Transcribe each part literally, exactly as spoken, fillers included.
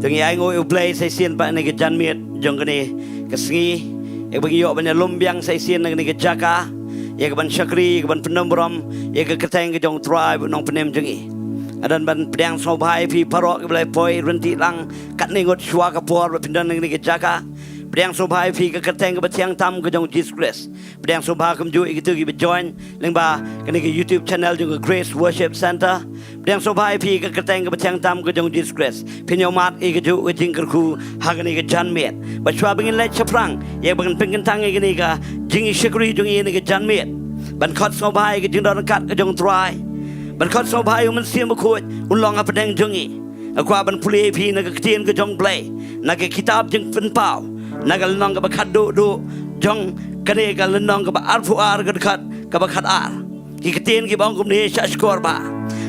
To ngi ainguh ïa U Blei sa shisien pat ha kane ka janmiet jong kane ka sngi, ïa kaba ngi ïoh ban ïalum biang sa shisien na kane ka jaka ïa kaban shakri, ïa kaban pyndonkam burom ïa ka kyrteng ka jong U Trai bad U Nongpynim jong ngi. Nga don ban pdiang sngewbha ïa phi baroh kiba la poi ryntih lang katne ngut shuwa ka por ba phin don ha kane ka jaka. Pdiang sngewbha ïa phi ha ka kyrteng kaba thiang tam ka jong U Jisu Khrist. Pdiang sngewbha kumjuh ïa kito kiba join lyngba kane ka YouTube channel jong ka Grace Worship Centre. Pdiang sngewbha ïa phi ha ka kyrteng kaba thiang tam ka jong U Jisu Khrist. Phin ïoh mad ïa kajuh ka jingkyrkhu ha kane ka janmiet. Bad shuwa ba ngin leit shaphrang ïa kaban pynkyntang ïa kane ka jingïashakri jong ngi ha kane ka janmiet, ban khot sngewbha ïa ka jingdon ryngkat ka jong U Trai, ban khot sngewbha ïa U Mynsiem Bakhuid un long hapdeng jong ngi. Nga kwah ban pule ïa phi na ka ktien ka jong U Blei, na ka kitab Jingpynpaw, na ka lynnong kaba khatduh duh jong kane ka lynnong, kaba arphew ar, ka dkhot kaba khatar. Ki ktien kiba ong kumne: Sha shkor bha,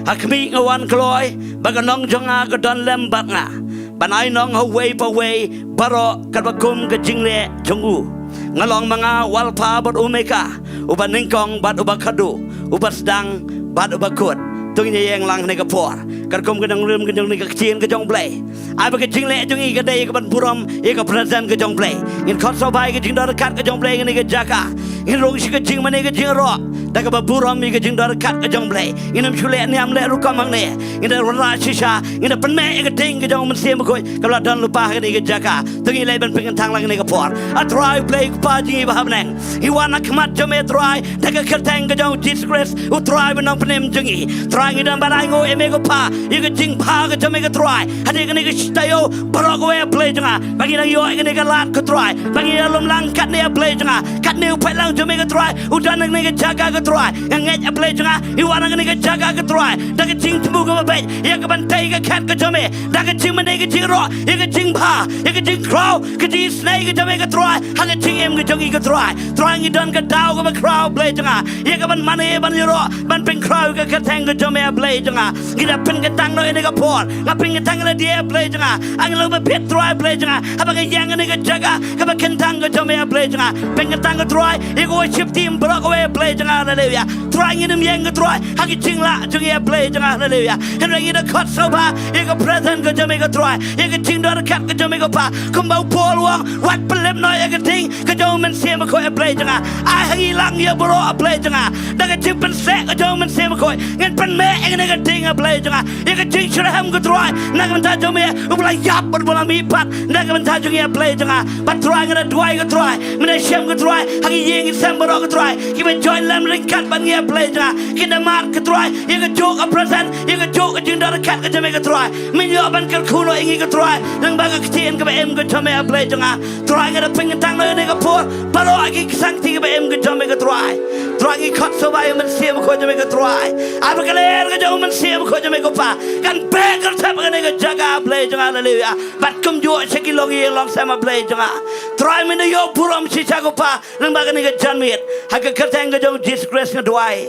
ha khmih, nga wan kloi, bad ka nong jong nga ka don lem bad nga, ban ai nong ha uwei pa uwei baroh katba kum ka jingleh jong u. Nga long ma nga U Alpha bad Omega, uba nyngkong bad uba khatduh, uba sdang bad uba kut. To ngin ïeng lang ha kane ka por katkum ka nongrim ka jong kane ka ktien ka jong U Blei. Ai ba ka jingleh jong ngi ka dei kaban burom ïa ka presence ka jong U Blei. Ngin khot sngewbha ïa ka jingdon ryngkat ka jong U Blei ha kane ka jaka. Ngin rung sha ka jingmane ka jingïaroh da kaba burom ïa ka jingdon ryngkat ka jong U Blei. Ngin ym shu leh niam leh rukom hangne. Ngin da wanrah shisha, ngin da pynmih ïa ka ding ka jong U Mynsiem Bakhuid kaba la don lypa ha kane ka jaka. To ngin leit ban pynkyntang lang ha kane ka por. A Trai U Blei Kpa jong ngi ba ha bneng, ngi wan ha khmat jong me Trai, da ka kyrteng ka jong U Jisu Khrist, U Trai bad U Nongpynim jong ngi. Trai, ngi don ban ainguh ïa me ko Pa ïa ka jingbha ka jong me ko Trai. Hadien kane ka shi taïew baroh kawei, A Blei jong nga, ba ngi dang ïoh ïa kane ka lad ko Trai, ba ngi ïalum lang katne, A Blei jong nga. Katne u paidlang jong me ko Trai u don ha kane ka jaka ko Trai. Nga ngeit, A Blei jong nga, i wan ha kane ka jaka ko Trai da ka jingthmu kaba beit ïa kaban tei ka khet ka jong me, da ka jingmane ka jingïaroh, ïa ka jingbha, ïa ka jingkhraw, ka jingisynei ka jong me ko Trai ha ka jingim ka jong ngi ko Trai. Trai, ngi don ka daw kaba khraw, Blei jong nga, ïa kaban mane, ban ïaroh, ban pynkhraw ïa ka kyrteng ka jong me, A Blei jong nga. Ngi da pynkyntang noh ïa kane ka por. Nga pynkyntang ïa lade, A Blei jong nga. Angelo ba bit Trai, A Blei jong nga, haba nga ïeng ha kane ka jaka kaba kyntang ka jong me, A Blei jong nga. Pynkyntang ko Trai ïa ka worship team baroh kawei, A Blei jong nga. Haleluya. Trai, ngin ym ïeng ko Trai ha ka jinglah jong ngi, A Blei jong nga. Haleluya. Hynrei ngi da khot sngewbha ïa ka presence ka jong me ko Trai, ïa ka jingdon ryngkat ka jong me ko Pa. Kumba u Paul u ong, wat pynlip noh ïa ka ding ka jong U Mynsiem Bakhuid, A Blei jong nga. Ai ha ngi lang ïa baroh, A Blei jong nga, da ka jingpynseh ka jong U Mynsiem Bakhuid, ngin pynmih ïa kane ka ding, A Blei jong nga, ïa ka jingshitrhem ko Trai, na ka bynta jong me uba la ïap bad uba la mihpat na ka bynta jong ngi, A Blei jong nga. Bad Trai, nga da duwai ko Trai, me da shem ko Trai ha ki ïing ki sem baroh ko Trai, kiba join lem ryngkat bad ngi, A Blei jong nga. Kin da mad ko Trai ïa kajuh ka presence, ïa kajuh ka jingdon ryngkat ka jong me ko Trai. Men ïoh ban kyrkhu noh ïa ngi ko Trai lyngba ka ktien kaba im ka jong me, A Blei jong nga. Trai, nga da pynkyntang noh ïa kane ka por baroh ha ki ksangti kiba im ka jong me ko Trai. Trai, ngi khot sngewbha ïa U Mynsiem Bakhuid jong me ko Trai, ai ba ka lyer ka jong U Mynsiem Bakhuid jong me ko Pa kan beh kyrthep ha kane ka jaka, A Blei jong nga. Haleluya. Bad kumjuh sha ki longïing longsem, A Blei jong nga. Trai, men da ïoh burom shisha ko Pa lyngba kane ka janmiet. Ha ka kyrteng ka jong U Jisu Khrist nga duwai.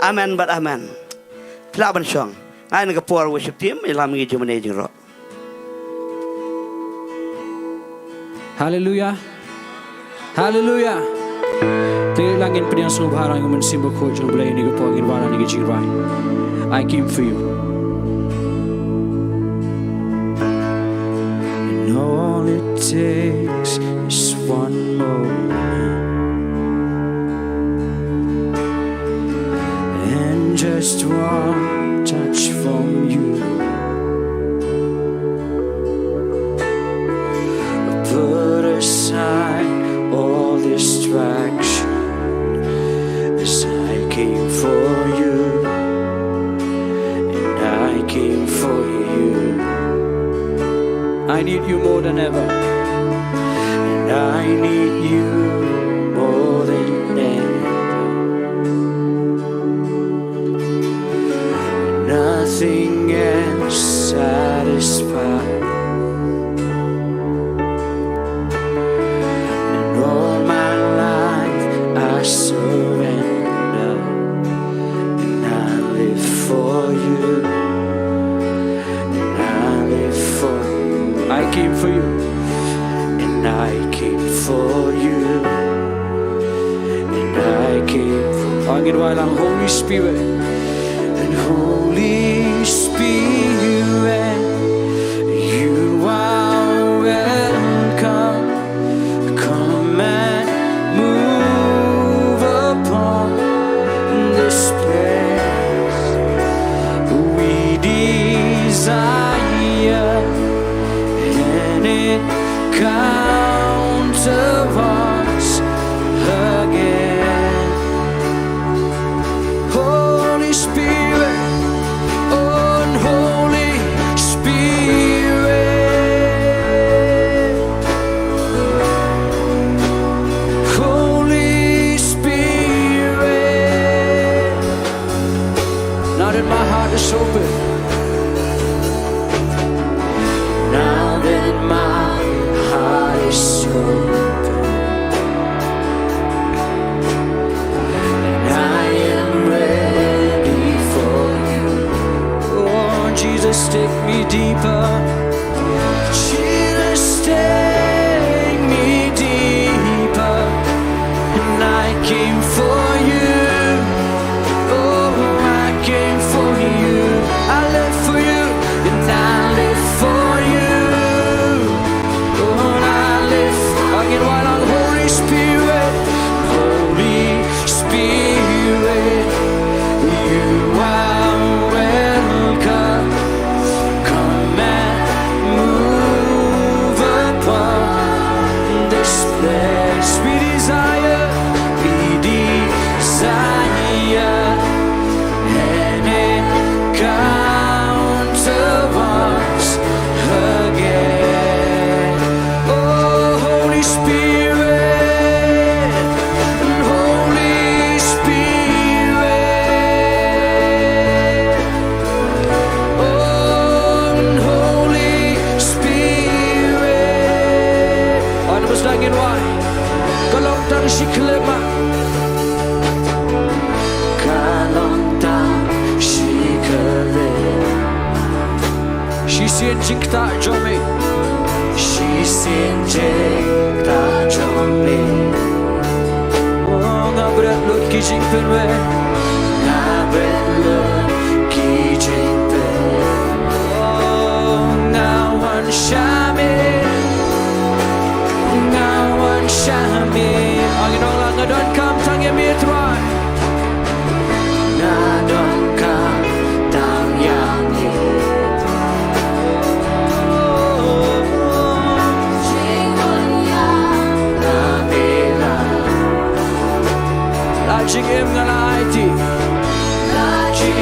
Amen bad amen. Phi lah ban shong. Ai na ka por worship team ïalam ïa ka jingmane jingïaroh. Haleluya. Haleluya. Te lang ngin pdiang sngewbha lang ïa U Mynsiem Bakhuid jong U Blei ha kane ka por, ngin wan ha kane ka jingrwai. I came for you. And all it takes is one moment. And just one touch from you. Put aside all distraction, 'cause I came for you. And I came for you. I need you more than ever. And I need you more than ever. Nothing else satisfies. And all my life I surrender. And I live for you. And I live for you. I came for you. And I came for you. And I came for you. Holy Spirit. And Holy Spirit, you Deeper. Jesus, take me deeper. And I came for you. Oh, I came for you. I live for you. And I live for you. Oh, I live. Again, one on Holy Spirit. Holy Spirit, you are welcome. Come and move upon this place. We desire, we desire an encounter once again. Oh, Holy Spirit, Holy Spirit, oh, Holy Spirit. An bas dang in wai. Ka long tang shi khyllipmat. Ka long tang shi khyllipmat. Shisien jingktah jong me. Shisien jingktah jong me. Oh, nga bret lut ki jingpynwei. Nga bret lut ki jingpynwei. Oh, nga wan sha me. Nga wan sha me. Ang inong la nga donkam tang ïa me Trai. Nga donkam tang ïa me. La jingim nga la aiti. La jingim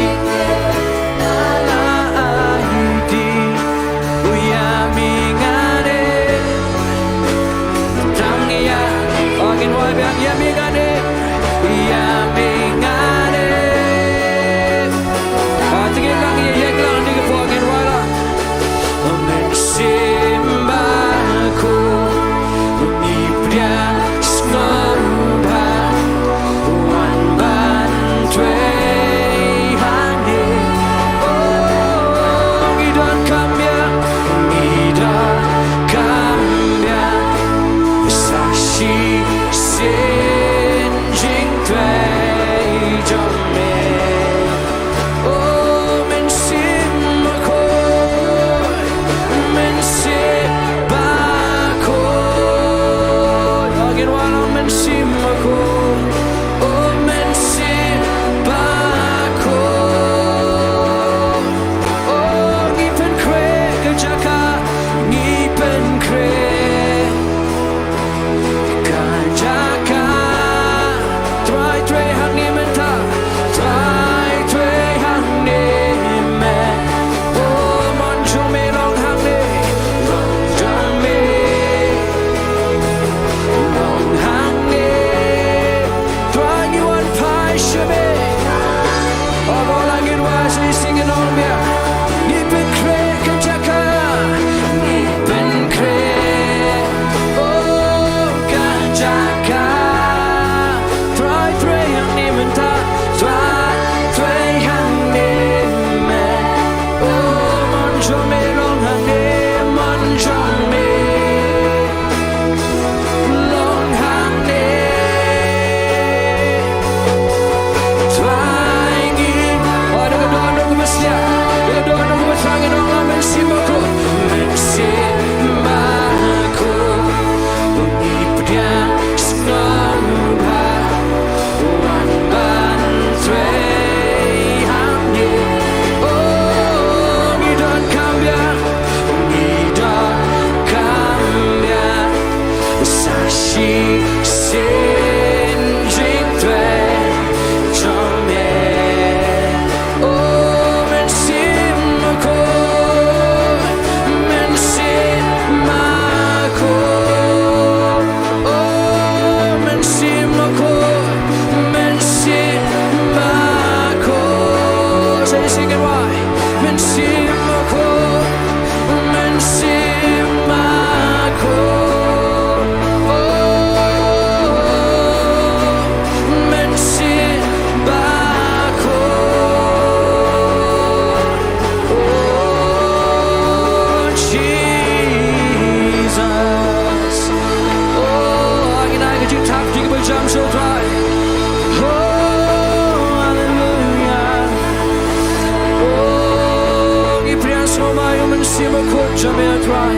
Sngewbha ïa u Mynsiem Bakhuid jong me, A Trai.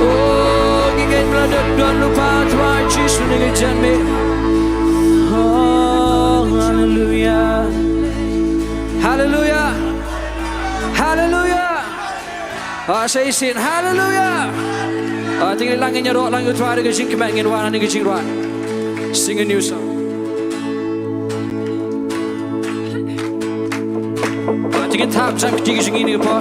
Oh, ngi ngeit ba la dep don lypa, A Trai Jisu, na ka jingim. Oh, haleluya. Haleluya. Haleluya. Ah, sa shisien, haleluya. Ah, te ngi la ngin ïaroh lang ïa U Trai da ka jingkmen, ngin wan ha ka jingrwai. Sing a new song. Te ngin thap jan kti ki jong ngi ne pa.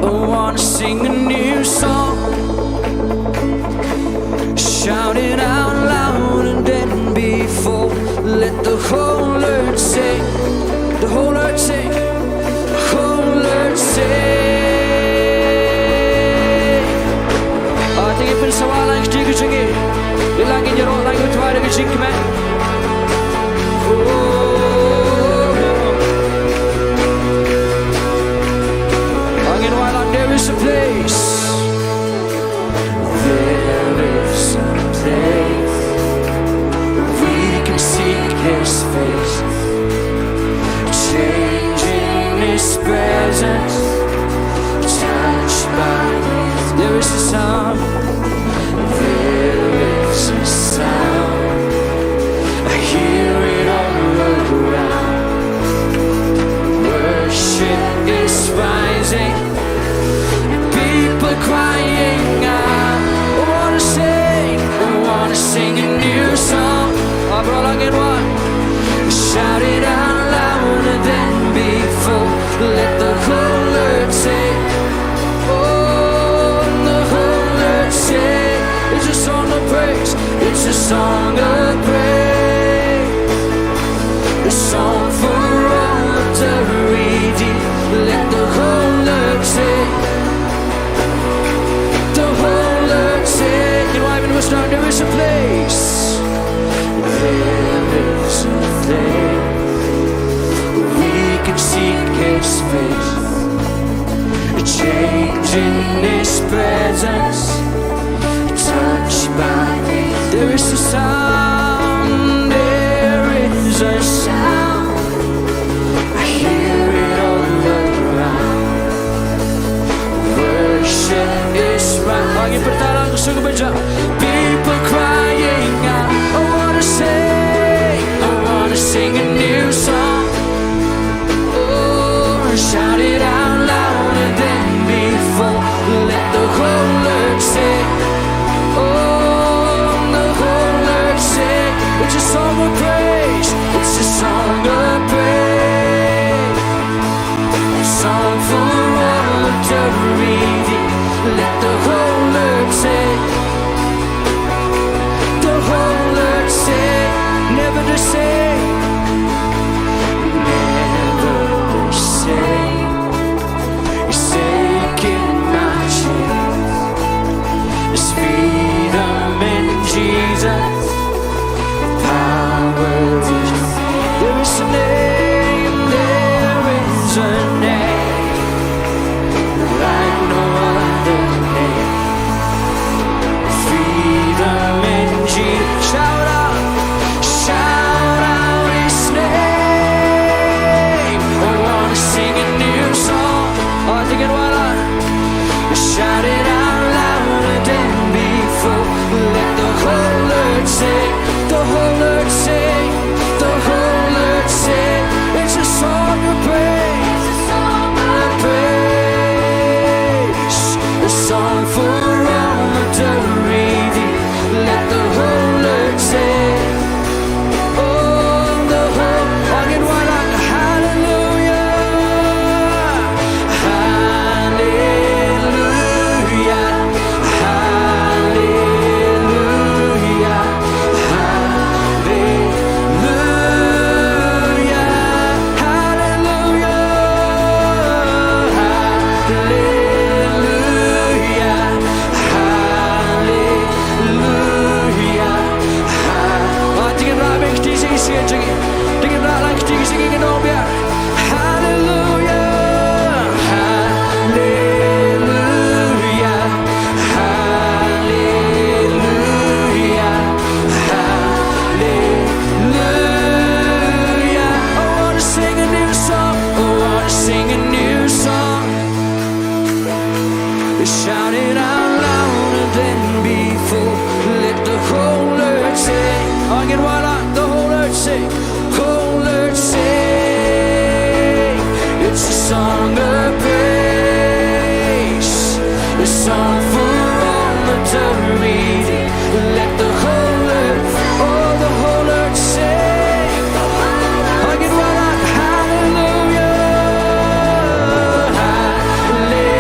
I wanna sing a new song. Shout it out louder than before. Let the whole earth sing. The whole earth sing. Whole earth sing. Ah, te ngin pynsawa lang ïa ki jong ngi. Ïa lang ngin ïaroh lang ïa U Trai da ka jingkmen. Oh. Ah, ngin wan lang, there is a place. There is a place we can seek His face. Changing His presence, touched by His. There is a sound. There is a sound. I hear it all around. Worship is rising. People crying out, I wanna sing, I wanna sing a new song. Ah, ïaroh lang, ngin wan. Shout it out louder than before. Let the whole earth sing. Oh, the whole earth sing. It's a song of praise. It's a song of praise. A song for all to redeem. Let the whole earth sing. The whole earth sing. You know, I mean, what's down there is a place. There is a place we can seek His face. A change in His presence. Touched by me. There is a sound, there is a sound. I hear it all around. Worship is right. Bagi pertalang sungguh bejam. People crying out. I wanna sing, I wanna sing a new song. Oh, shout it out louder than before. Let the whole earth sing. Oh, the whole earth sing. It's a song of praise. It's a song of praise. A song for all to read. Let the whole earth sing. The whole earth sing, never the same, never the same. He's taking my chains. There's freedom in Jesus. Power to, there is a name, there is a name. Like no other name. Freedom in Jesus. Shout out, shout out His name. I wanna sing a new song. Oh, take it, Wala. Shout it out louder than before. Let the whole earth sing, the whole earth sing, the whole earth sing. It's a song of praise. It's a song of praise. A song for all to read. Let the whole earth sing. Oh, the whole, again, why not? Hallelujah. Hallelujah. Hallelujah. Hallelujah. Sing it, why not? The whole earth sing. Whole earth sing. It's a song of praise. A song for all eternity. Let the whole earth, oh, the whole earth sing. Sing it, why not? Hallelujah. Hallelujah.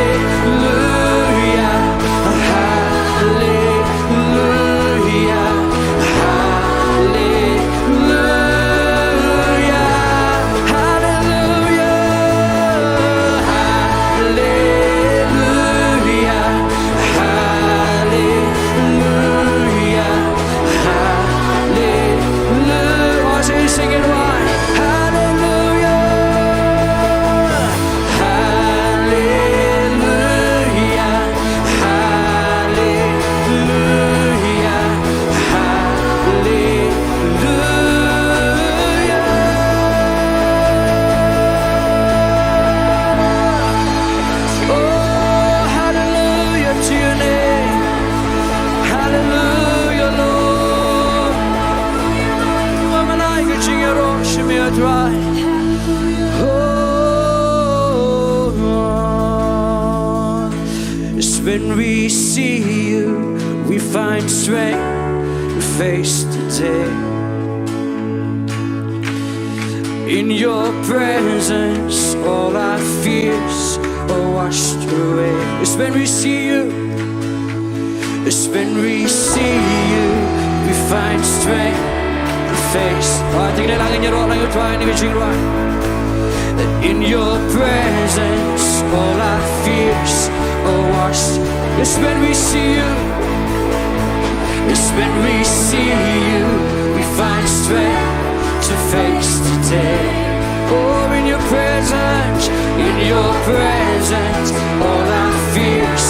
Hallelujah, hallelujah, hallelujah, hallelujah, hallelujah, hallelujah. Oh, sing, sing it wide. Hallelujah, hallelujah. Hallelujah, hallelujah. Oh, hallelujah to your name. Hallelujah, Lord. Mamanai ka jingïaroh sha me, A Trai. Oh, it's when we see you, we find strength to face the day. In your presence, all our fears are washed away. It's when we see you, it's when we see you, we find strength to face. Ah, tingnan lang ïa u Trai, ïa u Trai, ïa u Trai. That in your presence, all our fears are washed. It's when we see you. It's when we see you, we find strength to face the day. Oh, in your presence, in your presence, all our fears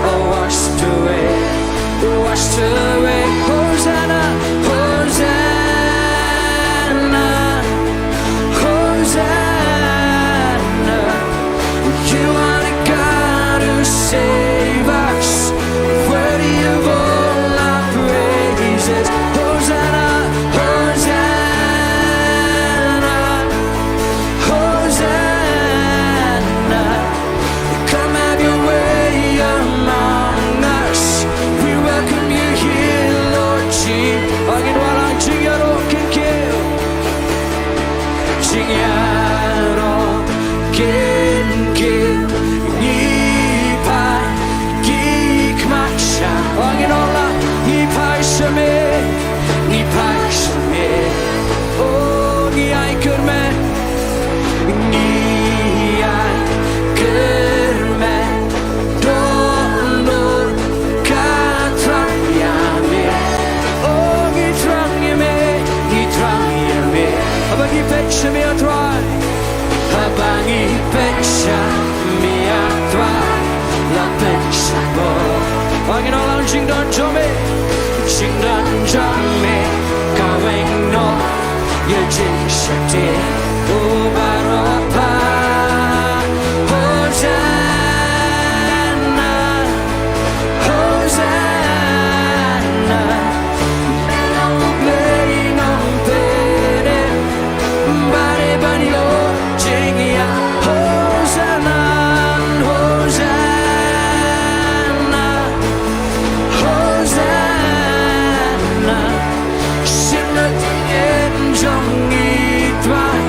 are washed away, washed away. Hosanna, Hosanna, Hosanna. You are the God who save us, worthy of all our praises. Hosanna, Hosanna, Hosanna. Come have your way among us. We welcome you here, Lord Jesus. Ong ngin wallam jingïaroh kynkiw. Jingïaroh kynkiw, ngi phai, ngi khmat sha. Ong ngin wallam, ngi phai sha me, ngi phai sha me. Oh, ngi ai kyrmen, ngi ai kyrmen. Dohnud ka thrang ïa me. Oh, ngi thrang ïa me, ngi thrang ïa me. Haba ngi peit sha me, A Trai. Haba ngi peit sha me, A Trai, la pynshai bor. Ong ngin wallam, jingdon jong me, jingdon jong me ka weng noh ïa jingsheptieng. Oh, baroh pat. Hosanna, Hosanna. Me long U Blei nongpynim, ba dei ban ïoh jingïaid. Hosanna, Hosanna, Hosanna. Shim na tyngeh jong ngi, Trai.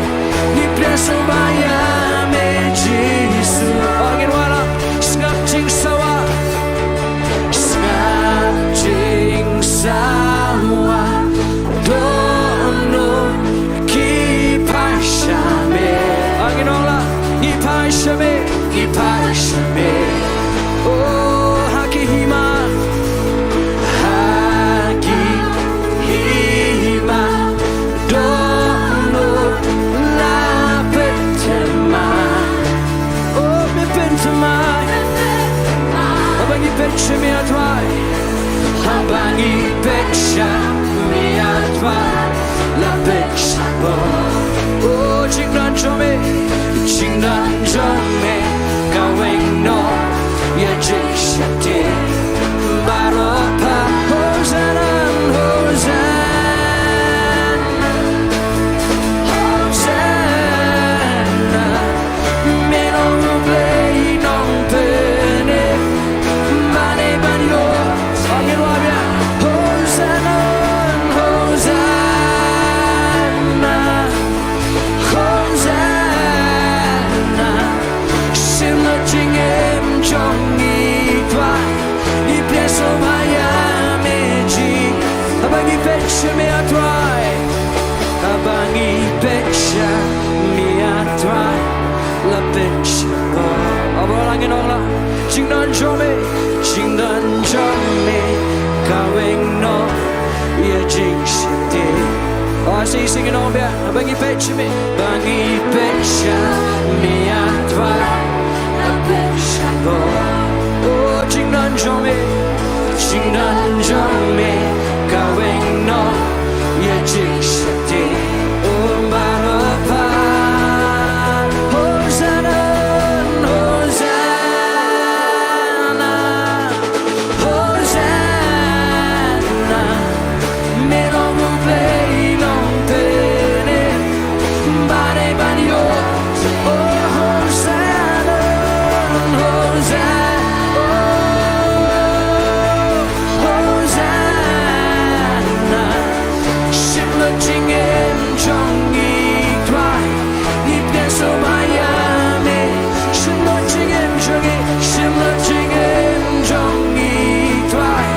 Ngi pdiang sngewbha ïa me, Jisu. Ong ngin wallam, sngap jingsawa, sngap jingsawa. Dohnud ki phai sha me. Ong ngin wallam, ngi phai sha me, ngi phai sha me. Oh, ha ki hima, ha ki hima, dohnud la pynthymmai. Oh, me pynthymmai. Haba ngi peit sha me, A Trai. Haba ngi peit sha me, A Trai, la pynshai bor. Oh, jingdon jong me, jingdon jong me ka weng noh ïa jing jong me, jingdon jong me ka weng noh ïa jingsheptieng. Oh, sa shisien ngi ong biang, ba ngi peit sha me, ba ngi peit sha me, ah Trai, ba peit sha me. Oh, jingdon jong me, jingdon jong me ka weng noh ïa jingsheptieng. Oh, baroh pat. Hosanna, Hosanna, Hosanna. Me long U Blei nongpynim, ban ïa ban ïoh. Oh, Hosanna, Hosanna, oh, Hosanna. Shim lut jingim jong ngi Trai, ngi pdiang sngewbha ïa me. Shim lut jingim jong ngi, shim lut jingim jong ngi Trai,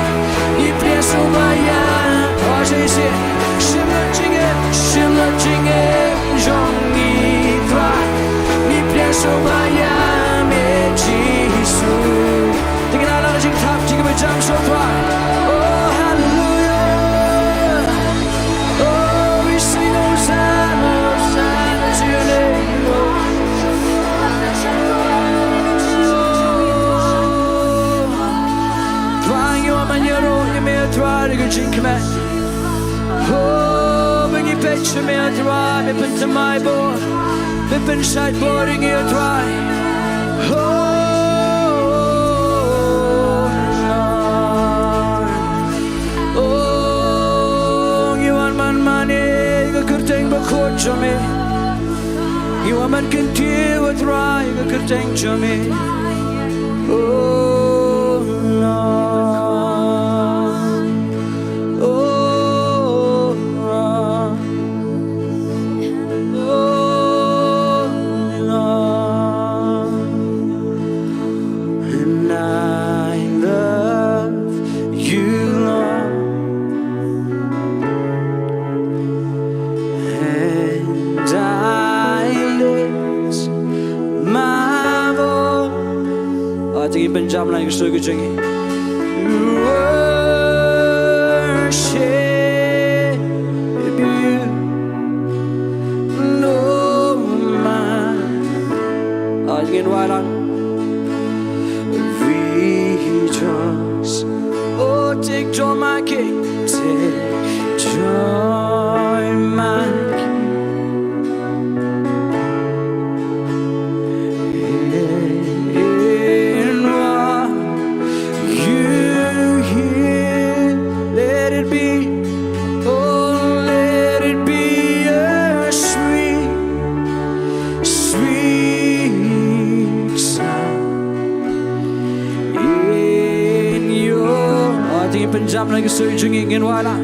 ngi pdiang sngewbha ïa. Oh, sa shisien, shim lut jingim, shim lut jingim jong ngi Trai, ngi pdiang sngewbha ïa me Jisu. Te ngin ïa la ka jingthap, jingkyrpad jong u Trai. Oh, hallelujah. Oh, we sing Hosanna, Hosanna to your name, Lord. Trai, ngi wan ban ïaroh ïa me Trai da ka jingkmen. Oh, ba ngi peit sha me Trai, me pynthymmai bor, me pynshait bor ïa ngi Trai. Oh, Lord. Oh, ngi wan ban mane ïa ka kyrteng bakhuid jong me. Ngi wan ban kyntiew Trai ïa ka kyrteng jong me. Oh, Lord. Oh, Lord. Oh, Lord. And I love you, Lord. And I lift my voice. Ah, te ngin pynjam lang ïa ka sur ka jong ngi. Worship you, no man. Ah, ngin wan lang. Rejoice. Oh, take joy, my King. Take joy, my King. In what you hear, let it be, oh, let it be a sweet, sweet sound in your. Oh, te ngin pynjam lang ïa ka sur jong ngi, ngin wan lang.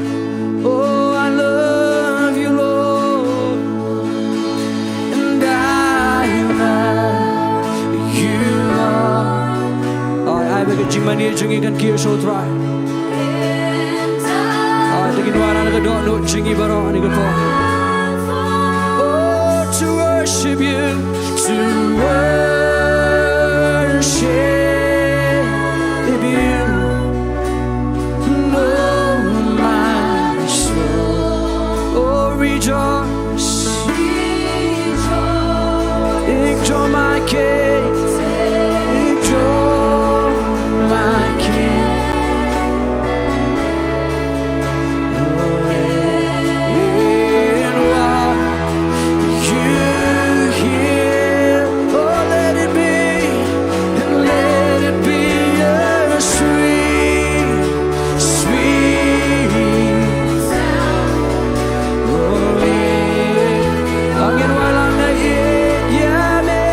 Oh, I love you, Lord. And I love you, Lord. Ai, ai ba ka jingmane jong ngi kan kiew sha u Trai. Ai, te ngin wan na ka dohnud jong ngi baroh ha kane ka por. Oh, to worship you, to worship you. Oh, my soul, oh, rejoice. Rejoice. Take joy, my King. Take joy, my King. In what you hear, oh, let it be, and let it be a sweet, sweet sound. Oh, yeah. Ngin wan lang na ïing ïa me.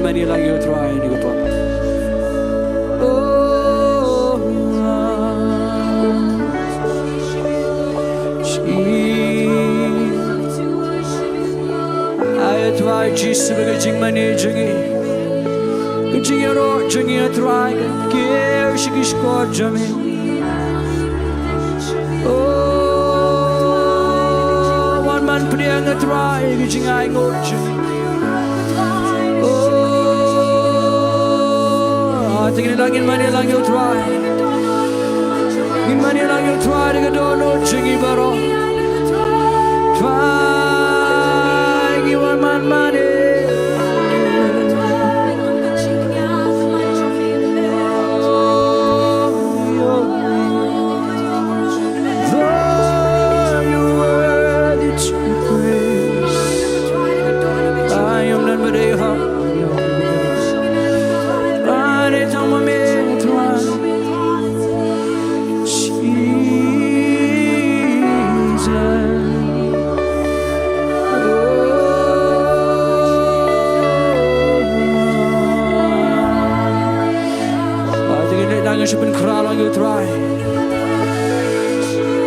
Mane lang ïa u Trai ha kane ka por. Oh, ai ïa u Trai Jisu ba ka jingmane jong ngi, ka jingïaroh jong ngi ïa u Trai, kan kiew sha ki shkor jong ngi. Oh, wan man pdiang ïa u Trai, ka jingainguh jong ngi. Oh, te ngin ïa lang, ngin mane lang ïa u Trai. Ngin mane lang ïa u Trai da ka dohnud jong ngi baroh. Trai, ngi wan man mane. Lord, you're worthy to be praised. I am none but a humble. I need to Jesus. Ai te ngin leit lang sha pynkhraw lang ïa u Trai.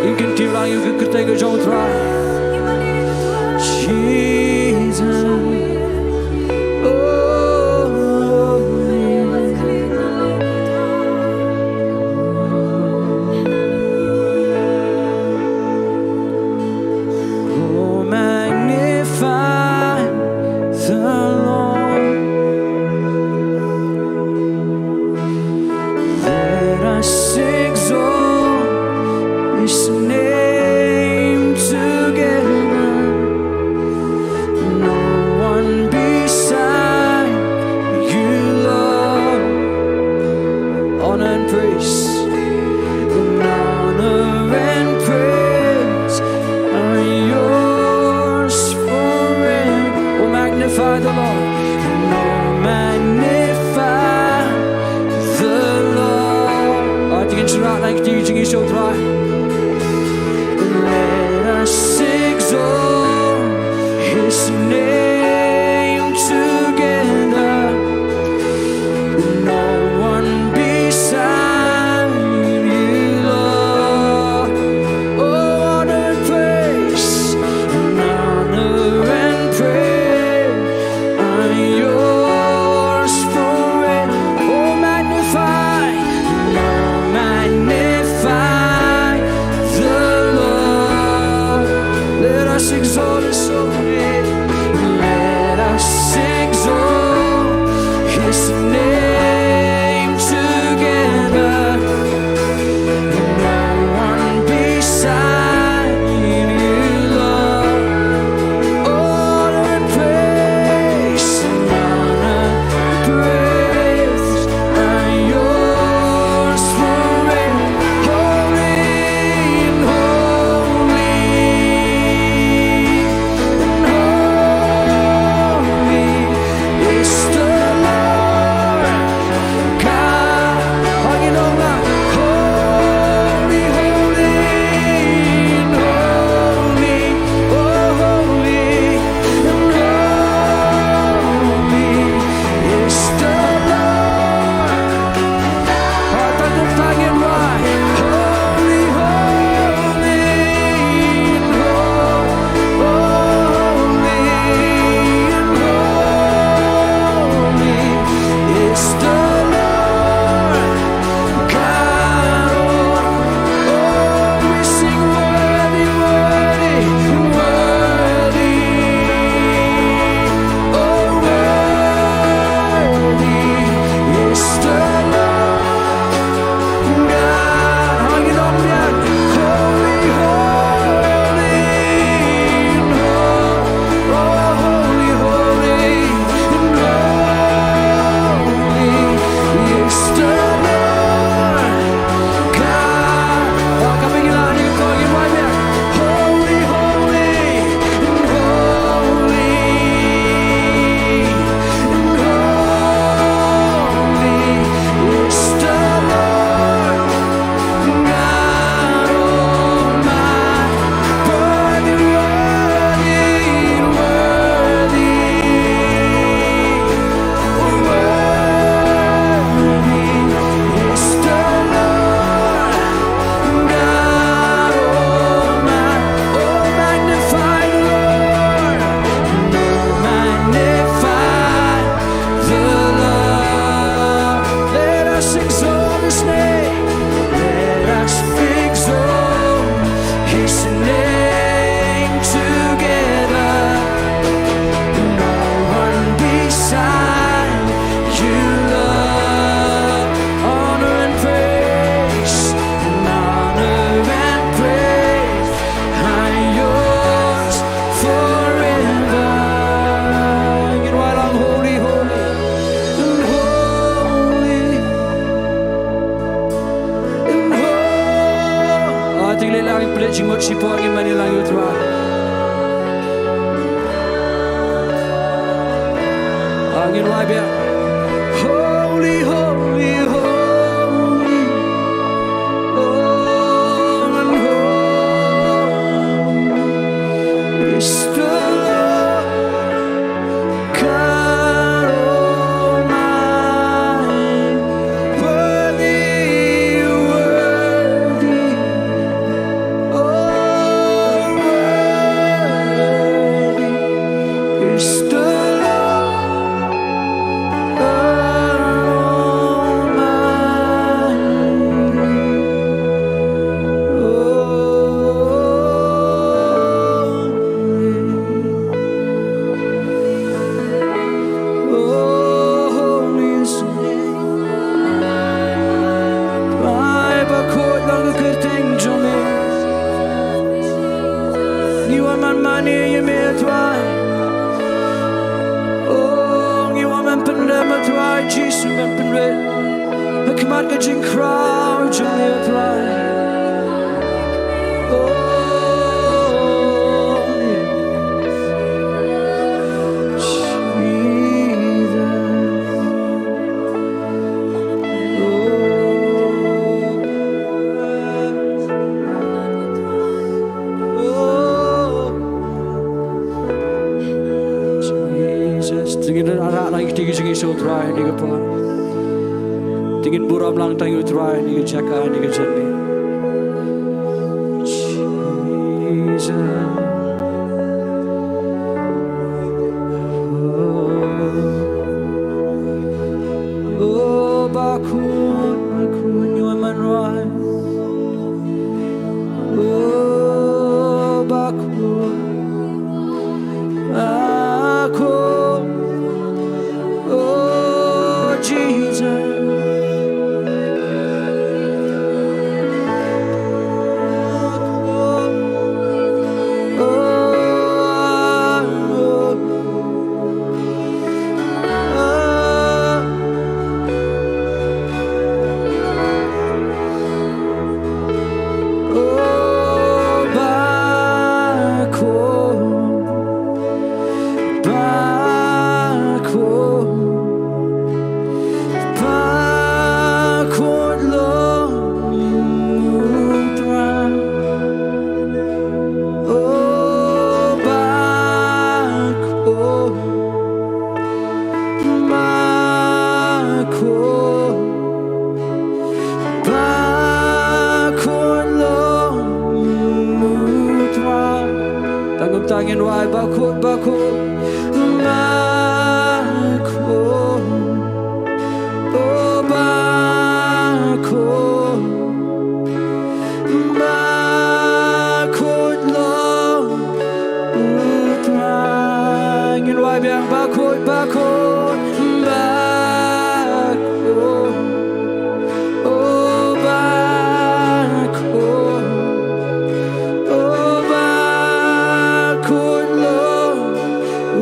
Ngin kyntiew lang ïa ka kyrteng ka jong u Trai. Jesus. Oh, oh, magnify the Lord. Let us exalt his name together. No one beside you, Lord. Honor and praise. And honor and praise are yours forever. Oh, magnify the Lord. And oh, magnify the Lord. Ai te ngin shah lang ki jingïaseng sha u Trai. Let us exalt his name together. No one beside you, Lord. Oh, honor and praise, honor and praise are yours forever. Oh, magnify, oh, magnify Ngin pynleit jingmut shipor, ngin mane lang ïa u Trai. Ah, ngin wai biang. Holy, holy, holy. Oh, and holy is the Lord God Almighty. Worthy, worthy, oh, worthy is the Lord God Almighty. Oh, oh, holy is your name. Trai bakhuid long ka kyrteng jong me. Ngi wan ban mane ïa me, Trai. Oh, ngi wan ban pyndem, Trai Jisu, ban pynrit ha khmat ka jingkhraw jong me, Trai. Oh, Jesus. Oh. Oh. Jesus. Te ngin ïa rah lang ïa kti ki jingïasoh, Trai, ha kane ka por. Te ngin burom lang tang ïa u Trai ha kane ka jaka, ha kane ka jingim. Jesus. Oh, bakhuid, bakhuid, ngi wan ban rwai. Oh, bakhuid, bakhuid. Oh, Jesus. Oh, bakhuid, bakhuid, bakhuid long u Trai. Oh, bakhuid, bakhuid, bakhuid long u Trai. Tang kumta ngin wai, bakhuid, bakhuid, bakhuid. Oh, bakhuid, bakhuid long u Trai. Ngin wai biang, bakhuid, bakhuid, bakhuid. Oh, bakhuid. Oh, bakhuid long u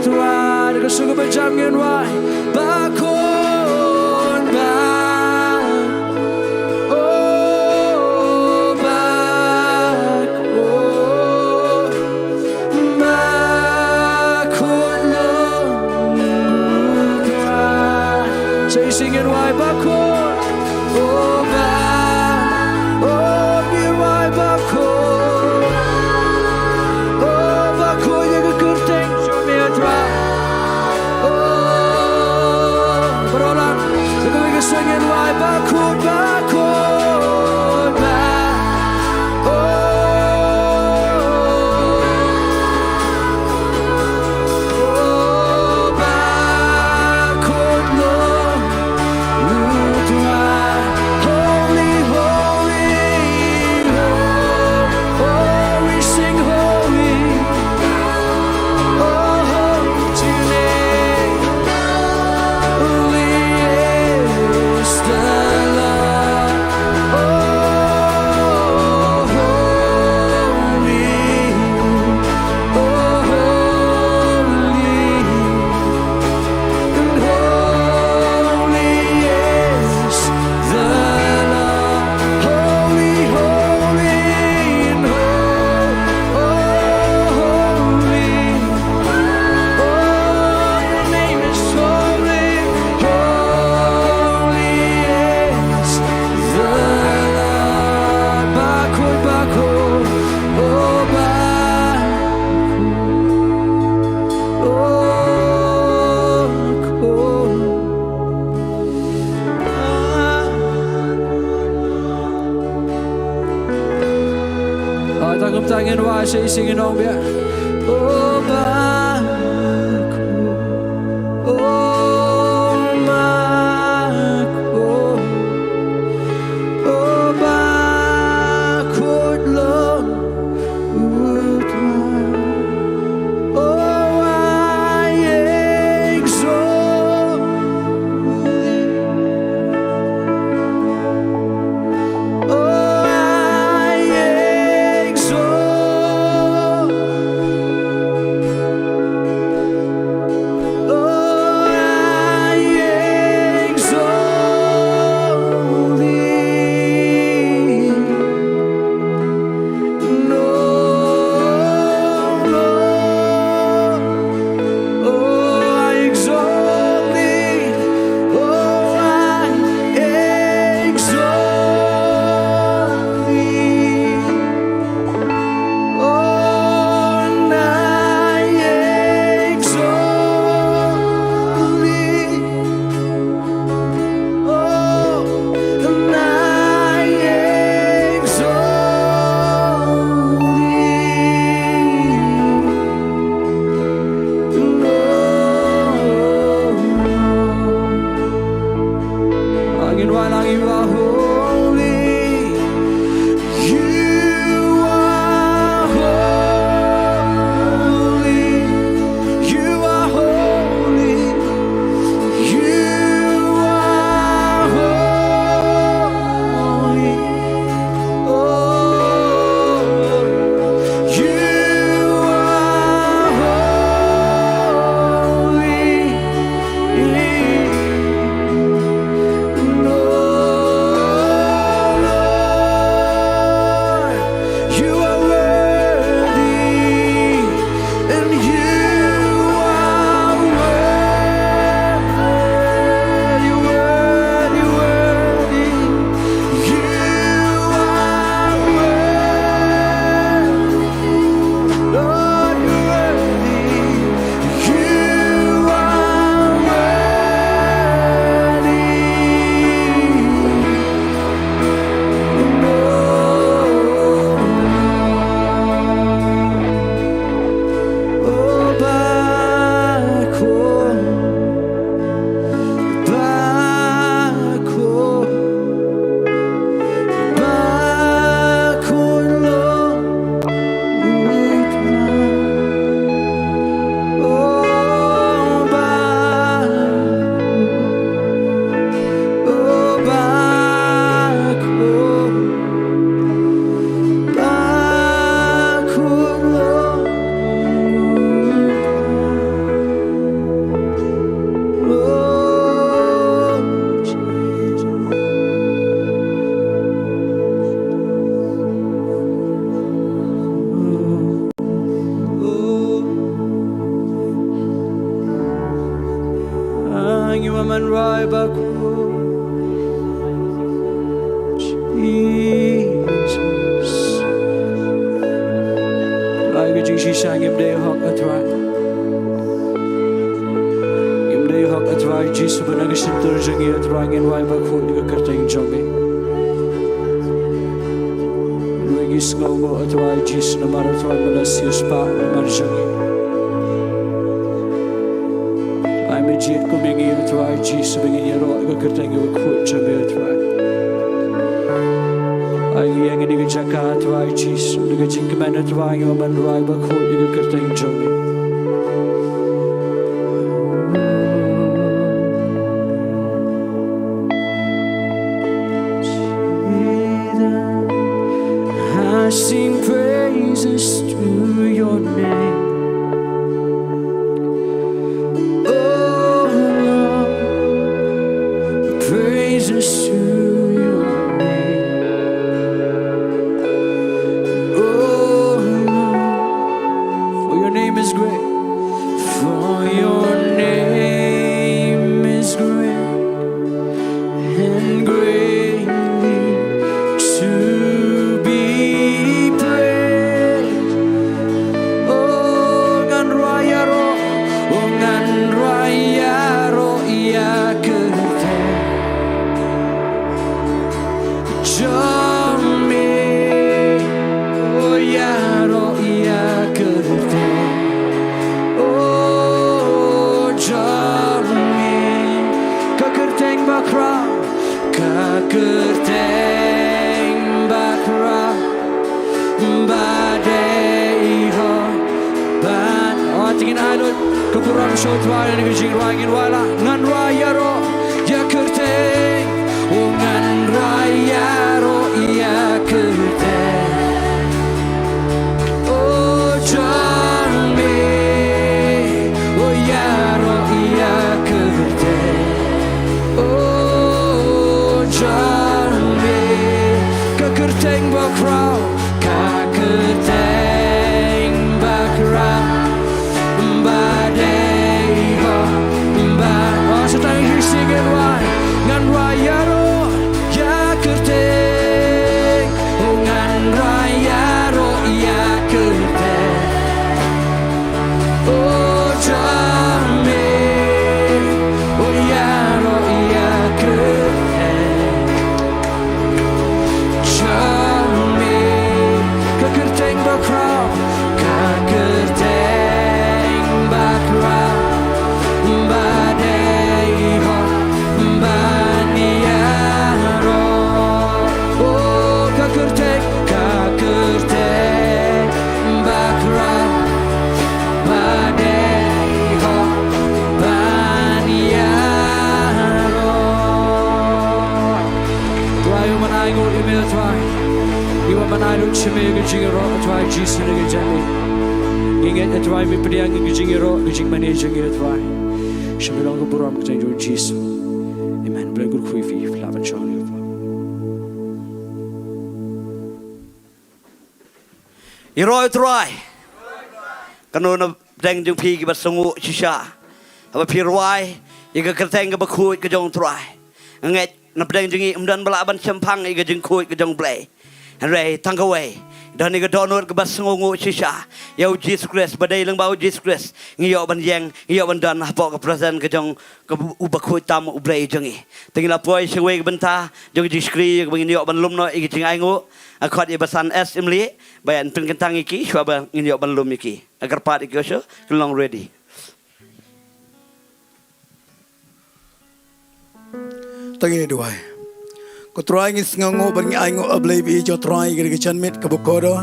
Trai. Da ka sur kaba jam ngin wai. Bakhuid, bak-, oh, bakhuid, bakhuid long u Trai. Sa shisien ngin wai, bakhuid. Oh, bak-, oh, ngin wai, bakhuid. Oh, bakhuid ïa ka kyrteng jong me, Trai. Oh, baroh lang. Sa kawei ka suiñ ngin wai, bakhuid, bakhuid, bak-, oh. Oh, bakhuid long u Trai. Holy, holy, holy. Oh, we sing holy. Oh, holy to your name. Holy is the Kumta ngin wad shisien, ngin ong biang. O Bakhraw, O Bakhraw, O Bakhraw, O Trai. O, I exalt Thee. O, I exalt Thee. O, I exalt Thee. No, no. O, I exalt Thee. O, I exalt Thee. O, I exalt Thee. Oh, and I exalt Thee. Oh, Lord. Angin walang, you are holy. You are holy. You are holy. You are holy. Oh, you are holy. No, Lord, you are worthy, and you are worthy, worthy, worthy. You are worthy. Lord, you're worthy. You are worthy. Oh, Bakhraw, Bakhraw, Bakhraw, Lord. Ang ïa u Man Rai Bakhraw, Jesus. Trai ka jingshisha, ngim dei hok, A Trai. Ngim dei hok, A Trai Jisu, ba na ka shyntur jong ngi, A Trai, ngin Rai Bakhraw ïa ka kyrteng jong me. Ngi sngewnguh, A Trai Jisu, namar, A Trai, me la siewspah namar jong ngi. Ai, me jied kum ïa ngi, A Trai Jisu, ba ngin ïaroh ïa ka kyrteng kaba khuid jong me, A Trai. Ai, ïa ngi ha kane ka jaka, A Trai Jisu, da ka jingkmen, A Trai, ngi wan ban rai bakhuid ïa ka kyrteng jong me. I sing praises to your name. Oh Lord, praises to your name. Oh Lord, for your name is great. For your name is great and greatly to be praised. Kyrteng bakhraw ba dei ho. Ban, oh, te ngin ai lut ka burom sha u Trai na ka jingrwai, ngin wai la. Ngan rwai ïaroh ïa kyrteng, oh, ngan rwai ïaroh ïa kyrteng. Oh, jong me, oh, ïaroh ïa kyrteng. Oh, jong me, ka kyrteng bakhraw, ka kyrteng bakhraw ba dei ho. Ba, oh, sa tang hi sing ngan rwai, ngan rwai ïaroh ïa kyrteng. Oh, ngan rwai ïaroh ïa kyrteng. Oh, jong me, oh, ïaroh ïa kyrteng. Jong me, ka kyrteng bakhraw, ka kyrteng bakhraw ba dei ho ban ïaroh. Oh, ka kyrteng, ka kyrteng bakhraw ba dei ho ban ïaroh. Trai, u man ainguh ïa me, Trai. Ngi wan ban ai lut sha me ka jingïaroh, Trai Jisu, na ka janmiet. Ngi ngeit, Trai, me pdiang ïa ka jingïaroh, ka jingmane jong ngi, Trai. Sha me long ka burom, ka jong Jisu. Amen. Blei kyrkhu ïa phi, phi lah ban shong ïa phi. Ïaroh ïa u Trai. Kano na pdeng jong phi kiba sngewnguh shisha haba phi rwai ïa ka kyrteng kaba khuid ka jong u Trai? Nga ngeit na pdeng jong ngi ym don ba lah ban shemphang ïa ka jingkhuid ka jong u Blei. Hynrei tang kawei, don ïa ka dohnud kaba sngewnguh shisha ïa u Jisu Khrist, ba dei lyngba u Jisu Khrist ngi ïoh ban ïeng, ngi ïoh ban don hapoh ka presence ka jong ka, uba khuid tam, u Blei jong ngi. Te ngin la poi sha kawei ka bynta jong ka jingshakri, kaba ngin ïoh ban lum noh ïa ka jingainguh. Nga khot ïa i Basan S Imli ba yn pynkyntang ïa ki, shuwa ba ngin ïoh ban lum ïa ki. Nga kyrpad ïa ki, shu, kin long ready. To ngin ïa duwai. Ko Trai, ngi sngewnguh bad ngi ainguh, A Blei, ba ïeit jong U Trai, ïa ka janmiet kaba kordor,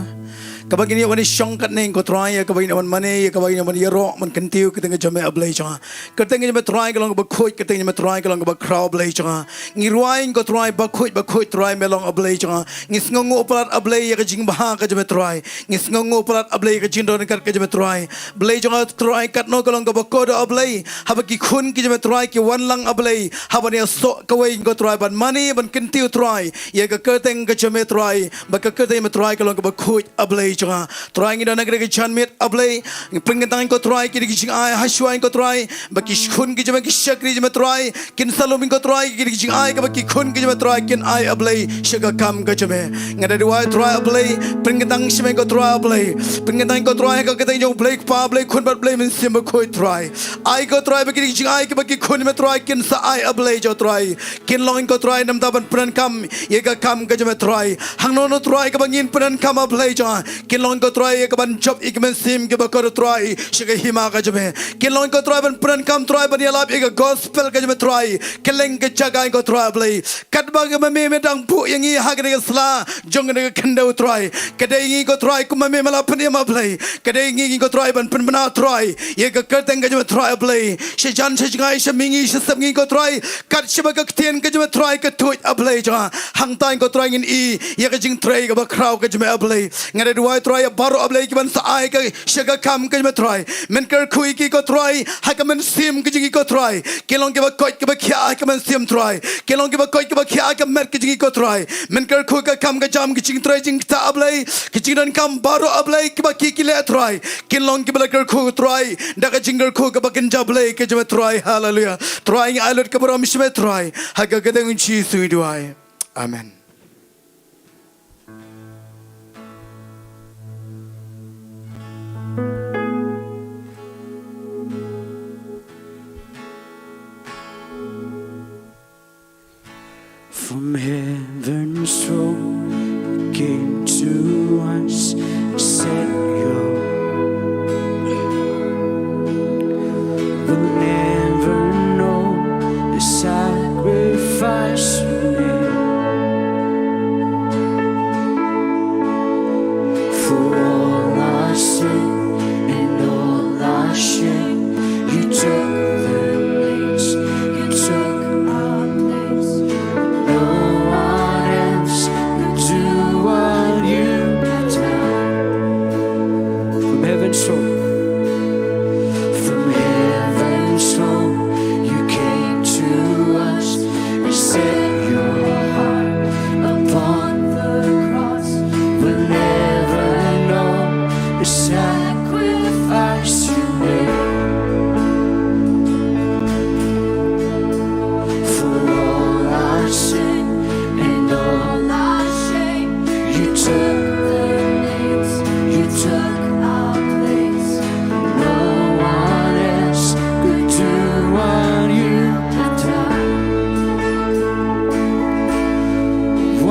kaba ngin ïoh ban ïashong katne, ko Trai, ïa kaba ngin ïoh ban mane, ïa kaba ngin ïoh ban ïaroh, ban kyntiew ka kyrteng ka jong me, A Blei jong nga. Ka kyrteng ka jong me, Trai, ka long kaba khuid, ka kyrteng ka jong me, Trai, ka long kaba khraw, A Blei jong nga. Ngi rwai, ko Trai, bakhuid, bakhuid, Trai, me long, A Blei jong nga. Ngi sngewnguh palat, A Blei, ïa ka jingbha ka jong me, Trai. Ngi sngewnguh palat, A Blei, ïa ka jingdon ryngkat ka jong me, Trai. Blei jong nga, Trai, katno ka long kaba kordor, A Blei, haba ki khun ki jong me, Trai, ki wan lang, A Blei, haba ngi ïasoh kawei, ko Trai, ban mane, ban kyntiew, Trai, ïa ka kyrteng ka jong me, Trai, ba ka kyrteng jong me, Trai, ka long kaba khuid, A Blei jong nga. Trai, ngi don ha kane ka janmiet, A Blei, ngi pynkyntang, ko Trai, ïa kine ki jingai ha shuwa, ko Trai, ba ki khun ki jong me, ki shakri jong me, Trai, kin sa lum, ko Trai, ïa kine ki jingai kaba ki khun ki jong me, Trai, kin ai, A Blei, sha ka kam ka jong me. Nga da duwai, Trai, A Blei, pynkyntang sha me, ko Trai, A Blei, pynkyntang, ko Trai, ha ka kyrteng jong U Blei Kpa, Blei Khun bad Blei Mynsiem Bakhuid, Trai. Ai, ko Trai, ba kine ki jingai kaba ki khun jong me, Trai, kin sa ai, A Blei jong nga, Trai, kin long, ko Trai, namar ban pyndonkam ïa ka kam ka jong me, Trai. Hangno hangno, Trai, kaba ngin pyndonkam, A Blei jong nga, kin long, ko Trai, ïa kaban jop ïa ki mynsiem kiba kordor, Trai, sha ka hima ka jong me. Kin long, ko Trai, ban pyndonkam, Trai, ban ïalap ïa ka gospel ka jong me, Trai, kylleng ka jaka, ko Trai, A Blei. Katba ka ma me me dang buh ïa ngi ha kane ka sla jong kane ka khyndew, Trai, ka dei ngi, ko Trai, kumba me me la pynim, A Blei. Ka dei ngi, ko Trai, ban pynbna, Trai, ïa ka kyrteng ka jong me, Trai, A Blei, sha jan sha jngai, sha mihngi sha sepngi, ko Trai, kat shaba ka ktien ka jong me, Trai, ka tuid, A Blei jong nga. Hangta, ko Trai, ngin i ïa ka jingtrei kaba khraw ka jong me, A Blei. Nga da duwai, Trai, ïa baroh, A Blei, kiban sa ai ka sha ka kam ka jong me, Trai. Men kyrkhu ïa ki, ko Trai, ha ka mynsiem ka jong ki, ko Trai. Kin long kiba koit kiba khiah ha ka mynsiem, Trai. Kin long kiba koit kiba khiah ha ka met ka jong ki, ko Trai. Men kyrkhu ïa ka kam ka jam, ka jingtrei jingktah, A Blei, ka jingdonkam baroh, A Blei, kiba ki ki leh, Trai. Kin long kiba la kyrkhu, Trai, da ka jingkyrkhu kaba kynja, Blei, ka jong me, Trai. Haleluia. Trai, ngi ai lut ka burom sha me, Trai. Ha ka kyrteng Jisu ngi duwai. Amen. From heaven's throne came to us Savior. We'll never know the sacrifice you made.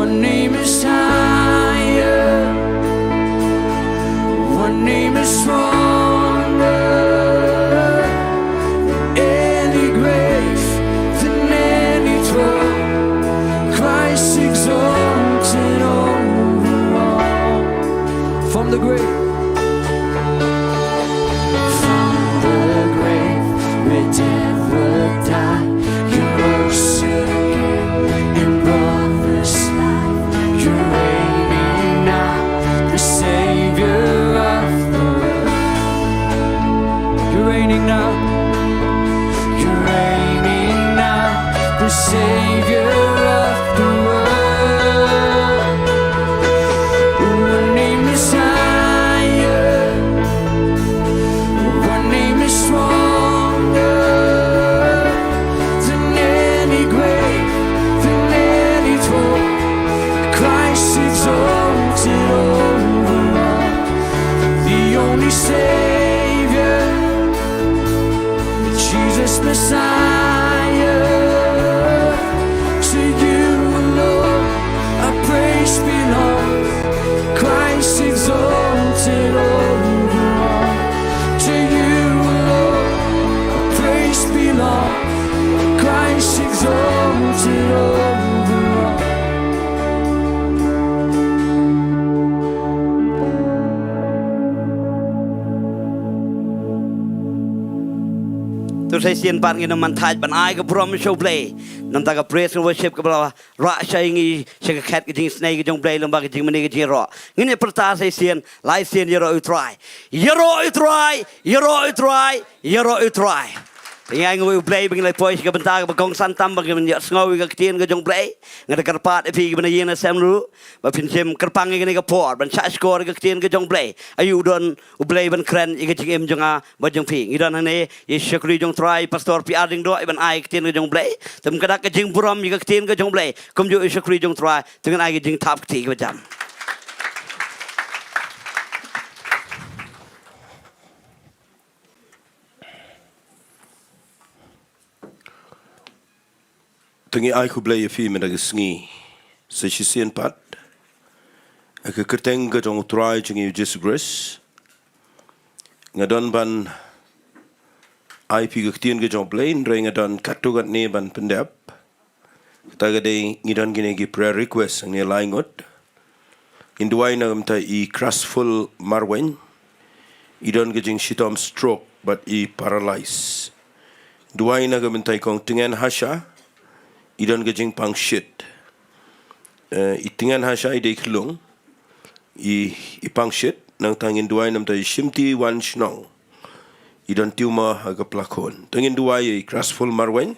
One name is higher, one name is stronger than any grave, than any throne. Christ exalted over all. From the grave, from the grave, where death would die, you rose again and brought us life. You're reigning now, the Savior of the world. You're reigning now. You're reigning now, the Savior of the world. One name is higher, one name is stronger than any grave, than any throne. Christ exalted over all, the only Savior, Jesus Messiah. To you alone our praise belongs. Christ exalted over all. To you alone our praise belongs. Christ exalted over all. To sa shisien pat ngin ym man thait ban ai ka burom sha U Blei. Namar ka praise and worship kaba la rah sha ïa ngi sha ka khet ka jingisnei ka jong U Blei lyngba ka jingmane ka jingïaroh. Ngin ïa pyrta sa shisien, la shisien ïaroh ïa U Trai. Ïaroh ïa U Trai, ïaroh ïa U Trai, ïaroh ïa U Trai. Te ngi ai nguh ïa U Blei ba ngi la poi sha ka bynta kaba kongsan tam ba ngin ïohsngew ïa ka ktien ka jong U Blei. Nga da kyrpad ïa phi kiba na ïing na sem ruh ba phin shim kyrpang ïa kane ka por ban shahshkor ïa ka ktien ka jong U Blei. Aïu don U Blei ban kren ïa ka jingim jong nga bad jong phi. Ngi don hangne ïa i shakri jong U Trai, Pastor P R Diengdoh, ban ai ka ktien ka jong U Blei. Te ym ka dak ka jingburom ïa ka ktien ka jong U Blei, kumjuh i shakri jong U Trai, te ngin ai ka jingthap kti kaba jam. Te ngi ai khublei ïa phi mynta ka sngi sa shisien pat ha ka kyrteng ka jong U Trai jong ngi U Jisu Khrist. Nga don ban ai phi ka ktien ka jong U Blei, hynrei nga don katto katne ban pyndep. Kata ka dei ngi don kine ki prayer request hangne lai ngut. Ngin duwai na ka bynta i Krasful Marwein. I don ka jingshitom stroke bad i paralyze. Duwai na ka bynta i Kong Tngen Hasha. I don ka jingpang shit. Eh, i Tngen Hasha i dei khyllung. I, i pang shit, nangta ngin duwai na ka bynta i Shimti Wan Shnong. I don tumor ha ka pla khun. Te ngin duwai ïa i Krasful Marwein,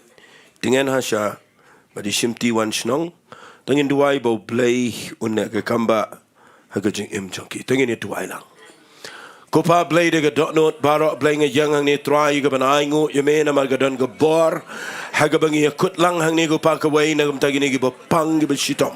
Tngen Hasha, bad i Shimti Wan Shnong. Te ngin duwai ba U Blei un leh ka kambah ha ka jingim jong ki. Te ngin ïa duwai lang. Ko Pa Blei da ka dohnud baroh, Blei nga ïeng hangne Trai ïa kaban ai nguh ïa me namar ka don ka bor ha kaba ngi ïa kut lang hangne ko Pa kawei na ka bynta kine kiba pang kiba shitom.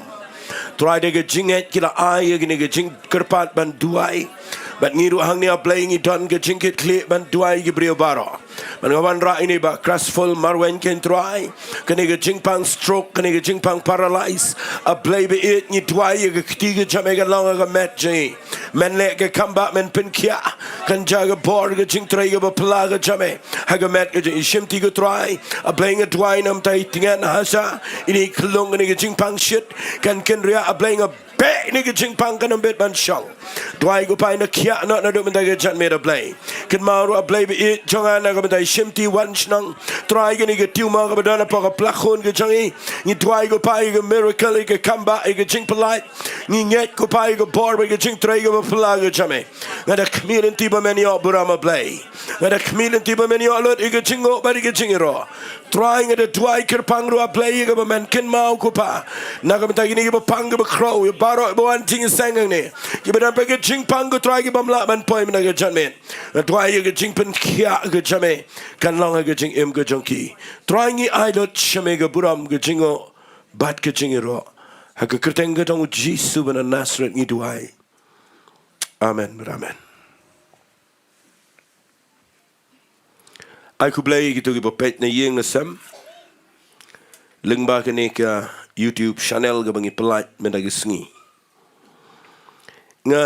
Trai da ka jingngeit ki la ai ïa kine ka jingkyrpad ban duwai. Bad ngi ruh hangne A Blei ngi don ka jingkitkhlieh ban duwai ïa ki briew baroh. Bad nga wanrah ïa i Bah Krasful Marwein kein Trai. Kane ka jingpang stroke, kane ka jingpang paralyze. A Blei ba ïeit ngi duwai ïa ka kti ka jong me kan long ha ka met jong i. Men leh ka kambah, men pynkhiah. Kan jia ka bor ka jingtrei kaba phylla ka jong me ha ka met ka jong i. Shimti ko Trai. A Blei nga duwai na ka bynta i Tngen Hasha. Ine i khyllung kane ka jingpang shit. Kan kynriah A Blei nga beh ine ka jingpang kan ym bit ban shong. Duwai ko Pa ïa na khiah noh naduh mynta ka janmiet A Blei. Kynmaw ruh A Blei ba ïeit jong nga na ka bynta i Shimti Wan Shnong. Trai kane ka tumor kaba don hapoh ka pla khun ka jong i. Ngi duwai ko Pa ïa ka miracle, ïa ka kambah, ïa ka jingpyllait. Ngi ngeit ko Pa ïa ka bor bad ïa ka jingtrei kaba phylla ka jong me. Nga da khmih lynti ba men ïoh burom A Blei. Nga da khmih lynti ba men ïoh lut ïa ka jingnguh bad ïa ka jingïaroh. Trai nga da duwai kyrpang ruh A Blei ïa kaba men kynmaw ko Pa. Na ka bynta kine kiba pang kiba khraw, ïa baroh kiba wan jingïaseng hangne. Kiba don bad ka jingpang ko Trai kibym lah ban poi mynta ka janmiet. Nga duwai ïa ka jingpynkhiah ka jong me kan long ha ka jingim ka jong ki. Trai ngi ai lut sha me ka burom, ka jingnguh bad ka jingïaroh. Ha ka kyrteng ka jong u Jisu ba na Nasareth ngi duwai. Amen, amen. Ai khublei ïa kito kiba peit na ïing na sem. lyngba kane ka YouTube channel kaba ngi pynlait mynta ka sngi. Nga,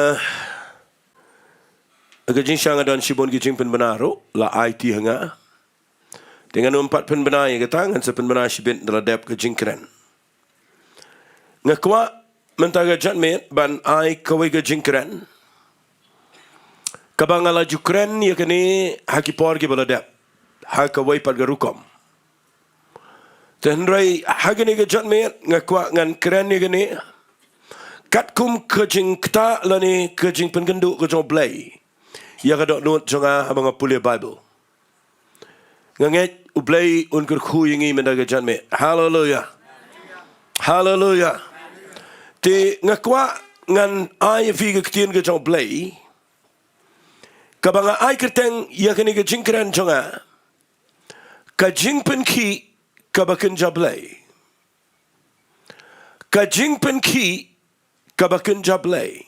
ha ka jingshisha nga don shibun ki jingpynbna ruh la ai ti ha nga. Te ngan ym pat pynbna ïa kata, ngan sa pynbna shibit da la dep ka jingkren. Nga kwah mynta ka janmiet ban ai kawei ka jingkren kaba nga la ju kren ïa kane ha ki por kiba la dep ha kawei pat ka rukom. Te hynrei ha kane ka janmiet nga kwah ngan kren ïa kane katkum ka jingktah lane ka jingpynkynduh ka jong U Blei ïa ka dohnud jong nga haba nga pule Baibl. Nga ngeit U Blei un kyrkhu ïa ngi mynta ka janmiet. Haleluya. Haleluya. Te nga kwah ngan ai ïa phi ka ktien ka jong U Blei kaba nga ai kyrteng ïa kane ka jingkren jong nga, ka jingpynkhih kaba kynja Blei. Ka jingpynkhih kaba kynja Blei.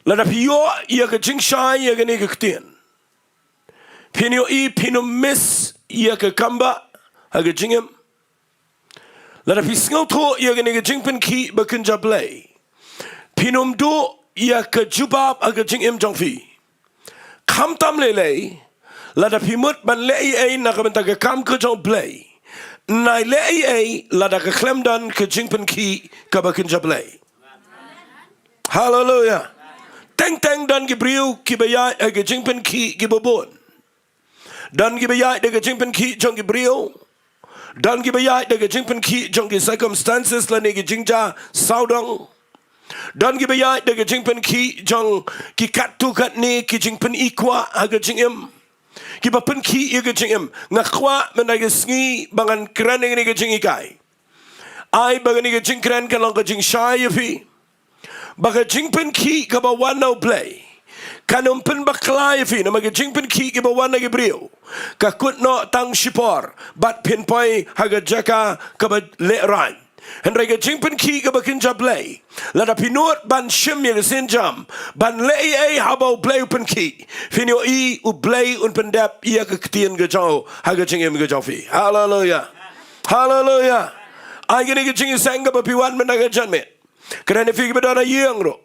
Lada phi ïoh ïa ka jingshai ïa kane ka ktien, phin ïohi phin ym miss ïa ka kambah ha ka jingim. Lada phi sngewthuh ïa kane ka jingpynkhih ba kynja Blei, phin ym duh ïa ka jubab ha ka jingim jong phi. Khamtam lei lei, lada phi mut ban leh ei ei na ka bynta ka kam ka jong U Blei, nai leh ei ei lada ka khlem don ka jingpynkhih kaba kynja Blei. Haleluya. Teng teng don ki briew kiba ïaid ha ka jingpynkhih kiba bun. Don kiba ïaid da ka jingpynkhih jong ki briew. Don kiba ïaid da ka jingpynkhih jong ki circumstances lane ki jingjia sawdong. Don kiba ïaid da ka jingpynkhih jong ki katto katne ki jingpyni kwah ha ka jingim, kiba pynkhih ïa ka jingim. Nga kwah mynta ka sngi ba ngan kren ïa kane ka jinghikai. Ai ba kane ka jingkren kan long ka jingshai ïa phi ba ka jingpynkhih kaba wan na U Blei kan ym pynbakla ïa phi namar ka jingpynkhih kaba wan na ki briew ka kut noh tang shipor bad phin poi ha ka jaka kaba lehraiñ. Hynrei ka jingpynkhih kaba kynja Blei, lada phi nud ban shim ïa ka sienjam, ban leh ei ei haba U Blei u pynkhih, phin ïohi U Blei un pyndep ïa ka ktien ka jong u ha ka jingim ka jong phi. Haleluya. Haleluya. Ai kane ka jingïaseng kaba phi wan mynta ka janmiet. Ka don ïa phi kiba don ha ïing ruh.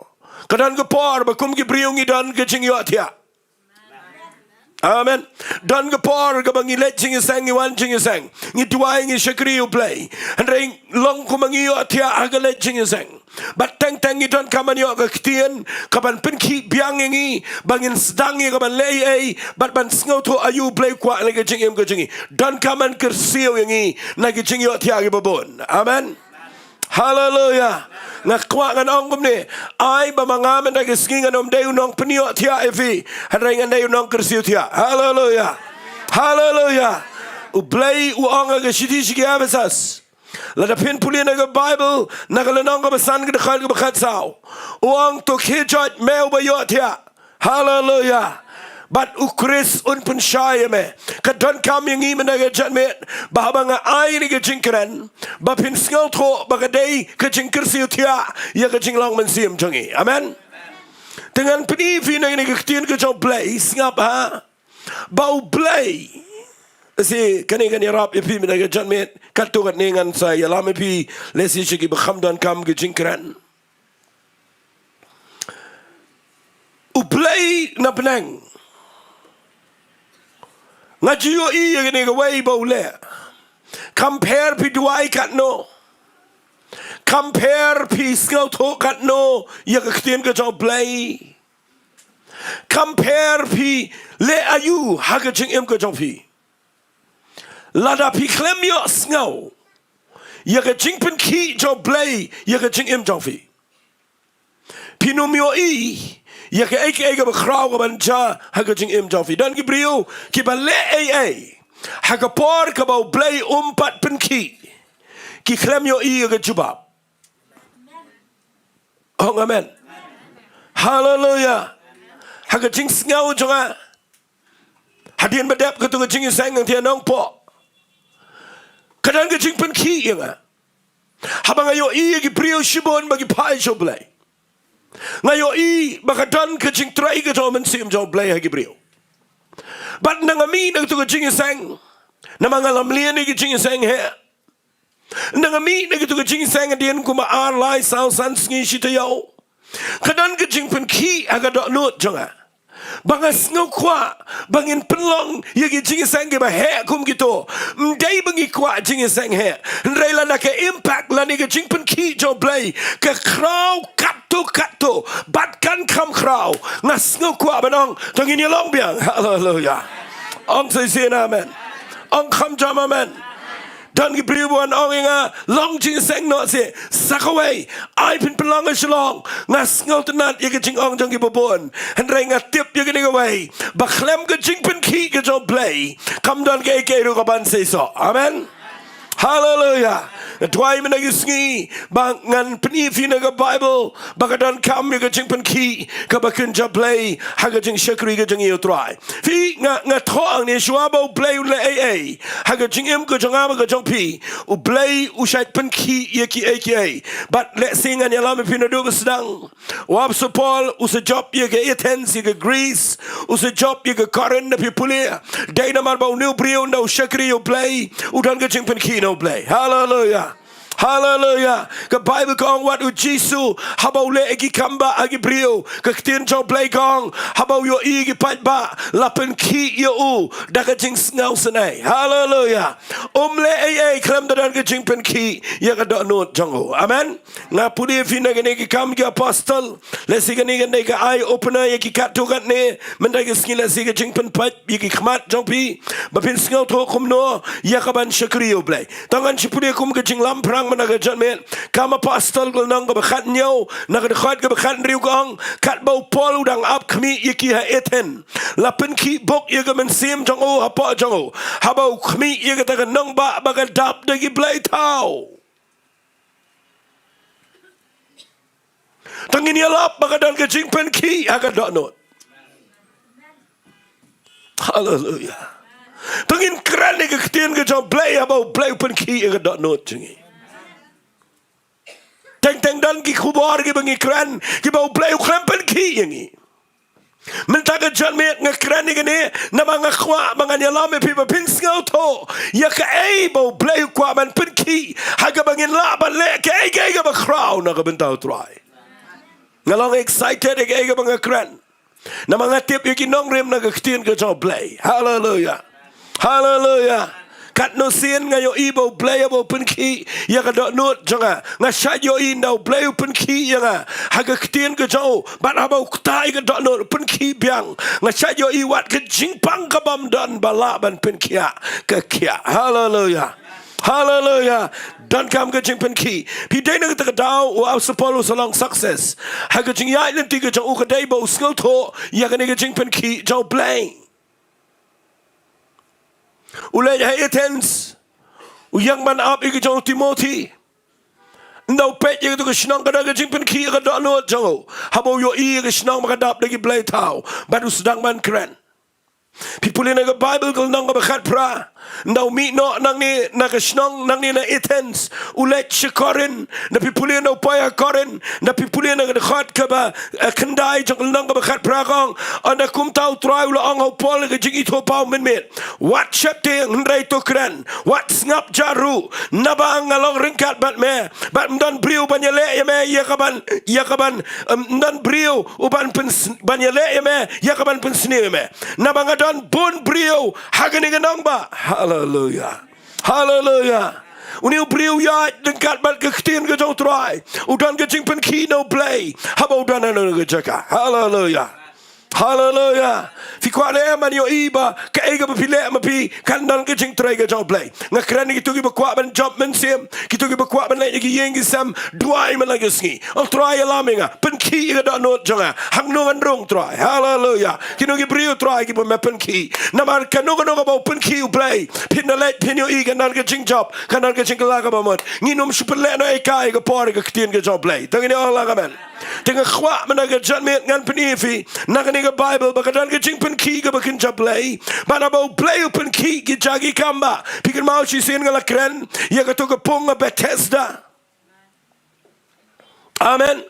Ka don ka por ba kum ki briew ngi don ka jingïohthiah. Amen. Don ka por kaba ngi leit jingïaseng, ngi wan jingïaseng, ngi duwai, ngi shakri U Blei. Hynrei long kumba ngi ïohthiah ha ka leit jingïaseng. Bad teng teng ngi donkam ban ïoh ka ktien kaban pynkhih biang ïa ngi ba ngin sdang ïa kaban leh ei ei bad ban sngewthuh aïu U Blei u kwah na ka jingim ka jong ngi. Donkam ban kyrsiew ïa ngi na ki jingïohthiah kiba bun. Amen. Haleluya. Nga kwah ngan ong kumne, ai ba ma nga mynta ka sngi ngan ym dei u nongpynïohthiah ïa phi, hynrei ngan dei u nongkyrsiew thiah. Haleluya. Haleluya. U Blei u ong ha ka shithi sha ki Ephesus, lada phin pule na ka Baibl, na ka lynnong kaba san, ka dkhot kaba khatsaw, u ong, to khie joit me uba ïohthiah. Haleluya. Bad U Khrist un pynshai ïa me. Ka donkam ïa ngi mynta ka janmiet ba haba nga ai ïa kane ka jingkren, ba phin sngewthuh ba ka dei ka jingkyrsiew thiah ïa ka jinglong mynsiem jong ngi. Amen. Te ngan pyni ïa phi na kane ka ktien ka jong U Blei, sngap ha. Ba U Blei, lehse kane kan ïarap ïa phi mynta ka janmiet, katto katne ngan sa ïalam ïa phi, lehse sha kiba kham donkam ka jingkren. U Blei na bneng. Nga ju ïohi ïa kane kawei ba u leh. Kam pher phi duwai katno, kam pher phi sngewthuh katno ïa ka ktien ka jong U Blei, kam pher phi leh aïu ha ka jingim ka jong phi, lada phi khlem ïohsngew ïa ka jingpynkhih jong U Blei ïa ka jingim jong phi, phin ym ïohi ïa kaei kaei kaba khraw kaban jia ha ka jingim jong phi. Don ki briew kiba leh ei ei ha ka por kaba U Blei um pat pynkhih, ki khlem ïohi ïa ka jubab. Ong amen. Haleluya. Ha ka jingsngew jong nga, hadien ba dep kato ka jingïaseng, nga thiah nongpoh, ka don ka jingpynkhih ïa nga. Haba nga ïohi ïa ki briew shibun ba ki phai sha U Blei, nga ïohi ba ka don ka jingtrei ka jong U Mynsiem jong U Blei ha ki briew. Bad na nga mih na kato ka jingïaseng, Namar nga lam leh ïa ka jingïaseng heh. Nda nga mih na katu ka jingïaseng hadien kumba ar lai saw san sngi shi taïew. Ka don ka jingpynkhih ha ka dohnud jong nga. Ba nga sngew kwah ba ngin pynlong ïa ki jingïaseng kiba heh kum kito. Ym dei ba ngi kwah jingïaseng heh, hynrei lada ka impact lane ka jingpynkhih jong U Blei ka khraw katto katto bad kan kham khraw, nga sngew kwah ban ong to ngin ïalong biang. Haleluya. Ong sa shisien amen. Ong kham jam amen. Don ki briew ba wan ong ïa nga, long jingïaseng noh seh. Sa kawei, ai phin pynlong ha Shillong. Nga sngewtynnat ïa ka jingong jong ki babun. Hynrei nga tip ïa kane kawei, ba khlem ka jingpynkhih ka jong U Blei, kam don kaei kaei ruh kaban seisoh. Amen. Haleluya. Nga duwai mynta ka sngi ba ngan pyni ïa phi na ka Baibl ba ka donkam ïa ka jingpynkhih kaba kynja Blei ha ka jingshakri ka jong ngi ïa U Trai. Phi, nga, nga thoh hangne, shuwa ba U Blei u leh ei ei ha ka jingim ka jong nga bad ka jong phi, U Blei u shait pynkhih ïa kiei kiei. Bad lehse ngan ïalam ïa phi naduh ba sdang. U Apostol Paul u sa jop ïa ka Athens, ïa ka Greece, u sa jop ïa ka Corinth, na phi pule. Dei namar ba une u briew ynda u shakri ïa U Blei, u don ka jingpynkhih na U Blei. Haleluya. Haleluya. Ka Baibl ka ong wat U Jisu haba u leh ïa ki kambah ha ki briew, ka ktien jong U Blei ka ong haba u ïohi ïa ki paidbah la pynkhih ïa u da ka jingsngewsynei. Haleluya. Um leh ei ei khlem da don ka jingpynkhih ïa ka dohnud jong u. Amen. Nga pule ïa phi na kane ki Kam ki Apostol. Lehse kane kan dei ka eye opener ïa ki katto katne. Mynta ka sngi lehse ka jingpynpait ïa ki khmat jong phi ba phin sngewthuh kumno ïa kaban shakri ïa U Blei. To ngan shu pule kum ka jinglamphrang mynta ka janmiet. Kam Apostol ka lynnong kaba khathynñiew na ka dkhot kaba khathynriew ka ong, katba u Paul u dang ap khmih ïa ki ha Athens, la pynkhih buk ïa ka mynsiem jong u hapoh jong u. Haba u khmih ïa kata ka nongbah ba ka dap da ki blei thaw. To ngin ïalap ba ka don ka jingpynkhih ha ka dohnud. Haleluya. To ngin kren ïa ka ktien ka jong U Blei haba U Blei u pynkhih ïa ka dohnud jong ngi. Teng teng don ki khubor kiba ngi kren kiba U Blei u khlem pynkhih ïa ngi. Mynta ka janmiet nga kren ïa kane namar nga kwah ba ngan ïalam ïa phi ba phin sngewthuh ïa kaei ba U Blei u kwah ban pynkhih ha kaba ngin lah ban leh kaei kaei kaba khraw na ka bynta U Trai. Nga long excited ïa kaei kaba nga kren. Namar nga tip ïa ki nongrim na ka ktien ka jong U Blei. Haleluya. Haleluya. Katno sien nga ïohi ba U Blei haba u pynkhih ïa ka dohnud jong nga. Nga shait ïohi ynda U Blei u pynkhih ïa nga ha ka ktien ka jong u, bad haba u ktah ïa ka dohnud u pynkhih biang, nga shait ïohi wat ka jingpang ka bym don ba lah ban pynkhiah, ka khiah. Haleluya. Haleluya. Donkam ka jingpynkhih. Phi dei na kata ka daw u Apostol Paul u sa long success ha ka jingïaid lynti ka jong u, ka dei ba u sngewthuh ïa kane ka jingpynkhih jong U Blei. U leit ha Athens, u ïeng ban ap ïa ka jong u Timothy. Ynda u peit ïa kata ka shnong ka don ka jingpynkhih ïa ka dohnud jong u haba u ïohi ïa ka shnong ba ka dap da ki blei thaw, bad u sdang ban kren. Phi pule na ka Baibl ka lynnong kaba khatphra, ynda u mih noh nangne na ka shnong nangne na Athens, u leit sha Korinth. Ynda phi pule ynda u poi ha Korinth, ynda phi pule na ka dkhot kaba, eh, khyndai jong ka lynnong kaba khatphra ka ong, ynda kumta U Trai u la ong ha u Paul ha ka jingithuhpaw mynmiet, wat sheptieng hynrei to kren, wat sngap jar ruh, naba nga long ryngkat bad me, bad ym don briew ban ïaleh ïa me ïa kaban, ïa kaban, ym don briew uban pyns-, ban ïaleh ïa me ïa kaban pynsniew ïa me. Naba nga don bun briew ha kane ka nongbah. Haleluya. Haleluya. Une u briew u ïaid ryngkat bad ka ktien ka jong U Trai, u don ka jingpynkhih na U Blei haba u don ha kane ka jaka. Haleluya. Haleluya. Phi kwah ne em ban ïohi ba kaei kaba phi leh ma phi kan don ka jingtrei ka jong U Blei? Nga kren ïa kito kiba kwah ban jop mynsiem, kito kiba kwah ban leit na ki ïing ki sem, duwai mynta ka sngi. Ong Trai ïalam ïa nga, pynkhih ïa ka dohnud jong nga. Hangno ngan rung Trai? Haleluya. Kino ki briew Trai kiba me pynkhih? Namar kano kano kaba u pynkhih U Blei, phin da leit phin ïohi kan don ka jingjop, kan don ka jingkylla kaba mut. Ngin ym shu pynlehnohei ïa ka por ïa ka ktien ka jong U Blei. To ngin ong lang amen. Te nga kwah mynta ka janmiet ngan pyni ïa phi na kane ka Baibl ba ka don ka jingpynkhih kaba kynja Blei. Bad haba U Blei u pynkhih ki jaka ki kam ba, phi kynmaw shisien nga la kren ïa kato ka pung ha Bethesda. Amen.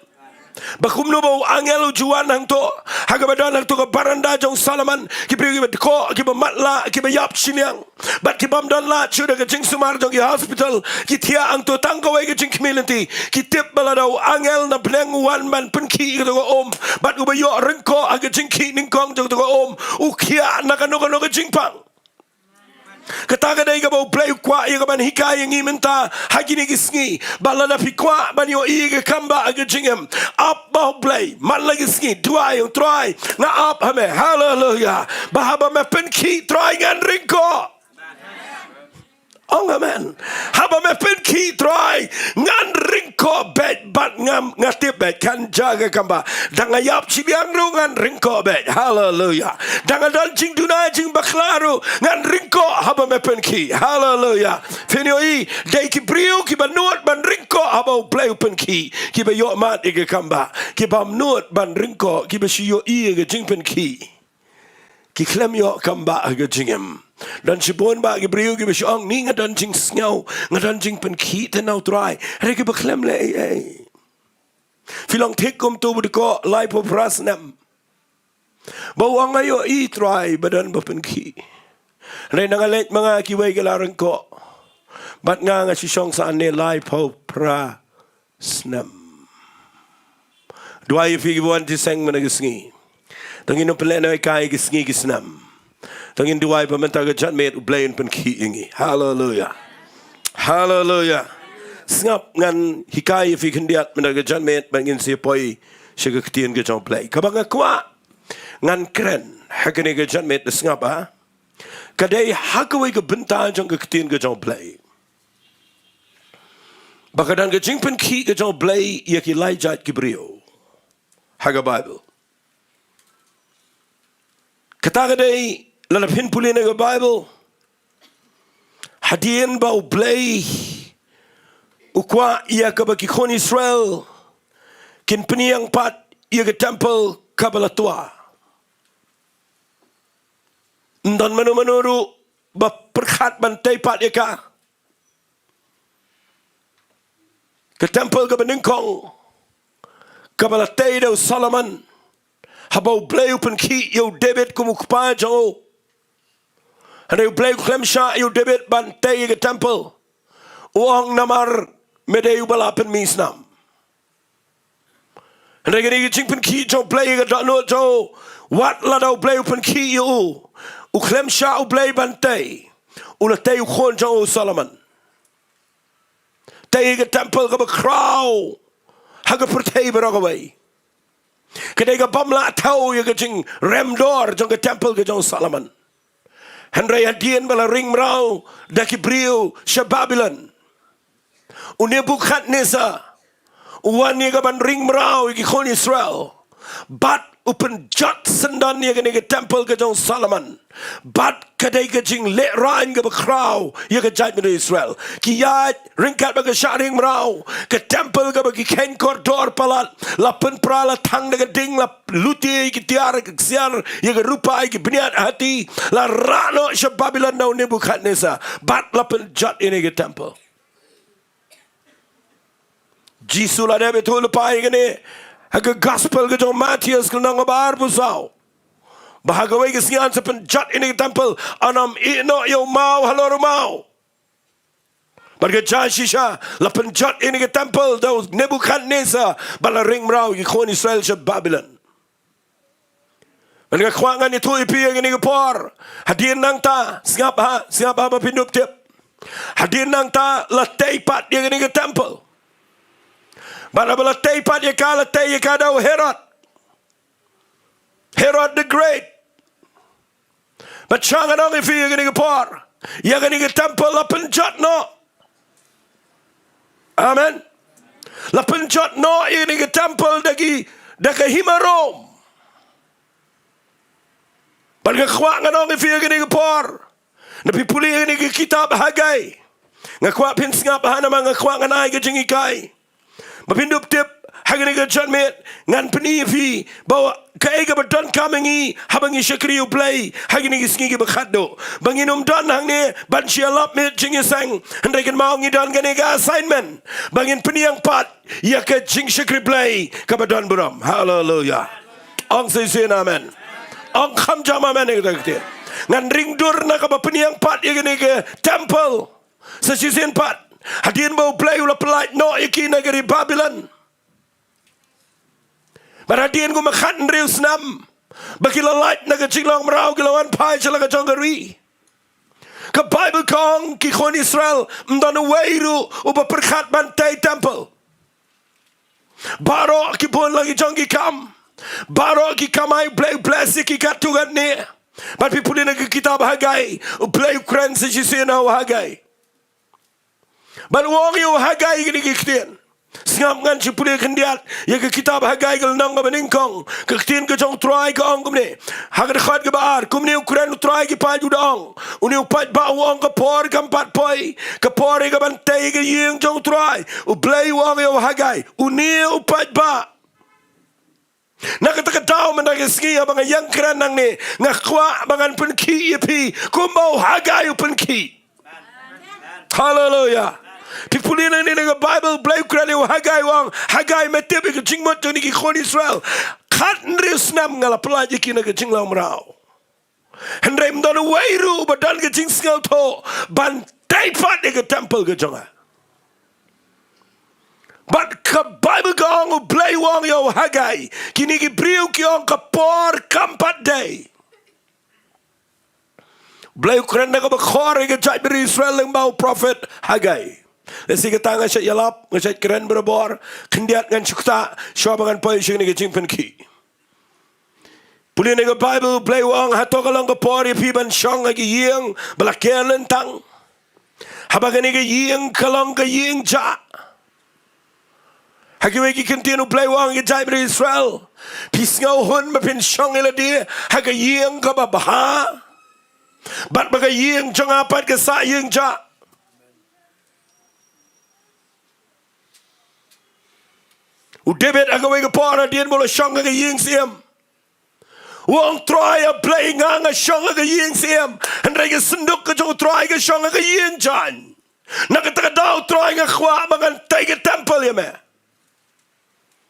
Ba kumno ba u angel u ju wan hangto, ha kaba don hangto ka baranda jong Solomon, ki briew kiba dkoh, kiba matlah, kiba ïap shiliang, bad ki bym don lad shuh da ka jingsumar jong ki hospital, ki thiah hangto tang kawei ka jingkhmih lynti. Ki tip ba lada u angel na bneng u wan ban pynkhih ïa kato ka um, bad uba ïoh ryngkoh ha ka jingkhih nyngkong jong kato ka um, u khiah na kano kano ka jingpang. Kata ka dei kaba U Blei u kwah ïa kaban hikai ïa ngi mynta ha kine ki sngi. Ba lada phi kwah ban ïohi ïa ka kam ba ha ka jingim, ap bad U Blei man la ki sngi, duwai ïa U Trai, nga ap ha me. Haleluia. Ba haba me pynkhih, Trai, ngan ryngkoh. Ong amen. Haba me pynkhih, Trai, ngan ryngkoh beit bad ngam, nga tip beit kan jia ka kam ba. Da nga ïap shiliang ruh ngan ryngkoh beit. Haleluia. Da nga don jingduna jingbakla ruh ngan ryngkoh haba me pynkhih. Haleluia. Phin ïohi, dei ki briew kiba nud ban ryngkoh haba U Blei u pynkhih, kiba ïoh mad ïa ka kam ba. Ki bym nud ban ryngkoh, kiba shu ïohi ïa ka jingpynkhih, ki khlem ïoh kam ba ha ka jingim. Don shibun ba ki briew kiba shu ong, ni nga don jingsngew, nga don jingpynkhih te na U Trai. Hynrei kiba khlem leh ei ei. Phi long thik kum uto u dkoh laiphew phra snem, ba u ong, nga ïohi, Trai, ba don ba pynkhih. Hynrei na nga leit ma nga, kiwei ki la ryngkoh, bad nga, nga shu shong sa hangne laiphew phra snem. Duwai ïa phi kiba wan jingïaseng mynta ka sngi. To ngin ym pynlehnohei ïa ki sngi ki snem. To ngin duwai ba mynta ka janmiet U Blei un pynkhih ïa ngi. Haleluia. Haleluia. Sngap, ngan hikai ïa phi khyndiat mynta ka janmiet, ba ngin sa poi sha ka ktien ka jong U Blei. Kaba nga kwah ngan kren ha kane ka janmiet, da sngap, ha? Ka dei ha kawei ka bynta jong ka ktien ka jong U Blei, ba ka don ka jingpynkhih ka jong U Blei ïa ki lai jait ki briew ha ka Baibl. Kata ka dei, lada phin pule na ka Baibl, hadien ba U Blei u kwah ïa kaba ki khun Israel kin pynïeng pat ïa ka templ kaba la twa, ym don mano mano ruh ba pyrkhat ban tei pat ïa ka. Ka templ kaba nyngkong, kaba la tei da u Solomon, haba U Blei u pynkhih ïa u David kum u kpa jong u. Hynrei U Blei u khlem shah ïa u David ban tei ïa ka templ. U ong, namar me dei uba la pynmih snam. Hynrei kane ka jingpynkhih jong U Blei ïa ka dohnud jong u, wat lada U Blei u pynkhih ïa u, u khlem shah U Blei ban tei, u la tei u khun jong u Solomon. Tei ïa ka templ kaba khraw ha ka pyrthei baroh kawei. Ka dei ka bym lah thew ïa ka jingrem dor jong ka templ ka jong u Solomon. Hynrei hadien ba la ring mraw da ki briew sha Babilon, u Nebukadnesar u wan ïa kaban ring mraw ïa ki khun Israel, bad u pynjot syndon ïa kane ka templ ka jong u Solomon. Bad ka dei ka jinglehraiñ kaba khraw ïa ka jaitbynriew Israel. Ki ïaid ryngkat bad ka shah ring mraw, ka templ kaba ki kheiñ kordor palat la pynpra, la thang da ka ding, la lut ïa ki tiar, ka ksiar, ïa ka rupa, ïa ki bniat hati, la rah noh sha Babilon na u Nebukadnesar, bad la pynjot ïa kane ka templ. Jisu la dep ïathuh lypa ïa kane ha ka gospel ka jong u Mathaios, ka lynnong kaba arphew saw, ba ha kawei ka sngi yn sa pynjot ïa kane ka templ, yn ym ïeh noh ïa u maw halor u maw. Bad ka jia shisha, la pynjot ïa kane ka templ da u Nebukadnesar, bad la ring mraw ïa ki khun Israel sha Babilon. Bad nga kwah ngan ïathuh ïa phi ïa kane ka por. Hadien nangta, sngap ha, sngap ha ba phin dup tip. Hadien nangta la tei pat ïa kane ka templ. Bad haba la tei pat ïa ka, la tei ïa ka da u Herod. Herod the Great. Bad sha ngan ong ïa phi ïa kane ka por, ïa kane ka templ la pynjot noh. Amen. La pynjot noh ïa kane ka templ da ki, da ka hima Rom. Bad nga kwah ngan ong ïa phi ïa kane ka por, lada phi pule ïa kane ka kitab Hagai, nga kwah phin sngap ha, namar nga kwah ngan ai ka jinghikai ba phin dup tip Ha kane ka janmiet ngan pyni ïa phi ba kaei kaba donkam ïa ngi haba ngi shakri U Blei ha kine ki sngi kiba khatduh, ba ngin ym don hangne ban shu ïalap miet jingïaseng. Hynrei kynmaw ngi don kane ka assignment ba ngin pynïeng pat ïa ka jingshakri Blei kaba don burom. Haleluya. Ong sa shisien amen. Ong kham jam amen ïa kata ka ktien. Ngan ring dur na kaba pynïeng pat ïa kane ka temple. Sa shisien pat, hadien ba U Blei u la pyllait noh ïa ki na ka ri Babilon, bad hadien kumba khathynriew snem ba ki la lait na ka jinglong mraw, ki la wan phai sha la ka jong ka ri, ka Baibl ka ong ki khun Israel ym don uwei ruh uba pyrkhat ban tei temple. Baroh ki bun la ki jong ki kam, baroh ki kamai, U Blei u bless ïa ki katto katne. Bad phi pule na ka kitab Hagai, U Blei u kren sa shisien ha u Hagai. Bad u ong ïa u Hagai kine ki ktien. Sngap, ngan shu pule khyndiat ïa ka kitab Hagai ka lynnong kaba nyngkong. Ka ktien ka jong U Trai ka ong kumne ha ka dkhot kaba ar: Kumne u kren U Trai ki paid u da ong, une u paidbah u ong, ka por kam pat poi, ka por ïa ka ban tei ka ïing jong U Trai. U Blei u ong ïa u Hagai, une u paidbah, na kata ka daw mynta ka sngi haba nga ïeng kren nangne, nga kwah ba ngan pynkhih ïa phi kumba u Hagai u pynkhih. Haleluya. Phi pule nangne na ka Baibl, U Blei u kren ïa u Hagai u ong, Hagai, me tip ïa ka jingmut jong kine ki khun Israel. Khathynriew snem nga la pyllait ïa ki na ka jinglong mraw, hynrei ym don uwei ruh uba don ka jingsngewthuh ban tei pat ïa ka temple ka jong nga. Bad ka Baibl ka ong, U Blei u ong ïa u Hagai, kine ki briew ki ong ka por kam pat dei. U Blei u kren da kaba khor ïa ka jaitbynriew Israel lyngba u prophet Hagai. Lehse kata nga shait ïalap, nga shait kren barabor. Khyndiat ngan shu ktah shuwa ba ngan poi sha kane ka jingpynkhih. Pule na ka Baibl, U Blei u ong, hato ka long ka por ïa phi ban shong ha ki ïing ba la ker lyntang, haba kane ka ïing ka long ka ïing jah? Ha kiwei ki kyntien U Blei u ong ïa ki jaitbynriew Israel, phi sngew hun ba phin shong ïa lade ha ka ïing kaba bha, bad ba ka ïing jong nga pat ka sah ïing jah. U David ha kawei ka por, hadien ba u la shong ha ka ïing syiem, u ong, Trai, A Blei, nga, nga shong ha ka ïing syiem, hynrei ka synduk ka jong U Trai ka shong ha ka ïing jaiñ. Na kata ka daw, Trai, nga kwah ba ngan tei ka temple ïa me.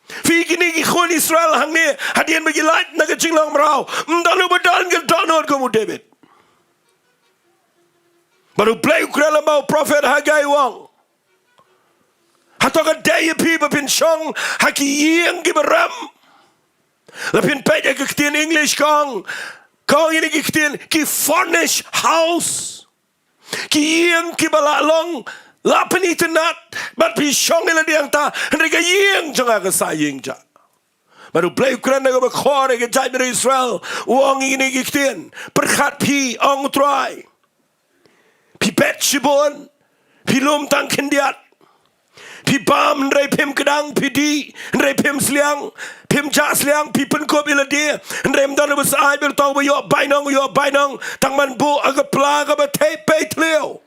Phi, kine ki khun Israel hangne, hadien ba ki lait na ka jinglong mraw, ym don uba don ka dohnud kum u David. Bad U Blei u kren lyngba u prophet Hagai u ong, hato ka dei ïa phi ba phin shong ha ki ïing kiba rem? La phin peit ha ka ktien English ka ong, ka ong ïa kine ki ktien, ki furnished house. Ki ïing kiba la long, la pynitynnad, bad phi shong ïa lade hangta, hynrei ka ïing jong nga ka sah ïing jah. Bad U Blei u kren da kaba khor ïa ki jaitbynriew Israel, u ong ïa kine ki ktien, pyrkhat phi, ong U Trai. Phi bet shibun, phi lum tang khyndiat. Phi bam hynrei phim kdang, phi dih hynrei phim sliang, phim jah sliang, phi pynkup ïa lade hynrei ym don uba sah, bad uta uba ïoh bainong u ïoh bainong, tang ban buh ha ka pla kaba thep pei thliew.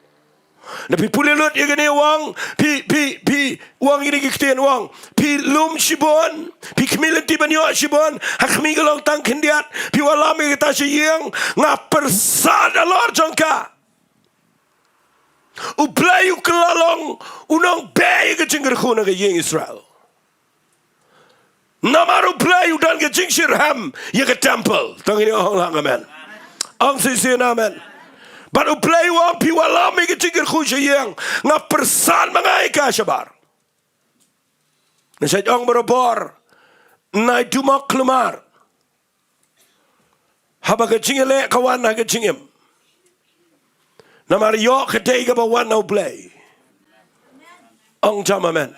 Lada phi pule lut ïa kane u ong, phi, phi, phi, u ong ïa kine ki ktien u ong, phi lum shibun, phi khmih lynti ban ïoh shibun, ha khmih ka long tang khyndiat, phi wallam ïa kata sha ïing, nga pyrsad halor jong ka. U Blei u kylla long u nongbeh ïa ka jingkyrkhu na ka ïing Israel. Namar U Blei u don ka jingshitrhem ïa ka temple. To ngin ong lang amen. Ong shisien amen. Bad U Blei u ong, phi wallam ïa ka jingkyrkhu sha ïing, nga pyrsad ma nga ïa ka shabar. Nga shait ong barabor, nai dumok khlumar haba ka jingïaleh ka wan ha ka jingim. Namar ïoh ka dei kaba wan na U Blei. Ong jam amen.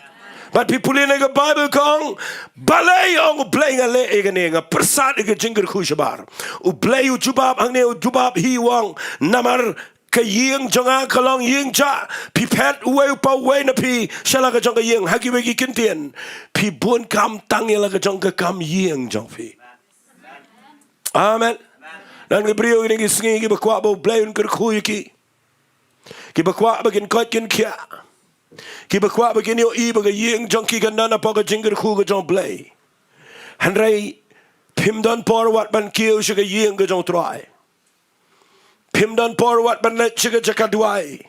Bad phi pule na ka Baibl ka ong, balei, ong U Blei, nga leh ïa kane, nga pyrsad ïa ka jingkyrkhu shabar. U Blei u jubab hangne, u jubab hi, u ong, namar ka ïing jong nga ka long ïing jah. Phi phet uwei pa uwei na phi sha la ka jong ka ïing, ha kiwei ki kyntien, phi bun kam tang ïa la ka jong ka kam ïing jong phi. Amen. Don ki briew kine ki sngi kiba kwah ba U Blei un kyrkhu ïa ki. Kiba kwah ba kin koit kin khiah. Kiba kwah ba kin ïohi ba ka ïing jong ki kan don hapoh ka jingkyrkhu ka jong U Blei. Hynrei phim don por wat ban kiew sha ka ïing ka jong U Trai. Phim don por wat ban leit sha ka jaka duwai.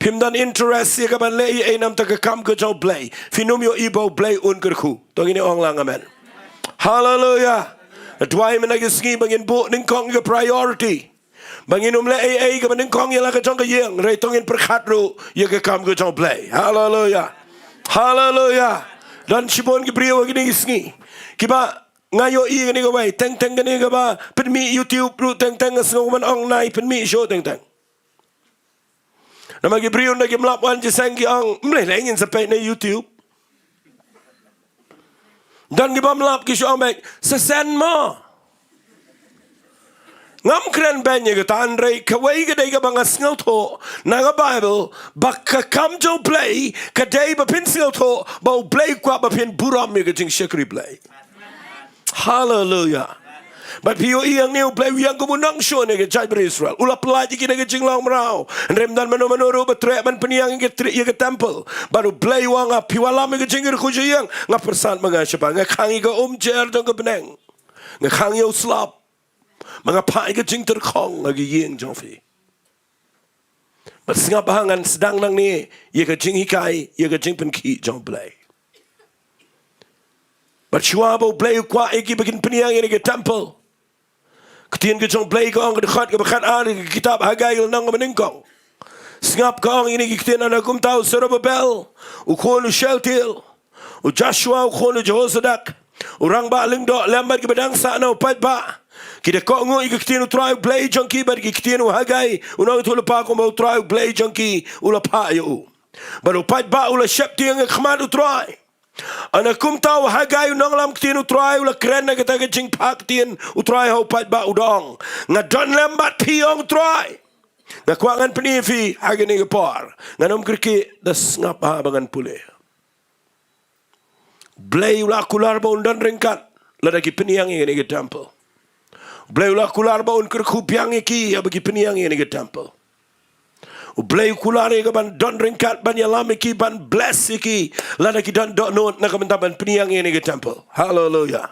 Phim don interest ïa ka ban leh ei ei namar ka kam ka jong U Blei. Phin ym ïohi ba U Blei un kyrkhu. To ngin ong lang amen. Haleluya. Duwai mynta ka sngi ba ngin buh nyngkong ïa ka priority. Ba ngin ym leh ei ei kaba nyngkong ïa la ka jong ka ïing, hynrei to ngin pyrkhat ruh ïa ka kam ka jong U Blei. Haleluya. Haleluya. Don shibun ki briew ha kine ki sngi kiba, nga ïohi kane kawei, teng teng kane kaba pynmih YouTube ruh teng teng nga sngew ban ong nai pynmih shuh teng teng. Namar ki briew na kim lap wan jingïaseng ki ong, mlei lei ngin sa peit na YouTube. Don ki bym lap ki shu ong beit, sa send mo. Ngam kren beiñ ïa kata, hynrei kawei ka dei kaba nga sngewthuh na ka Baibl ba ka kam jong U Blei ka dei ba phin sngewthuh ba U Blei u kwah ba phin burom ïa ka jingshakri Blei. Haleluya. Bad phi ïohi hangne U Blei u ïeng kum u nongshun ïa ka jaitbynriew Israel. U la pyllait ïa ki na ka jinglong mraw. Hynrei ym don mano mano ruh ba treh ban pynïang ïa ka tri-, ïa ka temple. Bad U Blei u ong, phi wallam ïa ka jingkyrkhu jong ïing, nga pyrsad ma nga shabar. Nga khang ïa ka umjer jong ka bneng. Nga khang ïa u slap. Ma nga phah ïa ka jingtyrkhong ha ka ïing jong phi. Bad sngap bha, ngan sdang nangne ïa ka jinghikai, ïa ka jingpynkhih jong U Blei. Bad shuwa ba U Blei u kwah ïa ki ba kin pynïang ïa kane ka temple, ka ktien ka jong U Blei ka ong ha ka dkhot kaba khatar ka kitab Haggai ka lynnong kaba nyngkong. Sngap, ka ong ïa kine ki ktien: Hynda kumta u Serubabel u khun u Shealtiel, u Joshua u khun u Jehozadak, u rangbah lyngdoh lem bad kiba dang sah na u paidbah, ki da kohnguh ïa ka ktien U Trai U Blei jong ki bad ki ktien u Haggai u nongïathuhlypa, kumba U Trai U Blei jong ki u la phah ïa u. Bad u paidbah u la sheptieng ha khmat U Trai. Hynda kumta u Haggai u nongïalam ktien U Trai u la kren na kata ka jingphah ktien U Trai ha u paidbah, u da ong: Nga don lem bad phi, ong U Trai. Nga kwah ngan pyni ïa phi ha kane ka por. Ngan ym kyrkieh, da sngap bha ba ngan pule. U Blei u la kular ba un don ryngkat lada ki pynïang ïa kane ka temple. U Blei u la kular ba un kyrkhu biang ïa ki haba ki pynïang ïa kane ka temple. U Blei u kular ïa ka ban don ryngkat, ban ïalam ïa ki, ban bless ïa ki lada ki don dohnud na ka bynta ban pynïang ïa kane ka temple. Haleluya.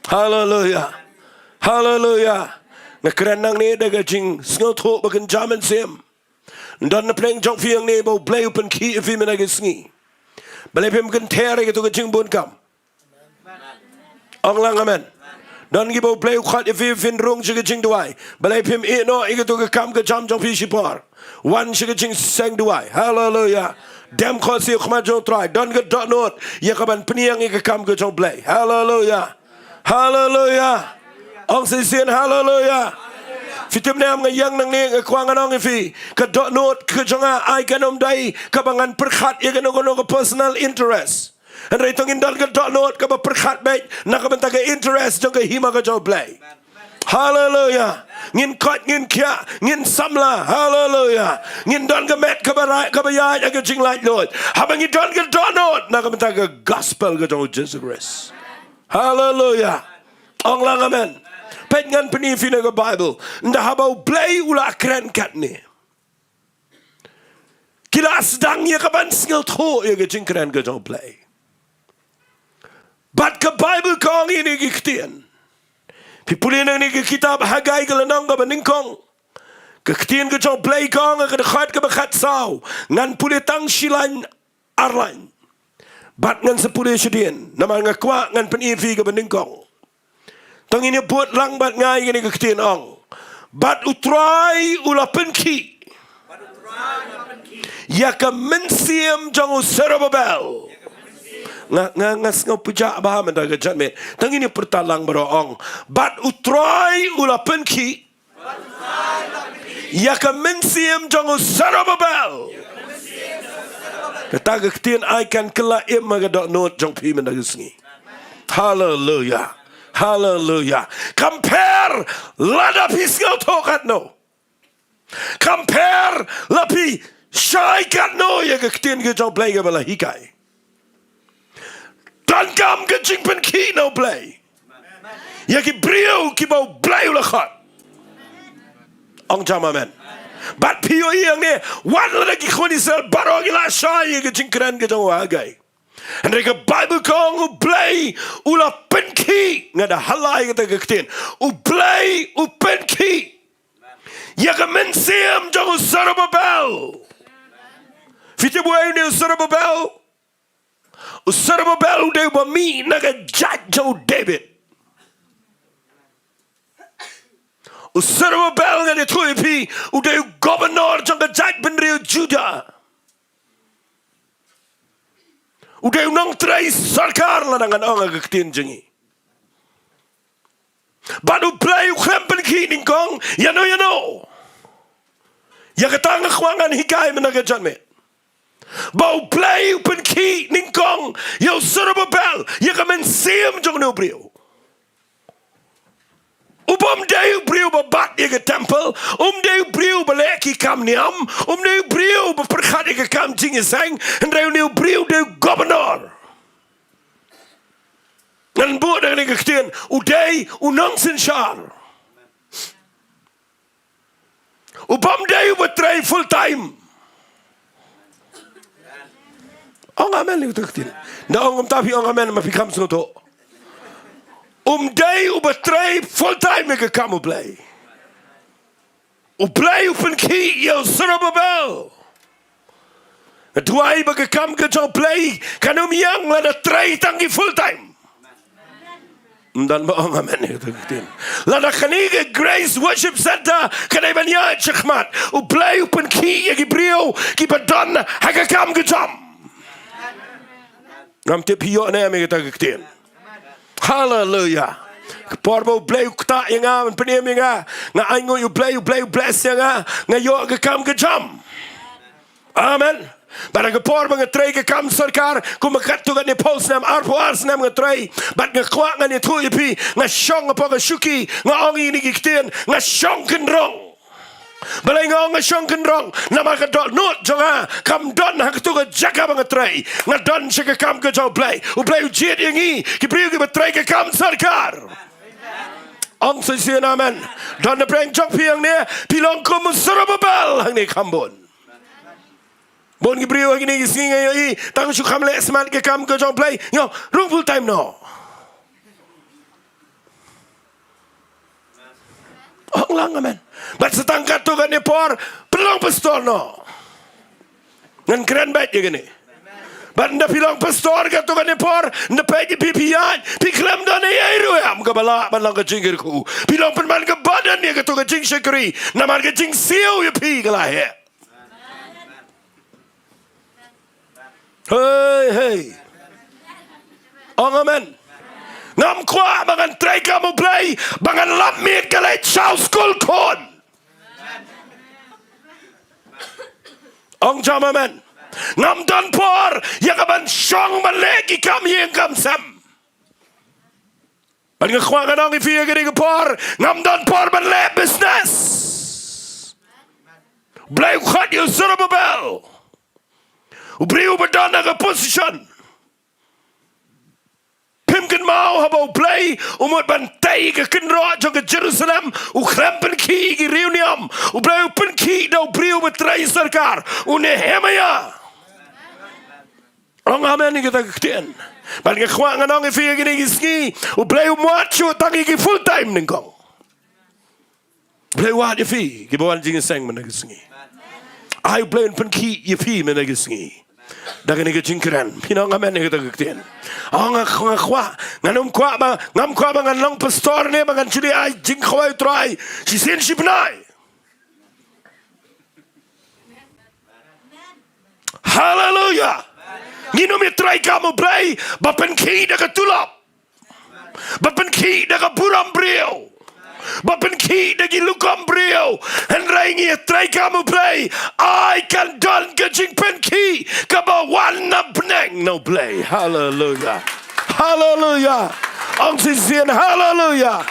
Haleluya. Haleluya. Nga kren nangne da ka jingsngewthuh ba kynja mynsiem. Don na pdeng jong phi hangne ba U Blei u pynkhih ïa phi mynta ka sngi. Balei phim kynther ïa kato ka jingbun kam? Ong lang amen. Don kiba U Blei u khot ïa phi phin rung sha ka jingduwai. Balei phim ïeh noh ïa kato ka kam ka jam jong phi shipor? Wan sha ka jingseng duwai. Haleluya. Dem khohsiew ha khmat jong U Trai. Don ka dohnud ïa ka ban pynïang ïa ka kam ka jong U Blei. Haleluya. Haleluya. Ong shisien haleluya. Phi tip ne em, nga ïeng nangne nga kwah ngan ong ïa phi, ka dohnud ka jong nga ai kan ym dei kaba ngan pyrkhat ïa kano kano ka personal interest. Hynrei to ngin don ka dohnud kaba pyrkhat beit na ka bynta ka interest jong ka hima ka jong U Blei. Haleluya. Ngin koit, ngin khiah, ngin samla. Haleluya. Ngin don ka met kaba rai, kaba ïaid ha ka jinglaitluid haba ngi don ka dohnud na ka bynta ka gospel ka jong U Jisu Khrist. Haleluya. Ong lang amen. Peit, ngan pyni ïa phi na ka Baibl. Ynda haba U Blei u la kren katne, ki la sdang ïa ka ban sngewthuh ïa ka jingkren ka jong U Blei. Bad ka Baibl ka ong ïa kine ki ktien. Phi pule nangne ha ka kitab Haggai ka lynnong kaba nyngkong. Ka ktien ka jong U Blei ka ong ha ka dkhot kaba khatsaw. Ngan pule tang shi lain, ar lain. Bad ngan sa pule shadien, namar nga kwah ngan pyni ïa phi kaba nyngkong. To ngin ïa bud lang bad nga ïa kane ka ktien, ong: Bad U Trai u la pynkhih ïa ka mynsiem jong u Serubabel. Nga, nga, nga sngew pujah bha mynta ka janmiet. To ngin ïa pyrta lang baroh, ong: Bad U Trai u la pynkhih ïa ka mynsiem jong u Serubabel. Kata ka ktien ai kan kylla im ha ka dohnud jong phi mynta ka sngi. Haleluya. Haleluya. Kam pher lada phi sngewthuh katno. Kam pher la phi shai katno ïa ka ktien ka jong U Blei kaba la hikai. Donkam ka jingpynkhih na U Blei ïa ki briew kiba U Blei u la khot. Ong jam amen. Bad phi ïohi hangne, wat lada ki khun Israel baroh ki la shai ïa ka jingkren ka jong u Hagai, hynrei ka Baibl ka ong U Blei u la pynkhih. Nga da highlight kata ka ktien, U Blei u pynkhih ïa ka mynsiem jong u Zerubbabel. Phi tip uei une u Zerubbabel? U Zerubbabel u dei uba mih na ka jait jong u David. U Zerubbabel, ngan ïathuh ïa phi, u dei u governor jong ka jaitbynriew Judah. U dei u nongtrei sorkar, lada ngan ong ha ka ktien jong ngi. Bad U Blei u khlem pynkhih nyngkong ïano ïano. Ïa kata nga kwah ngan hikai mynta ka janmiet, ba U Blei u pynkhih nyngkong ïa u Zerubbabel ïa ka mynsiem jong une u briew. U bym dei u briew ba bat ïa ka temple, um dei u briew ba leh ki kam niam, um dei u briew ba pyrkhat ïa ka kam jingïaseng, hynrei une u briew u dei u governor. Ngan buh da kane ka ktien, u dei u nongsynshar. U bym dei uba trei full time. Ong amen ïa kata ka ktien. Nda ong kumta, phi ong amen ma phi kham sngewthuh. Um dei uba trei full time ïa ka kam U Blei. U Blei u pynkhih ïa u Zerubbabel. Nga duwai ba ka kam ka jong U Blei kan ym ïeng lada trei tang ki full time. Ym don ba ong amen ïa kata ka ktien. Lada kane ka Grace Worship Centre ka dei ban ïaid shakhmat, U Blei u pynkhih ïa ki briew kiba don ha ka kam ka jam. Ngam tip phi ïoh ne em ïa kata ka ktien. Haleluya. Ka por ba U Blei u ktah ïa nga, ban pynim ïa nga, nga ainguh ïa U Blei, U Blei u bless ïa nga, nga ïoh ka kam ka jam. Amen. Bad ha ka por ba nga trei ka kam sorkar, kumba katto katne phew snem, arphew ar snem nga trei, bad nga kwah ngan ïathuh ïa phi, nga shong hapoh ka shuki, nga ong ïa kine ki ktien, nga shong kynrong. Balei nga ong nga shong kynrong? Namar ka dohnud jong nga kam don ha kato ka jaka ba nga trei. Nga don sha ka kam ka jong U Blei. U Blei u jied ïa ngi ki briew kiba trei ka kam sorkar. Ong shisien amen. Don na pdeng jong phi hangne, phi long kum u Zerubbabel hangne kham bun. Bun ki briew ha kine ki sngi nga ïohi tang shu kham leh smat ka kam ka jong U Blei. Ïoh, rung full time noh. Ong lang amen. Bad sa tang katto katne por pynlong pastor noh. Ngan kren beit ïa kane. Bad ynda phi long pastor katto katne por, ynda peit ïa phi, phi ïaid, phi khlem don ei ei ruh em kaba lah ban long ka jingkyrkhu. Phi long pynban ka burden ïa kato ka jingshakri, namar ka jingsiew ïa phi ka la heh. Hei, hei. Ong amen. Ngam kwah ba ngan trei kam U Blei ba ngan lap miet ka leit shaw skul khun. Ong jam amen. Ngam don por ïa ka ban shong ban leh ki kam ïing kam sem. Bad nga kwah ngan ong ïa phi ha kane ka por, ngam don por ban leh business. Blei u khot ïa u Zerubbabel, u briew uba don ha ka position. Phim kynmaw haba U Blei u mut ban tei ka kynroh jong ka Jerusalem, u khlem pynkhih ki riewniam. U Blei u pynkhih da u briew uba trei sorkar, u Nehemiah. Ong amen ïa kata ka ktien. Bad nga kwah ngan ong ïa phi ha kine ki sngi, U Blei um wad shuh tang ïa ki full time nyngkong. U Blei u wad ïa phi kiba wan jingïaseng mynta ka sngi. Ai U Blei un pynkhih ïa phi mynta ka sngi da kane ka jingkren. Phi ong amen ïa kata ka ktien. Ong nga, nga kwah, ngan ym kwah ba, ngam kwah ba ngan long pastor ne ba ngan ju leit ai jingkhawai U Trai shisien shi bnai. Haleluya. Ngin ym ïatrei kam U Blei ba pynkhih da ka tulop, ba pynkhih da ka burom briew, ba pynkhih da ki rukom briew. Hynrei ngi ïatrei kam U Blei, ai kan don ka jingpynkhih kaba wan na bneng na U Blei. Haleluya. Haleluya. Ong shisien haleluya.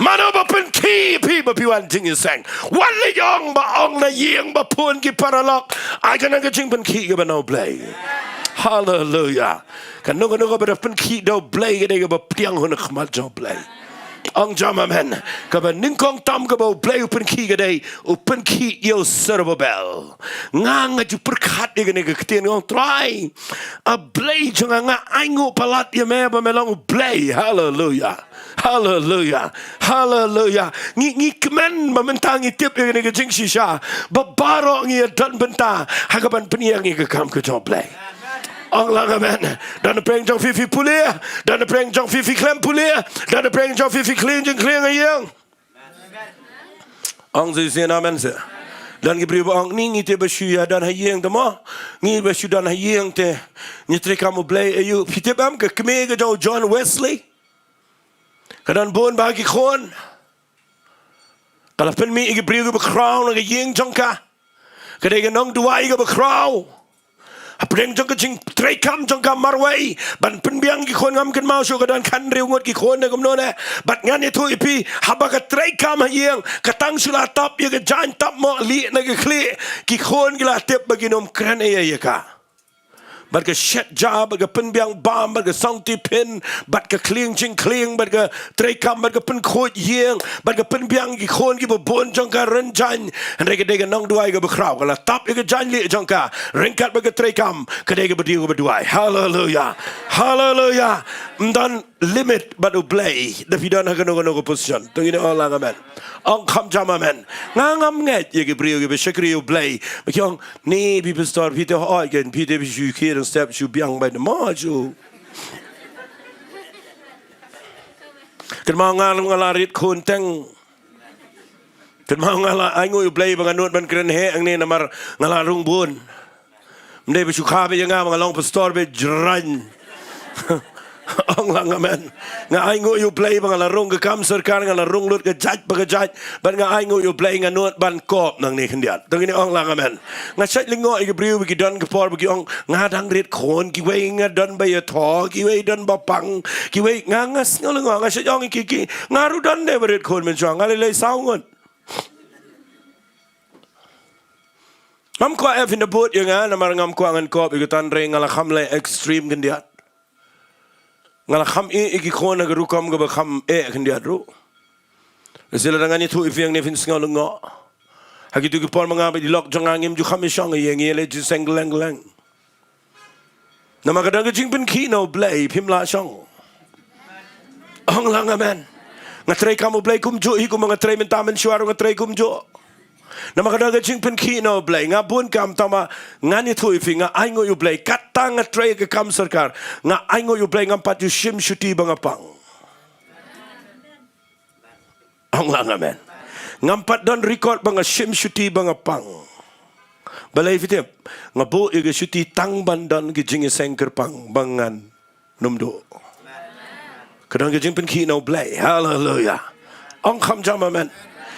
Mano ba pynkhih ïa phi ba phi wan jingïaseng? Wat leh ïong ba ong na ïing ba pun ki paralok. Ai ka nang ka jingpynkhih kaba na U Blei. Haleluya. Kano kano kaba da pynkhih da U Blei ka dei kaba pdiang hun ha khmat jong U Blei. Ong jam amen. Kaba nyngkong tam kaba U Blei u pynkhih ka dei, u pynkhih ïa u Zerubbabel. Nga nga ju pyrkhat ïa kane ka ktien, nga ong Trai, A Blei jong nga, nga ainguh palat ïa me ba me long U Blei. Haleluia. Haleluia. Haleluia. Ngi, ngi kmen ba mynta ngi tip ïa kane ka jingshisha ba baroh ngi ïa don bynta ha kaban pynïeng ïa ka kam ka jong U Blei. Ong lang amen. Don na pdeng jong phi phi pule, don na pdeng jong phi phi khlem pule, don na pdeng jong phi phi khlieng jingkhlieng ha ïing. Ong shisien amen seh. Don ki briew ba ong, ni ngi te ba shu ïa don ha ïing te mo, ngi ba shu don ha ïing te ngi treikam U Blei. Aïu, phi tip em ka kmie ka jong u John Wesley, ka don bun bha ki khun. Ka la pynmih ïa ki briew kiba khraw na ka ïing jong ka. Ka dei ka nongduwai kaba khraw. Hapdeng jong ka jingtreikam jong ka marwei ban pynbiang ki khun, ngam kynmaw shuh ka don khathynriew ngut ki khun ne kumno ne. Bad ngan ïathuh ïa phi, haba ka treikam ha ïing, ka tang shu la tap ïa ka jaiñ, tap mohlieh na ka khlieh, ki khun ki la tip ba kin ym kren ei ei ïa ka. Bad ka shet ja, bad ka pynbiang bam, bad ka song tiphin, bad ka khlieng jingkhlieng, bad ka treikam, bad ka pynkhuid ïing, bad ka pynbiang ki khun kiba bun jong ka rynjang. Hynrei ka dei ka nongduwai kaba khraw, ka la tap ïa ka jaiñ lieh jong ka, ryngkat bad ka treikam, ka dei kaba dei kaba duwai. Haleluia. Haleluia. Ym don limit bad U Blei, da phi don ha kano kano ka position. To ngin ong lang amen. Ong kham jam amen. Nga ngam ngeit ïa ki briew kiba shakri U Blei ba ki ong, ni phi pastor, phi te hooid kein, phi te phi shu khie dang step shu biang bad mo shu. Kynmaw nga ruh nga la rit khun teng. Kynmaw nga la ainguh ïa U Blei ba nga nud ban kren heh hangne namar nga la rung bun. Ym dei ba shu kha beit ïa nga ba nga long pastor beit jrang. Ong lang amen. Nga ainguh ïa U Blei ba nga la rung ka kam sorkar, nga la rung lut ka jait pa ka jait. Bad nga ainguh ïa U Blei nga nud ban kop nangne khyndiat. To ngin ong lang amen. Nga shait lyngngoh ïa ki briew ba ki don ka por ba ki ong, nga dang rit khun, kiwei nga don ba ïathoh, kiwei don ba pang, kiwei, nga, nga sngew lyngngoh, nga shait ong ïa ki, ki, nga ruh don de ba rit khun mynshuwa, nga lei lei saw ngut. Ngam kwah eh phin da bud ïa nga namar ngam kwah ngan kop ïa ka tan, hynrei nga la kham leh extreme khyndiat. Nga la kham ïeh ïa ki khun ha ka rukom kaba kham eh khyndiat ruh. Lehse lada ngan ïathuh ïa phi hangne phin sngew lyngngoh. Ha kito ki por ma nga bad i lok jong nga ngim ju kham ïashong ïa ngi, ïaleh jingïaseng kylleng kylleng. Namar ka don ka jingpynkhih na U Blei, phim lah shong. Ong lang amen. Nga treikam U Blei kumjuh hi, kumba nga trei mynta mynshuwa ruh nga trei kumjuh. Namar ka don ka jingpynkhih na U Blei, nga bun kam, tangba ngan ïathuh ïa phi, nga ainguh ïa U Blei, katta nga trei ka kam sorkar, nga ainguh ïa U Blei, ngam pat ju shim shuti ba nga pang. Ong lang amen. Ngam pat don record ba nga shim shuti ba nga pang. Balei phi tip? Nga buh ïa ka shuti tang ban don ka jingïaseng kyrpang ba ngan nym duh. Ka don ka jingpynkhih na U Blei. Haleluia. Ong kham jam amen.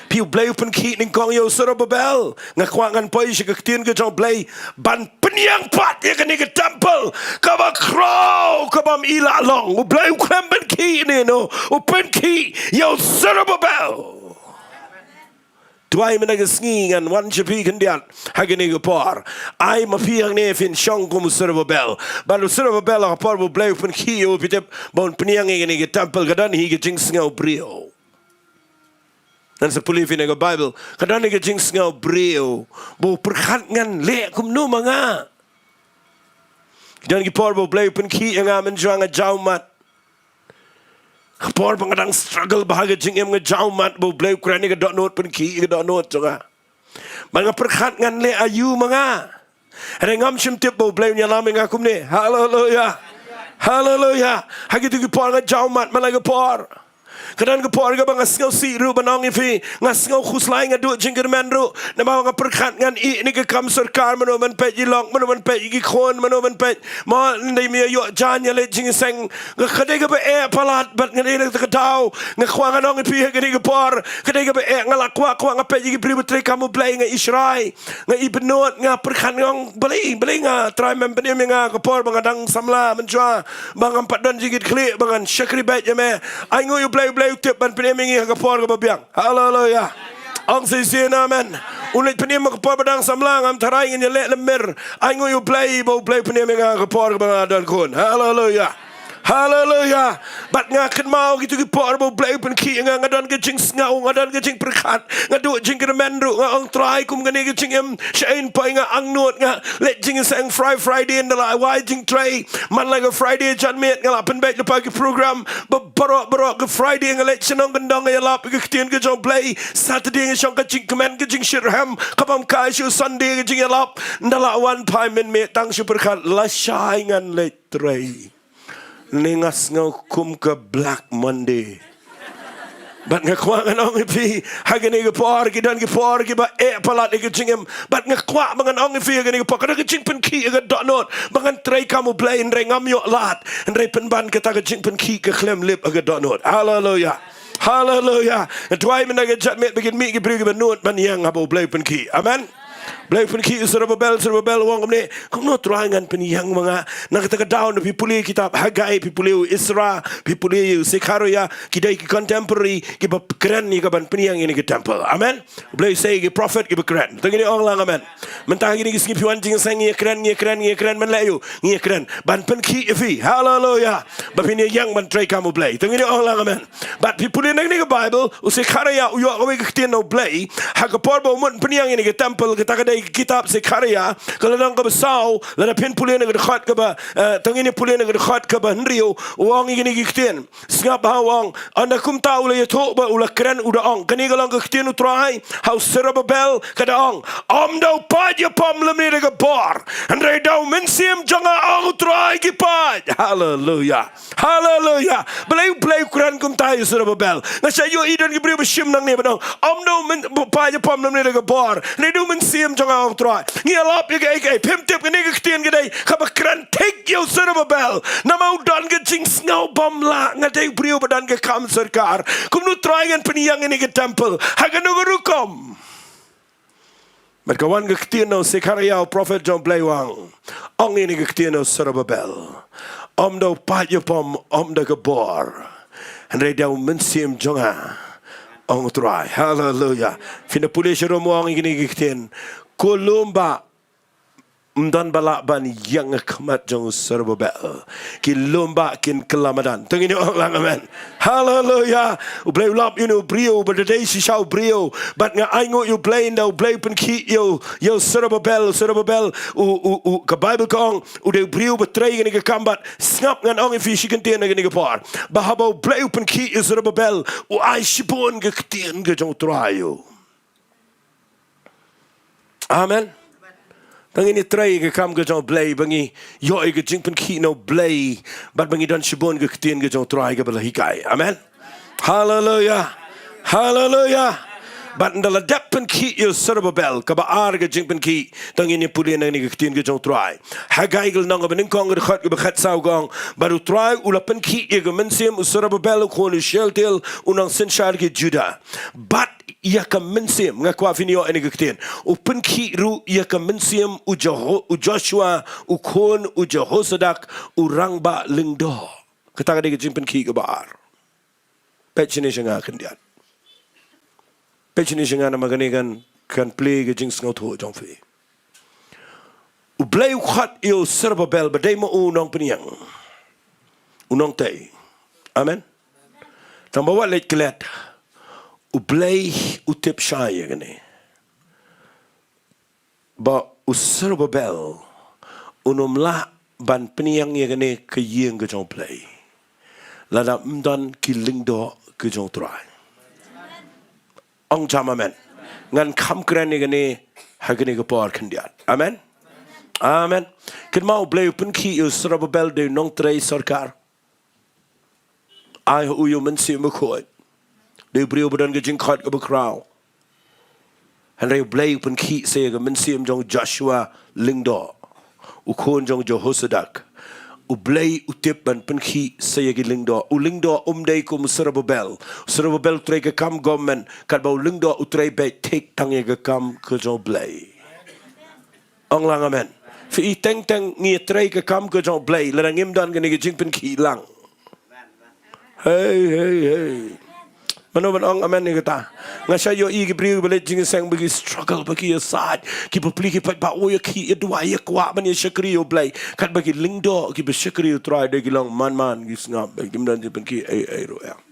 Phi, U Blei u pynkhih nyngkong ïa u Zerubbabel. Nga kwah ngan poi sha ka ktien ka jong U Blei ban pynïeng pat ïa kane ka temple kaba khraw, kaba ym i la long. U Blei u khlem pynkhih ïa ine, no, u pynkhih ïa u Zerubbabel. Duwai mynta ka sngi ngan wan sha phi khyndiat ha kane ka por. Ai ma phi hangne phin shong kum u Zerubbabel. Bad u Zerubbabel ha ka por ba U Blei u pynkhih ïa u, phi tip, ba un pynïeng ïa kane ka temple, ka don hi ka jingsngew briew. Ngan sa pule ïa phi na ka Baibl, ka don hi ka jingsngew briew ba u pyrkhat, ngan leh kumno ma nga. Don ki por ba U Blei u pynkhih ïa nga mynshuwa nga jaw mat. Ka por ba nga dang struggle bha ha ka jingim, nga jaw mat ba U Blei u kren ïa ka dohnud, pynkhih ïa ka dohnud jong nga. Bad nga pyrkhat, ngan leh aïu ma nga. Hynrei ngam shym tip ba U Blei un ïalam ïa nga kumne. Haleluia. Haleluia. Ha kito ki por nga jaw mat man la ka por. Ka don ka por kaba nga sngewsih ruh ban ong ïa phi, nga sngew khuslai, nga duh jingkyrmen ruh. Namar nga pyrkhat ngan ïeh ïa kane ka kam sorkar, mano ban peit ïa i lok, mano ban peit ïa ki khun, mano ban peit. Mo, ym dei me ïoh jaiñ, ïaleh jingïaseng. Nga, ka dei kaba eh palat, bad nga dei na kata ka daw nga kwah ngan ong ïa phi ha kane ka por. Ka dei kaba eh, nga la kwah, kwah nga peit ïa ki briew ba trei kam U Blei, nga i shrai, nga i bynnud, nga pyrkhat, nga ong, balei, balei nga, Trai, mem pynim ïa nga ha ka por ba nga dang samla mynshuwa, ba ngam pat don jingkitkhlieh, ba ngan shakri beit ïa me. Ainguh ïa U Blei, U Blei u tip ban pynim ïa ngi ha ka por kaba biang. Haleluia. Ong shisien amen. Un leit pynim ha ka por ba dang samla, ngam tharai ngin ïaleh lemmer. Ainguh ïa U Blei ba U Blei u pynim ïa nga ha ka por kaba nga la don khun. Haleluia. Haleluya. Bad nga kynmaw kito ki por ba U Blei u pynkhih ïa nga, nga don ka jingsngew, nga don ka jingpyrkhat, nga duh jingkyrmen ruh, nga ong Trai kum kane ka jingim, sha ïing poi nga angnud, nga leit jingïaseng Fri-, Friday ynda la wai jingtrei, man la ka Friday janmiet nga la pynbeit lypa ki program, ba baroh baroh ka Friday nga leit shnong kyndong nga ïalap ïa ka ktien ka jong U Blei, Saturday nga shong ka jingkmen ka jingshitrhem, kabym kai shu Sunday ka jingïalap, ynda la wan phai mynmiet tang shu pyrkhat lashai ngan leit trei. Ne nga sngew kum ka Black Monday. Bad nga kwah ngan ong ïa phi, ha kane ka por, ki don ki por kiba eh palat ïa ka jingim. Bad nga kwah ba ngan ong ïa phi ha kane ka por, ka don ka jingpynkhih ha ka dohnud ba ngan trei kam U Blei, hynrei ngam ïoh lad. Hynrei pynban kata ka jingpynkhih ka khlem lip ha ka dohnud. Haleluya. Haleluya. Nga duwai mynta ka janmiet ba kin mih ki briew kiba nud ban ïeng haba U Blei u pynkhih. Amen. Blei u pynkhih ïa u Serubabel, Serubabel u ong kumne, kumno Trai ngan pynïeng ma nga? Na kata ka daw, ynda phi pule kitab Haggai, phi pule u Ezra, phi pule u Sekhariah, ki dei ki contemporary kiba kren ïa kaban pynïeng ïa kane ka temple. Amen. U Blei u sei ïa ki prophet kiba kren. To ngin ong lang amen. Mynta ha kine ki sngi phi wan jingïaseng, ngi ïakren, ngi ïakren, ngi ïakren, mynta la ïoh, ngi ïakren ban pynkhih ïa phi. Haleluya. Ba phin ïeng ban trei kam U Blei. To ngin ong lang amen. Bad phi pule na kane ka Bible, u Sekhariah u ïoh kawei ka ktien na U Blei ha ka por ba u mut pynïeng ïa kane ka temple, kata ka dei ka kitab Sekhariah, ka lynnong kaba saw, lada phin pule na ka dkhot kaba, eh, to ngin ïa pule na ka dkhot kaba hynriew, u ong ïa kane ka ktien. Sngap ha u ong, ynda kumta u la ïathuh bad u la kren u da ong, kane ka long ka ktien U Trai ha u Serubabel, ka da ong, ym da u pait ïa pom lymne da ka bor, hynrei da u Mynsiem jong nga, ong U Trai ki paid. Haleluya. Haleluya. Balei U Blei u kren kumta ïa u Serubabel? Nga sa ïohi don ki briew ba shim nangne ba ong, ym da u myn-, ba pait ïa pom lymne da ka bor, hynrei da u Mynsiem jong nga, ong U Trai. Ngi ïalap ïa kaei kaei, phim tip kane ka ktien ka dei kaba kren thik ïa u Serubabel. Namar u don ka jingsngew bym lah, nga dei u briew ba don ka kam sorkar. Kumno Trai ngan pynïeng ïa kane ka temple? Ha kano ka rukom? Bad ka wan ka ktien na u Sekhariah u prophet jong U Blei u ong, ong ïa kane ka ktien na u Serubabel. Ym da u pait ïa pom, ym da ka bor, hynrei da u Mynsiem jong nga, ong U Trai. Haleluya. Phin da pule sharum u ong ïa kane ka ktien. Ko lum bah, ym don ba lah ban ïeng ha khmat jong u Serubabel. Ki lum bah kin kylla madan. To ngin ong lang amen. Haleluya. U Blei u lap ïa une u briew, ba da dei shisha u briew. Bad nga ainguh ïa U Blei ynda U Blei u pynkhih ïa u, ïa u Serubabel, u Serubabel, u, u, u, ka Bible ka ong, u dei u briew ba trei kane ka kam bad sngap ngan ong ïa phi shi kyntien ha kane ka por. Ba haba U Blei u pynkhih ïa u Serubabel, u ai shibun ka ktien ka jong U Trai ïa u. Amen. Ba ngin ïa trei ka kam ka jong U Blei, ba ngi ïoh ïa ka jingpynkhih na U Blei, bad ba ngi don shibun ka ktien ka jong U Trai kaba la hikai. Amen. Haleluya. Haleluya. Bad ynda la dep pynkhih ïa u Serubabel, kaba ar ka jingpynkhih, to ngin ïa pule na kane ka ktien ka jong U Trai. Haggai ka lynnong kaba nyngkong ka dkhot kaba khatsaw ka ong, bad U Trai u la pynkhih ïa ka mynsiem u Serubabel u khun u Shealtiel u nongsynshar ki Judah. Bad ïa ka mynsiem, nga kwah phin ïoh ïa kane ka ktien. U pynkhih ruh ïa ka mynsiem u Jeho-, u Joshua, u khun u Jehosadak, u rangbah lyngdoh. Kata ka dei ka jingpynkhih kaba ar. Peit shane sha nga khyndiat. Peit shane sha nga namar kane kan, kan plie ka jingsngewthuh jong phi. U Blei u khot ïa u Serubabel ba dei ma u u nongpynïeng, u nongtei. Amen. Tang ba wat leit klet, U Blei u tip shai ïa kane. Ba u Serubabel un ym lah ban pynïeng ïa kane ka ïing ka jong U Blei lada ym don ki lyngdoh ki jong U Trai. Ong jam amen. Ngan kham kren ïa kane ha kane ka por khyndiat. Amen. Amen. Kynmaw U Blei u pynkhih ïa u Serubabel dei u nongtrei sorkar. Ai ha u ïa u Mynsiem Bakhuid. Dei u briew ba don ka jingkhot kaba khraw. Hynrei U Blei u pynkhih sa ïa ka mynsiem jong u Joshua lyngdoh, u khun jong u Jehosadak. U Blei u tip ban pynkhih sa ïa ki lyngdoh. U lyngdoh um dei kum u Serubabel. U Serubabel u trei ka kam government, katba u lyngdoh u trei beit thik tang ïa ka kam ka jong U Blei. Ong lang amen. Phi i teng teng ngi trei ka kam ka jong U Blei lada ngim don kane ka jingpynkhih lang. Hei, hei, hei. Mano ban ong amen ïa kata? Nga shait ïohi ki briew kiba leit jingïaseng ba ki struggle, ba ki ïasaid, ki bapli ki paidbah, oh ïa ki ïa duwai, ïa kwah ban ïa shakri ïa U Blei. Katba ki lyngdoh kiba shakri ïa U Trai, dei ki long man man, ki sngap, ba kim don jingpynkhih ei ei ruh em.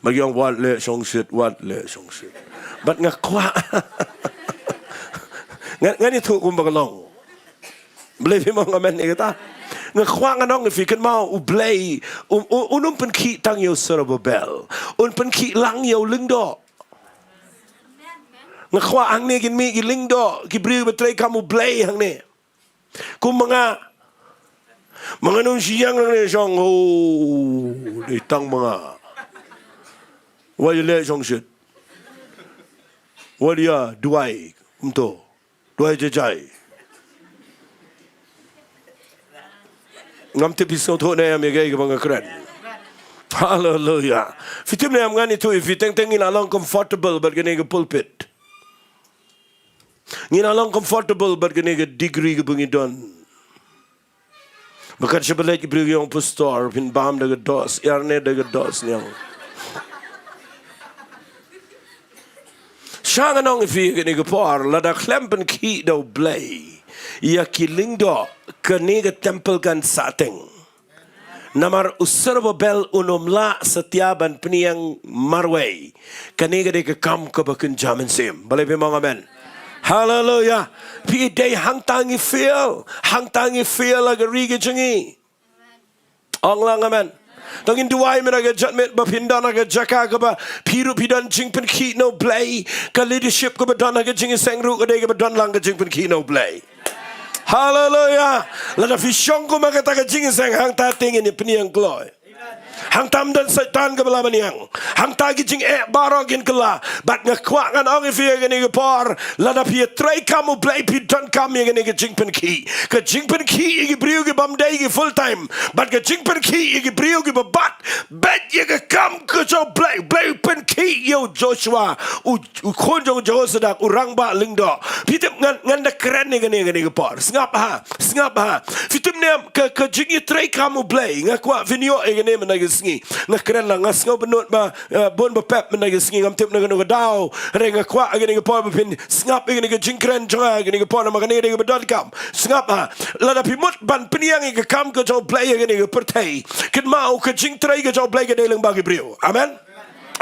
Ba ki ong wat leh shongshit, wat leh shongshit. Bad nga kwah. Nga, ngan ïathuh kumba ka long. Balei phim ong amen ïa kata? Nga kwah ngan ong ïa phi, kynmaw U Blei, un, un, un ym pynkhih tang ïa u Serubabel. Un pynkhih lang ïa u lyngdoh. Nga kwah hangne kin mih ki lyngdoh, ki briew ba treikam U Blei hangne. Kum ma nga. Ma nga num shi ïang hangne shong, oh, dei tang ma nga. Wat ïa leh shongshit. Wat ïa duwai, kumto. Duwai jai jai. Ngam tip phi sngewthuh ne em ïa kaei kaba nga kren. Haleluya. Phi tip ne em, ngan ïathuh ïa phi, teng teng ngi la long comfortable bad kane ka pulpit. Ngi la long comfortable bad kane ka degree kaba ngi don. Ba kat shaba leit ki briew ki ong, pastor, phin bam da ka dohsniang ne da ka dohsniang. Sha ngan ong ïa phi kane ka por, lada khlem pynkhih da U Blei ïa ki lyngdoh, kane ka temple kan sahteng. Namar u Serubabel un ym lah satia ban pynïeng marwei. Kane ka dei ka kam kaba kynja mynsiem. Balei phim ong amen? Haleluya. Phi dei hangta ngi fail. Hangta ngi fail ha ka ri ka jong ngi. Ong lang amen. To ngin duwai mynta ka janmiet ba phin don ha ka jaka kaba phi ruh phi don jingpynkhih na U Blei. Ka leadership kaba don ha ka jingïaseng ruh ka dei kaba don lang ka jingpynkhih na U Blei. Haleluya. Lada phi shong kum ha kata ka jingïaseng, hangta te ngin ïa pynïeng kloi. Hangta ym don Soitan kaba la ban ïeng. Hangta ki jingeh baroh kin kylla. Bad nga kwah ngan ong ïa phi ha kane ka por, lada phi ïa treikam U Blei phi donkam ïa kane ka jingpynkhih. Ka jingpynkhih ïa ki briew ki bym dei ki full time. Bad ka jingpynkhih ïa ki briew kiba bat. Bad ïa ka kam ka jong U Blei, U Blei u pynkhih ïa u Joshua, u, u khun jong u Jehozadak, u rangbah lyngdoh. Phi tip ngan, ngan da kren ïa kane, kane ka por. Sngap ha, sngap ha. Phi tip ne em, ka, ka jingïatreikam U Blei, nga kwah phin ïoh ïa kane mynta ka sngi. Nga kren lang, nga sngew bynnud ba, eh, bun ba pep mynta ka sngi, ngam tip na kano ka daw. Hynrei nga kwah ïa kane ka por ba phin sngap ïa kane ka jingkren jong nga ïa kane ka por, namar kane ka dei kaba donkam. Sngap ha. Lada phi mut ban pynïeng ïa ka kam ka jong U Blei ha kane ka pyrthei, kynmaw ka jingtrei ka jong U Blei ka dei lyngba ki briew. Amen.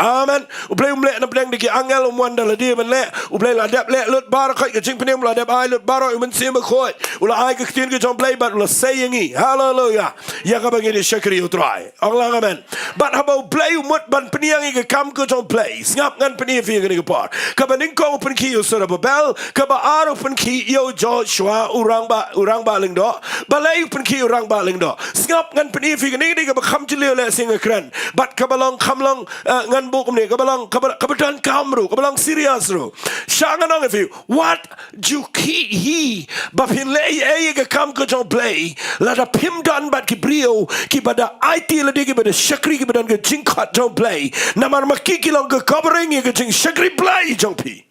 Amen. U Blei um leh na pdeng da ki angel, um wan da lade ban leh. U Blei la dep leh lut baroh, ka jingpynïeng u la dep ai lut baroh ïa u Mynsiem Bakhuid. U la ai ka ktien ka jong U Blei bad u la sei ïa ngi. Haleluya. Ïa kaba ngin ïa shakri ïa U Trai. Ong lang amen. Bad haba U Blei u mut ban pynïeng ïa ka kam ka jong U Blei, sngap, ngan pyni ïa phi ha kane ka por. Kaba nyngkong u pynkhih ïa u Serubabel, kaba ar u pynkhih ïa u Joshua, u rangbah, u rangbah lyngdoh. Balei u pynkhih ïa u rangbah lyngdoh? Sngap, ngan pyni ïa phi, kane ka dei kaba kham jylliew lehse nga kren. Bad kaba long, kham long, eh, ngan buh kumne, kaba long, kaba, kaba donkam ruh, kaba long serious ruh. Sha ngan ong ïa phi, wat ju khih hi ba phin leh ei ei ïa ka kam ka jong U Blei lada phim don bad ki briew kiba da aiti lade, kiba da shakri, kiba don ka jingkhot jong U Blei. Namar ma ki ki long ka covering ïa ka jingshakri Blei jong phi.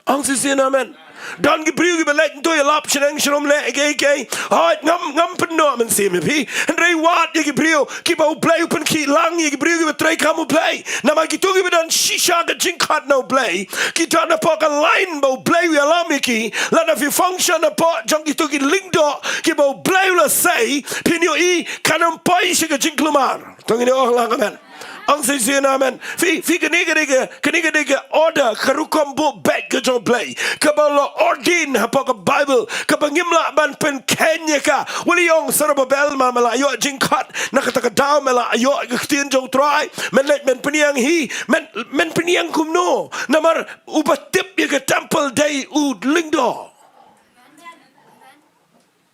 Ong shisien amen. Don ki briew kiba leit nto ïalap shaneng sharum leh ei ei ei. Hooid, ngam, ngam pynnoh mynsiem ïa phi. Hynrei wat ïa ki briew kiba U Blei u pynkhih lang, ïa ki briew kiba treikam U Blei. Namar kito kiba don shisha ka jingkhot na U Blei, ki don hapoh ka line ba U Blei u ïalam ïa ki. Lada phi function hapoh jong kito ki lyngdoh kiba U Blei u la sei, phin ïohi kan ym poi sha ka jingkulmar. To ngin ong lang amen. Ong shisien amen. Phi, phi, kane ka dei ka, kane ka dei ka order, ka rukom buh beit ka jong U Blei, kaba la ordain hapoh ka Bible, kaba ngim lah ban pynkheiñ ïa ka. Wat la ong Serubabel, ma me la ïoh jingkhot na kata ka daw, me la ïoh ka ktien jong U Trai, men leit men pynïeng hi, men, men pynïeng kumno? Namar uba tip ïa ka temple dei u lyngdoh.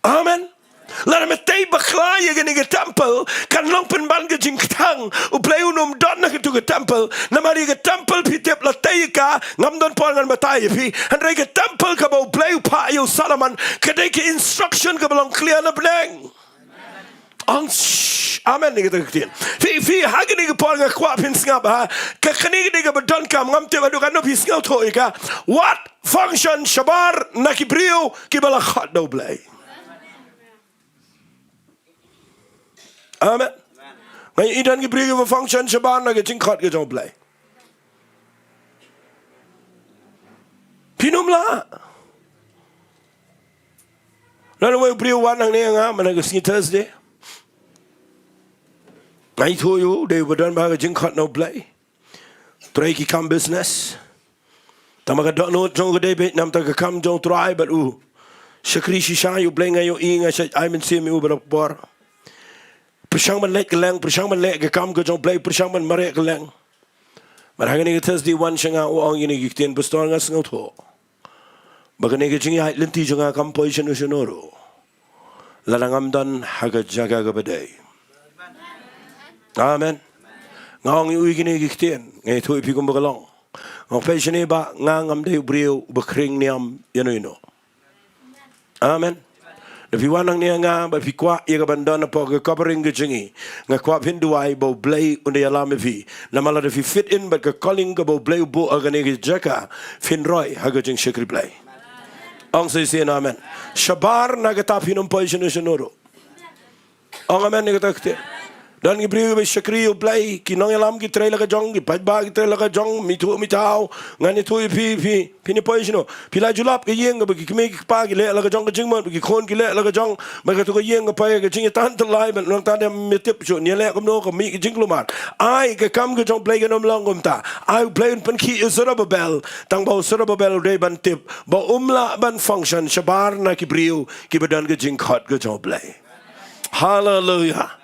Amen. Lada me tei bakla ïa kane ka temple, kan long pynban ka jingkthang. U Blei un ym don ha katu ka temple. Namar ïa ka temple phi tip la tei ïa ka, ngam don por ngan batai ïa phi. Hynrei ka temple kaba U Blei u phah ïa u Solomon, ka dei ka instruction kaba long clear na bneng. Ong, shh, amen ïa kata ka ktien. Phi, phi, ha kane ka por nga kwah phin sngap ha. Ka, kane ka dei kaba donkam, ngam tip haduh katno phi sngewthuh ïa ka. Wat function shabar na ki briew kiba la khot da U Blei. Amen. Nga ïohi don ki briew kiba function shabar na ka jingkhot ka jong U Blei. Phin ym lah. Don uwei u briew u wan hangne ha nga mynta ka sngi Thursday. Nga ïathuh ïa u, u dei uba don bha ka jingkhot na U Blei. Trei ki kam business. Tangba ka dohnud jong u ka dei beit namar ka kam jong U Trai bad u shakri shisha ïa U Blei. Nga ïohi, nga shait ai mynsiem ïa u baroh por. Pyrshang ban leh kylleng, pyrshang ban leh ka kam ka jong U Blei, pyrshang ban mareh kylleng. Bad ha kane ka Thursday u wan sha nga, u ong ïa kine ki ktien, Pastor, nga sngewthuh ba kane ka jingïaid lynti jong nga kam poi shano shano ruh lada ngam don ha ka jaka kaba dei. Amen. Nga ong ïa u ïa kine ki ktien, nga ïathuh ïa phi kumba ka long. Nga ong, peit shane, ba nga ngam dei u briew uba khring niam ïano ïano. Amen. Da phi wan hangne ha nga bad phi kwah ïa ka ban don hapoh ka covering ka jong ngi, nga kwah phin duwai ba U Blei un da ïalam ïa phi. Namar lada phi fit in bad ka calling kaba U Blei u buh ha kane ka jaka, phin roi ha ka jingshakri Blei. Ong sa shisien amen. Shabar na kata phin ym poi shano shano ruh. Ong amen ïa kata ka ktien. Don ki briew kiba shakri ïa U Blei, ki nongïalam ki trei la ka jong, ki paidbah ki trei la ka jong, mithut mithaw. Ngan ïathuh ïa phi, phi, phin ïa poi shano? Phi la ju lap ka ïing kaba ki kmie ki kpa ki leh la ka jong ka jingmut, ba ki khun ki leh la ka jong, bad kato ka ïing ka poi ha ka jingïatantyllai, bad nangta ym tip shuh, ngi leh kumno, ka mih ka jingkulmar. Ai, ka kam ka jong U Blei kan ym long kumta. Ai, U Blei un pynkhih ïa u Zerubbabel, tangba u Zerubbabel u dei ban tip ba um lah ban function shabar na ki briew kiba don ka jingkhot ka jong U Blei. Haleluya.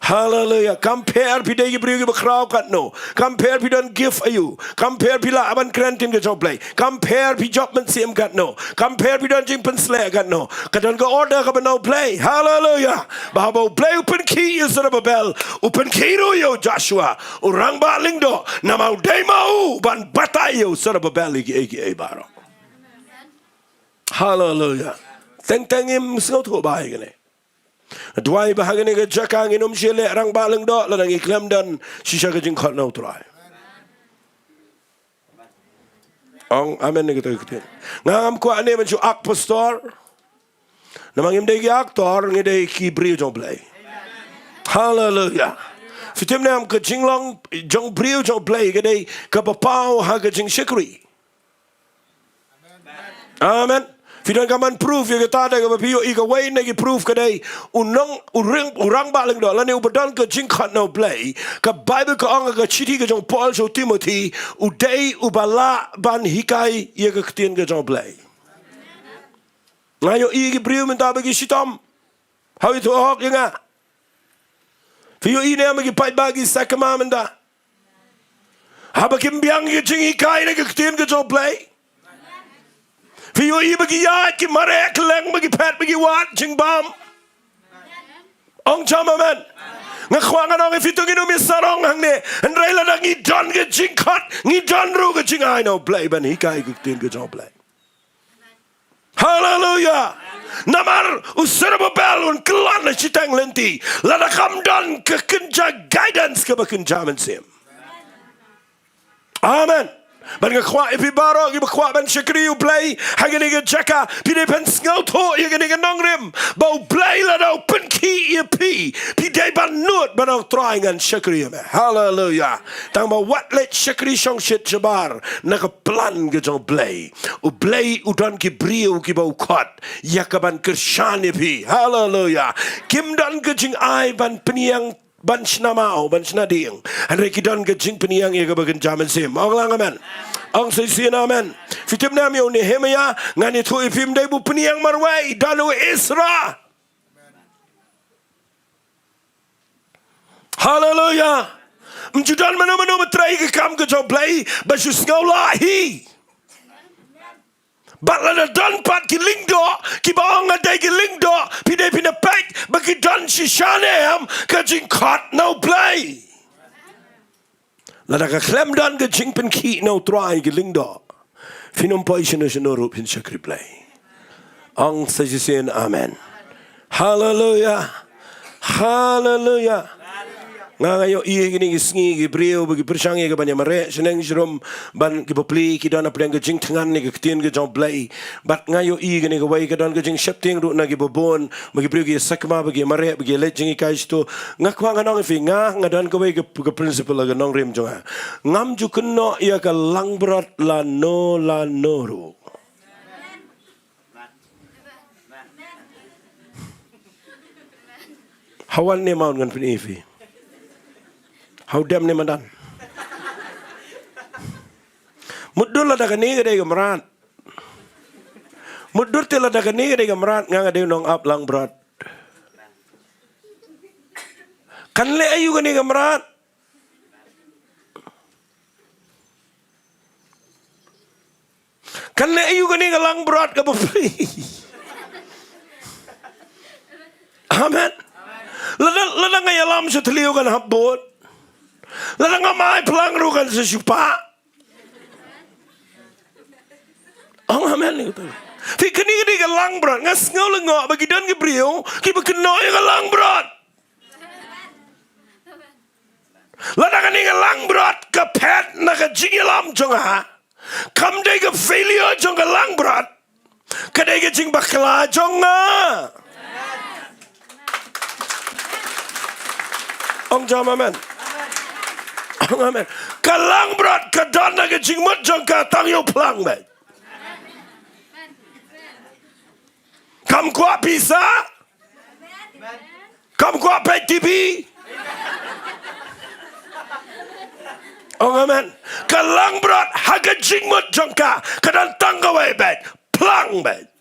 Haleluya. Kam pher phi dei ki briew kiba khraw katno, kam pher phi don gift aïu, kam pher phi lah ban kren ktien ka jong U Blei, kam pher phi jop mynsiem katno, kam pher phi don jingpynsleh katno, ka don ka order kaba na U Blei. Haleluya. Ba haba U Blei u pynkhih ïa u Zerubbabel, u pynkhih ruh ïa u Joshua, u rangbah lyngdoh, namar u dei ma u ban batai ïa u Zerubbabel ïa kiei kiei baroh. Haleluya. Teng teng ngim sngewthuh bha ïa kane. Duwai ba ha kane ka jaka ngin ym shym leh rangbah lyngdoh lada ngi khlem don shisha ka jingkhot na U Trai. Ong amen ïa kata ka ktien. Nga ngam kwah ne ban shu act pastor. Namar ngim dei ki actor, ngi dei ki briew jong U Blei. Haleluya. Phi tip ne em, ka jinglong jong briew jong U Blei ka dei kaba paw ha ka jingshakri. Amen. Phi donkam ban proof ïa kata da kaba phi ïohi kawei na ki proof ka dei u nong, u ring, u rangbah lyngdoh lane uba don ka jingkhot na U Blei. Ka Baibl ka ong ha ka shithi ka jong u Paul sha u Timothi, u dei uba lah ban hikai ïa ka ktien ka jong U Blei. Nga ïohi ki briew mynta ba ki shitom. Hawi, to hok ïa nga. Phi ïohi ne em ba ki paidbah ki sakma mynta? Haba kim biang ïa ka jinghikai na ka ktien ka jong U Blei. Phi ïohi ba ki ïaid, ki mareh kylleng, ba ki phet, ba ki wad jingbam. Ong jam amen. Nga kwah ngan ong ïa phi, to ngin ym ïa sarong hangne. Hynrei lada ngi don ka jingkhot, ngi don ruh ka jingai na U Blei ban hikai ka ktien ka jong U Blei. Haleluya. Namar u Zerubbabel un kylla na shiteng lynti lada kam don ka kynja guidance kaba kynja mynsiem. Amen. Bad nga kwah ïa phi baroh kiba kwah ban shakri U Blei ha kane ka jaka, phi dei ban sngewthuh ïa kane ka nongrim ba U Blei lada u pynkhih ïa phi, phi dei ban nud ban ong, Trai, ngan shakri ïa me. Haleluya. Tangba wat leit shakri shongshit shabar na ka plan ka jong U Blei. U Blei u don ki briew kiba u khot ïa ka ban kyrshan ïa phi. Haleluya. Kim don ka jingai ban pynïeng ban shna maw, ban shna dieng. Hynrei ki don ka jingpynïeng ïa kaba kynja mynsiem. Ong lang amen. Ong sa shisien amen. Phi tip ne em ïa u Nehemiah, ngan ïathuh ïa phi, ym dei ba u pynïeng marwei, don u Ezra. Haleluya. Ym ju don mano mano ba trei ka kam ka jong U Blei ba shu sngew lah hi. Bad lada don pat ki lyngdoh kiba ong nga dei ki lyngdoh, phi dei phin ïa peit ba ki don shisha ne em ka jingkhot na U Blei. Lada ka khlem don ka jingpynkhih na U Trai ki lyngdoh, phin ym poi shano shano ruh, phin shakri Blei. Ong sa shisien amen. Haleluya. Haleluya. Nga, nga ïohi kine ki sngi ki briew ba ki pyrshang ïa ka ban ïa mareh shaneng sharum, ban ki bapli ki don hapdeng ka jingthngan ïa ka ktien ka jong U Blei. Bad nga ïohi kane kawei ka don ka jingsheptieng ruh na ki babun, ba ki briew ki sakma, ba ki mareh, ba ki leit jinghikai shato. Nga kwah ngan ong ïa phi, nga, nga don kawei ka, ka principle ha ka nongrim jong nga. Ngam ju kynnoh ïa ka langbrot lano lano ruh. Ha wan ne maun ngan pyni ïa phi. Ha u dem ne madan. Mutdur lada kane ka dei ka mrad. Mutdur te lada kane ka dei ka mrad, nga nga dei u nongap langbrot. Kan leh aïu kane ka mrad? Kan leh aïu kane ka langbrot kaba free? Amen. Lada, lada nga ïalam sha thliew kan hap bud. Lada ngam ai phlang ruh kan sa shu pah. Ong amen. Phi, kane ka dei ka langbrot. Nga sngew lyngngoh ba ki don ki briew kiba kynnoh ïa ka langbrot. Lada kane ka langbrot ka phet na ka jingïalam jong nga, kam dei ka failure jong ka langbrot, ka dei ka jingbakla jong nga. Ong jam amen. Ong amen. Ka langbrot ka don ha ka jingmut jong ka tang ïa u phlang beit. Kam kwah pisa. Kam kwah peit T V. Ong amen. Ka langbrot ha ka jingmut jong ka ka don tang kawei beit, phlang beit.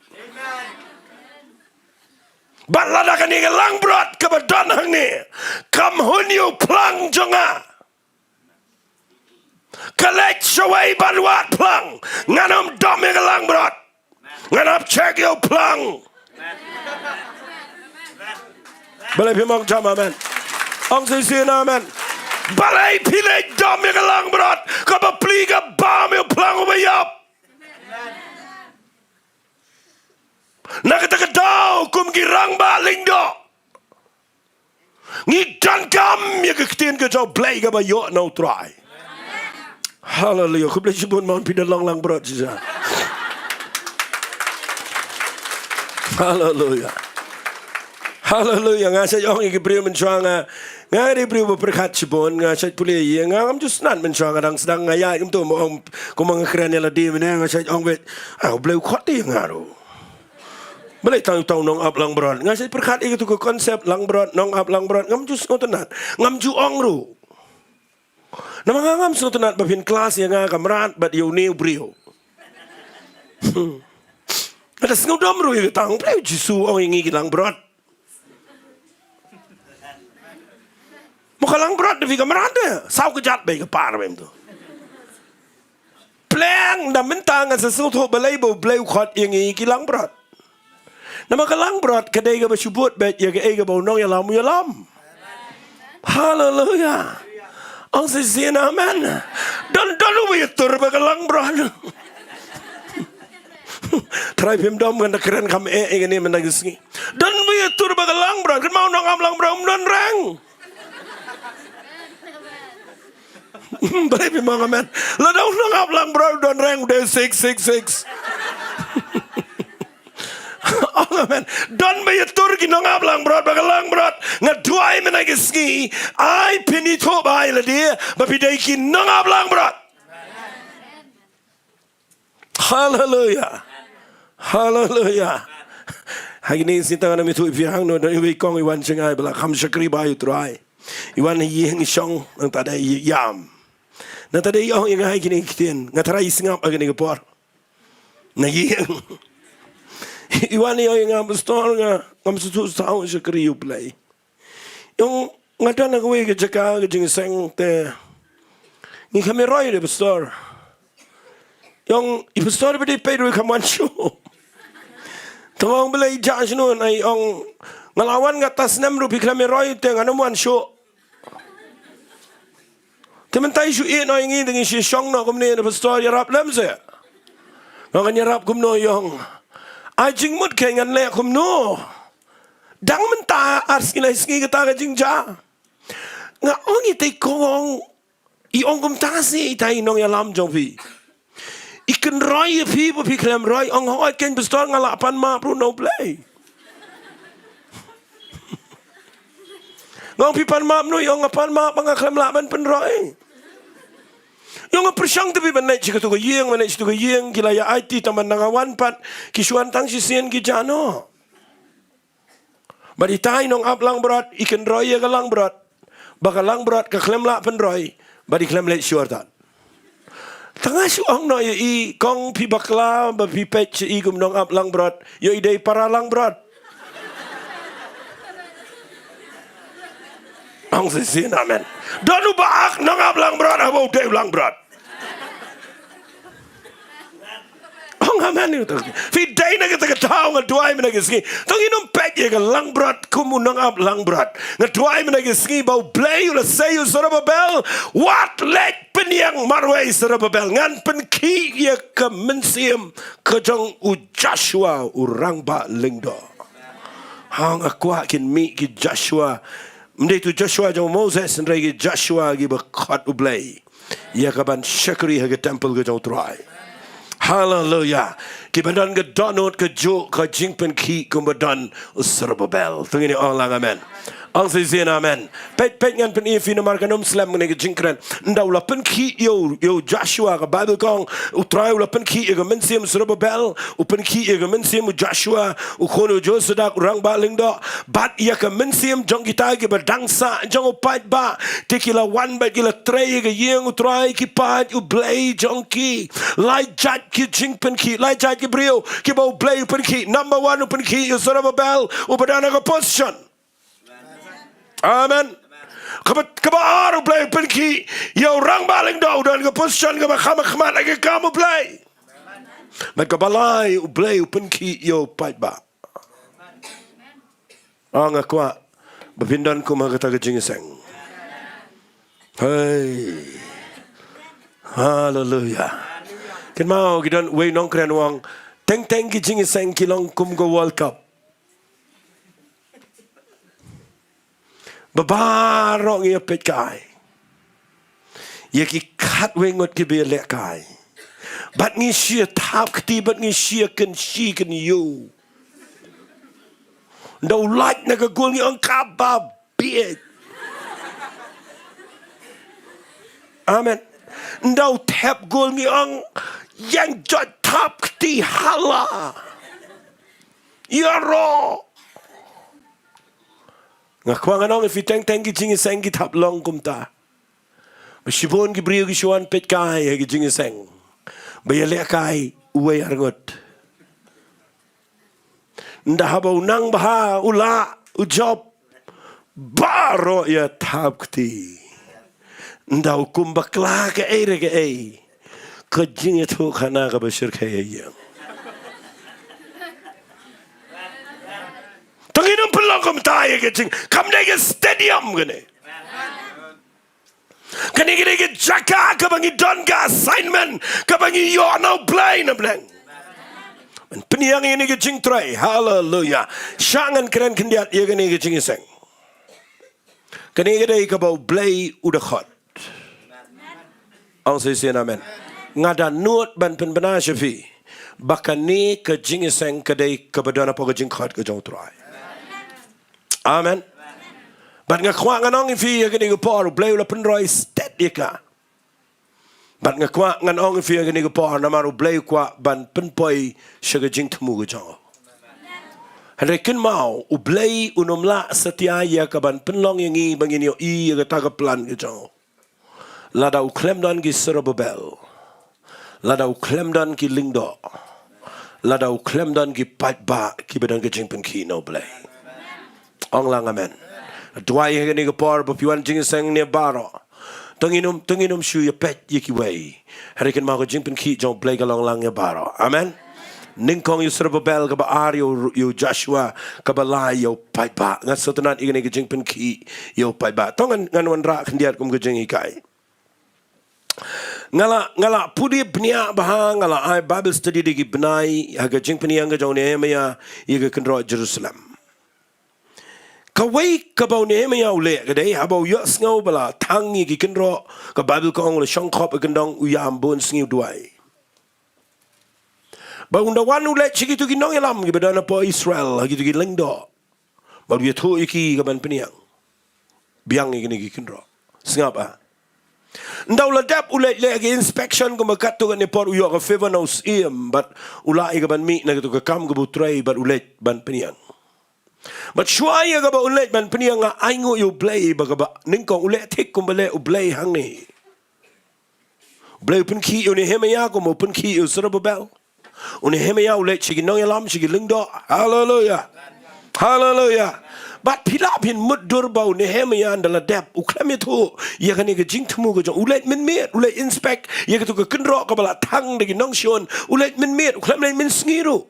Bad lada kane ka langbrot kaba don hangne kam hun ïa u phlang jong nga, ka leit shawei ban wad phlang, ngan ym dom ïa ka langbrot. Ngan hap check ïa u phlang. Balei phim ong jam amen? Ong shisien amen. Balei phi leit dom ïa ka langbrot, ka bapli ka bam ïa u phlang uba ïap. Na kata ka daw kum ki rangbah lyngdoh, ngi donkam ïa ka ktien ka jong U Blei kaba ïoh na U Trai. Haleluia. Khublei shibun, mon phi da long langbrot shisha. Haleluia. Haleluia. Nga shait ong ïa ki briew mynshuwa, nga, nga dei briew ba pyrkhat shibun, nga shait pule ïa, nga ngam ju sngewtynnat mynshuwa, nga dang sdang nga ïaid kumto, mo ong, kumba nga kren ïa lade mynne, nga shait ong beit, ah, U Blei u khot ïa nga ruh. Balei tang, tang nongap langbrot? Nga shait pyrkhat ïa katu ka concept langbrot, nongap langbrot, ngam ju sngewtynnat, ngam ju ong ruh. Namar nga ngam sngewtynnat ba phin klas ïa nga ka mrad bad ïa une u briew. Nga da sngewdom ruh ïa kata, balei U Jisu u ong ïa ngi ki langbrot? Mo ka langbrot da phi ka mrad de, saw kjat beit ka par beit to. Pleng da mynta ngan sa sngewthuh balei ba U Blei u khot ïa ngi ki langbrot. Namar ka langbrot ka dei kaba shu bud beit ïa kaei kaba u nongïalam u ïalam. Haleluia. Ong shisien amen. Don, don uba ïatur bad ka langbrot. Trai phim dom, ngan da kren kham eh ïa kane mynta ka sngi. Don uba ïatur bad ka langbrot, kynmaw u nongap langbrot um don reng. Balei phim ong amen? Lada u nongap langbrot u don reng, u dei six six six. Ong amen. Don ba ïatur ki nongap langbrot bad ka langbrot. Nga duwai mynta ka sngi, ai phin ithuh bha ïa lade ba phi dei ki nongap langbrot. Haleluia. Haleluia. Ha kine ki sngi tang ngan ym ithuh ïa phi hangno, don iwei i kong i wan sha nga, i ba la kham shakri bha ïa U Trai. I wan ha ïing, i shong, nangta dei i ïam. Nangta dei i ong ïa nga ha kine ki ktien, nga tharai i sngap ha kane ka por. Na ïing. I wan i ong ïa nga, Pastor, nga ngam sngewthuh saw shakri ïa U Blei. I ong, nga don ha kawei ka jaka ka jingïaseng te ngi kham ïaroi de, Pastor. I ong, i Pastor ba dei peit ruh i kham wan shuh. Te nga ong, balei, jah shano? I ong, nga la wan katto snem ruh phi khlem ïaroi te ngan ym wan shuh. Te mynta i shu ïeh noh ïa ngi, te ngi shu shong noh kumne, ne Pastor, ïarap lem seh. Nga ong, ngan ïarap kumno? I ong, ai jingmut keiñ, ngan leh kumno? Dang mynta ar sngi lai sngi kata ka jingjia. Nga ong ïa i kong ong, i ong kumta seh ita i nongïalam jong phi. I kynroi ïa phi ba phi khlem roi, ong hooid keiñ pastor nga lah pan map ruh na U Blei. Nga ong phi pan map noh, i ong nga pan map ba nga khlem lah ban pynroi. I ong nga pyrshang te phi ban leit sha katu ka ïing, ban leit sha katu ka ïing, ki la ïa aiti tang ban nang wan pat, ki shu wan tang shisien ki jah noh. Bad ita i nongap langbrot, i kynroi ïa ka langbrot. Ba ka langbrot ka khlem lah pynroi, bad i khlem leit shuwa tad. Tang nga shu ong noh ïa i kong phi bakla, ba phi peit sha i kum nongap langbrot, ïoh i dei para langbrot. Ong shisien amen. Don u ba ak nongap langbrot, haba u dei u langbrot. Ong amen ïa u tang. Phi dei na kata ka daw nga duwai mynta ka sngi. To ngin ym peit ïa ka langbrot kum u nongap langbrot. Nga duwai mynta ka sngi ba U Blei u la sei ïa u Zerubbabel. Wat leit pynïeng marwei Zerubbabel. Ngan pynkhih ïa ka mynsiem ka jong u Joshua u rangbah lyngdoh. Ha nga kwah kin mih ki Joshua. Ym dei tu Joshua jong Moses, hynrei ki Joshua kiba khot U Blei. Ïa ka ban shakri ha ka temple ka jong U Trai. Haleluya. Kiba don ka dohnud kajuh ka jingpynkhih kumba don u Zerubbabel. To ngin ong lang amen. Ong shisien amen. Peit, peit ngan pyni ïa phi namar kan ym slem kane ka jingkren. Ynda u la pynkhih ïa u, ïa u Joshua ka Baibl ka ong. U Trai u la pynkhih ïa ka mynsiem u Zerubbabel. U pynkhih ïa ka mynsiem u Joshua. U khun u Josadak u rangbah lyngdoh. Bad ïa ka mynsiem jong kita kiba dang sah jong u paidbah. Te ki la wan bad ki la trei ïa ka ïing u Trai ki paid U Blei jong ki. Lai jait ki jingpynkhih, lai jait ki briew, kiba U Blei u pynkhih. Number one u pynkhih ïa u Zerubbabel, uba don ha ka position. Amen. Kaba, kaba ar U Blei u pynkhih ïa u rangbah lyngdoh, u don ha ka position kaba kham khmat ha ka kam U Blei. Bad kaba lai U Blei u pynkhih ïa u paidbah. Ah, nga kwah ba phin don kum ha kata ka jingïaseng. Hei. Haleluya. Kynmaw ki don wei nongkren u ong, teng teng ki jingïaseng ki long kum ka World Cup. Ba baroh ngi ïa peit kai. Ïa ki khatwei ngut kiba ïalehkai. Bad ngi shu ïa thap kti, bad ngi shu ïa kynshi kynïew. Ynda u lait na ka gol ngi ong kaba bieit. Amen. Ynda u thep gol ngi ong ïeng jot thap kti hala. Ïaroh. Nga kwah ngan ong ïa phi teng teng ki jingïaseng ki thap long kumta. Ba shibun ki briew ki shu wan peit kai ha ki jingïaseng. Ba ïalehkai uwei arngut. Ynda haba u nang bha u lah u jop. Baroh ïa thap kti. Ynda u kum bakla kaei re kaei. Ka jingïathuhkhana kaba shyrkhei ha ïing. To ngin ym pynlong kumta ïa ka jing. Kam dei ka stadium kane. Kane ka dei ka jaka kaba ngi don ka assignment kaba ngi ïoh na U Blei na bneng. Ban pynïeng ïa kane ka jingtrei. Haleluya. Shah ngan kren khyndiat ïa kane ka jingïaseng. Kane ka dei kaba U Blei u da khot. Ong shisien amen. Nga da nud ban pynbna sha phi ba kane ka jingïaseng ka dei kaba don hapoh ka jingkhot ka jong U Trai. Amen. Bad nga kwah ngan ong ïa phi ha kane ka por U Blei u la pynroi stet ïa ka. Bad nga kwah ngan ong ïa phi ha kane ka por namar U Blei u kwah ban pynpoi sha ka jingthmu ka jong u. Hynrei kynmaw U Blei un ym lah satia ïa ka ban pynlong ïa ngi ba ngin ïohi ïa kata ka plan ka jong u. Lada u khlem don ki Zerubbabel. Lada u khlem don ki lyngdoh. Lada u khlem don ki paidbah kiba don ka jingpynkhih na U Blei. Ong lang amen. Duwai ha kane ka por ba phi wan jingïaseng ne baroh. To ngin ym, to ngin ym shu ïa peit ïa kiwei. Hynrei kynmaw ka jingpynkhih jong U Blei ka long lang ïa baroh. Amen. Nyngkong ïa u Zerubbabel kaba ar ïa u, ïa u Joshua kaba lai ïa u paidbah. Nga sngewtynnat ïa kane ka jingpynkhih ïa u paidbah. To ngan, ngan wanrah khyndiat kum ka jinghikai. Nga la, nga la pule bniah bha, nga la ai Bible study da ki bnai ha ka jingpynïeng ka jong u Nehemiah ïa ka kynroh Jerusalem. Kawei kaba u Nehemiah u leh ka dei, haba u ïohsngew ba la thang ïa ki kynroh, ka Baibl ka ong u la shongkhop ha kyndong, u ïam bun sngi u duwai. Bad ynda wan u leit sha kito ki nongïalam kiba don hapoh Israel, ha kito ki lyngdoh. Bad u ïathuh ïa ki kaban pynïang. Biang ïa kine ki kynroh. Sngap ah. Ynda u la dep u leit leh ki inspection kumba katto katne por u ïoh ka favour na u syiem, bad u lah ïa kaban mih na kato ka kam kaba u trei, bad u leit ban pynïang. Bad shuwa ïa kaba u leit ban pynïang, nga ainguh ïa u Blei ba kaba nyngkong u leh thik kumba leh u Blei hangne. U Blei u pynkhih ïa u Nehemiah kumba u pynkhih ïa u Zerubbabel. U Nehemiah u leit sha ki nongïalam, sha ki lyngdoh. Haleluya. Haleluya. Bad phi lah phin mutdur ba u Nehemiah ynda la dep u khlem ïathuh ïa kane ka jingthmu ka jong u, leit mynmiet, u leit inspect ïa kato ka kynroh kaba la thang da ki nongshun, u leit mynmiet, u khlem leit mynsngi ruh.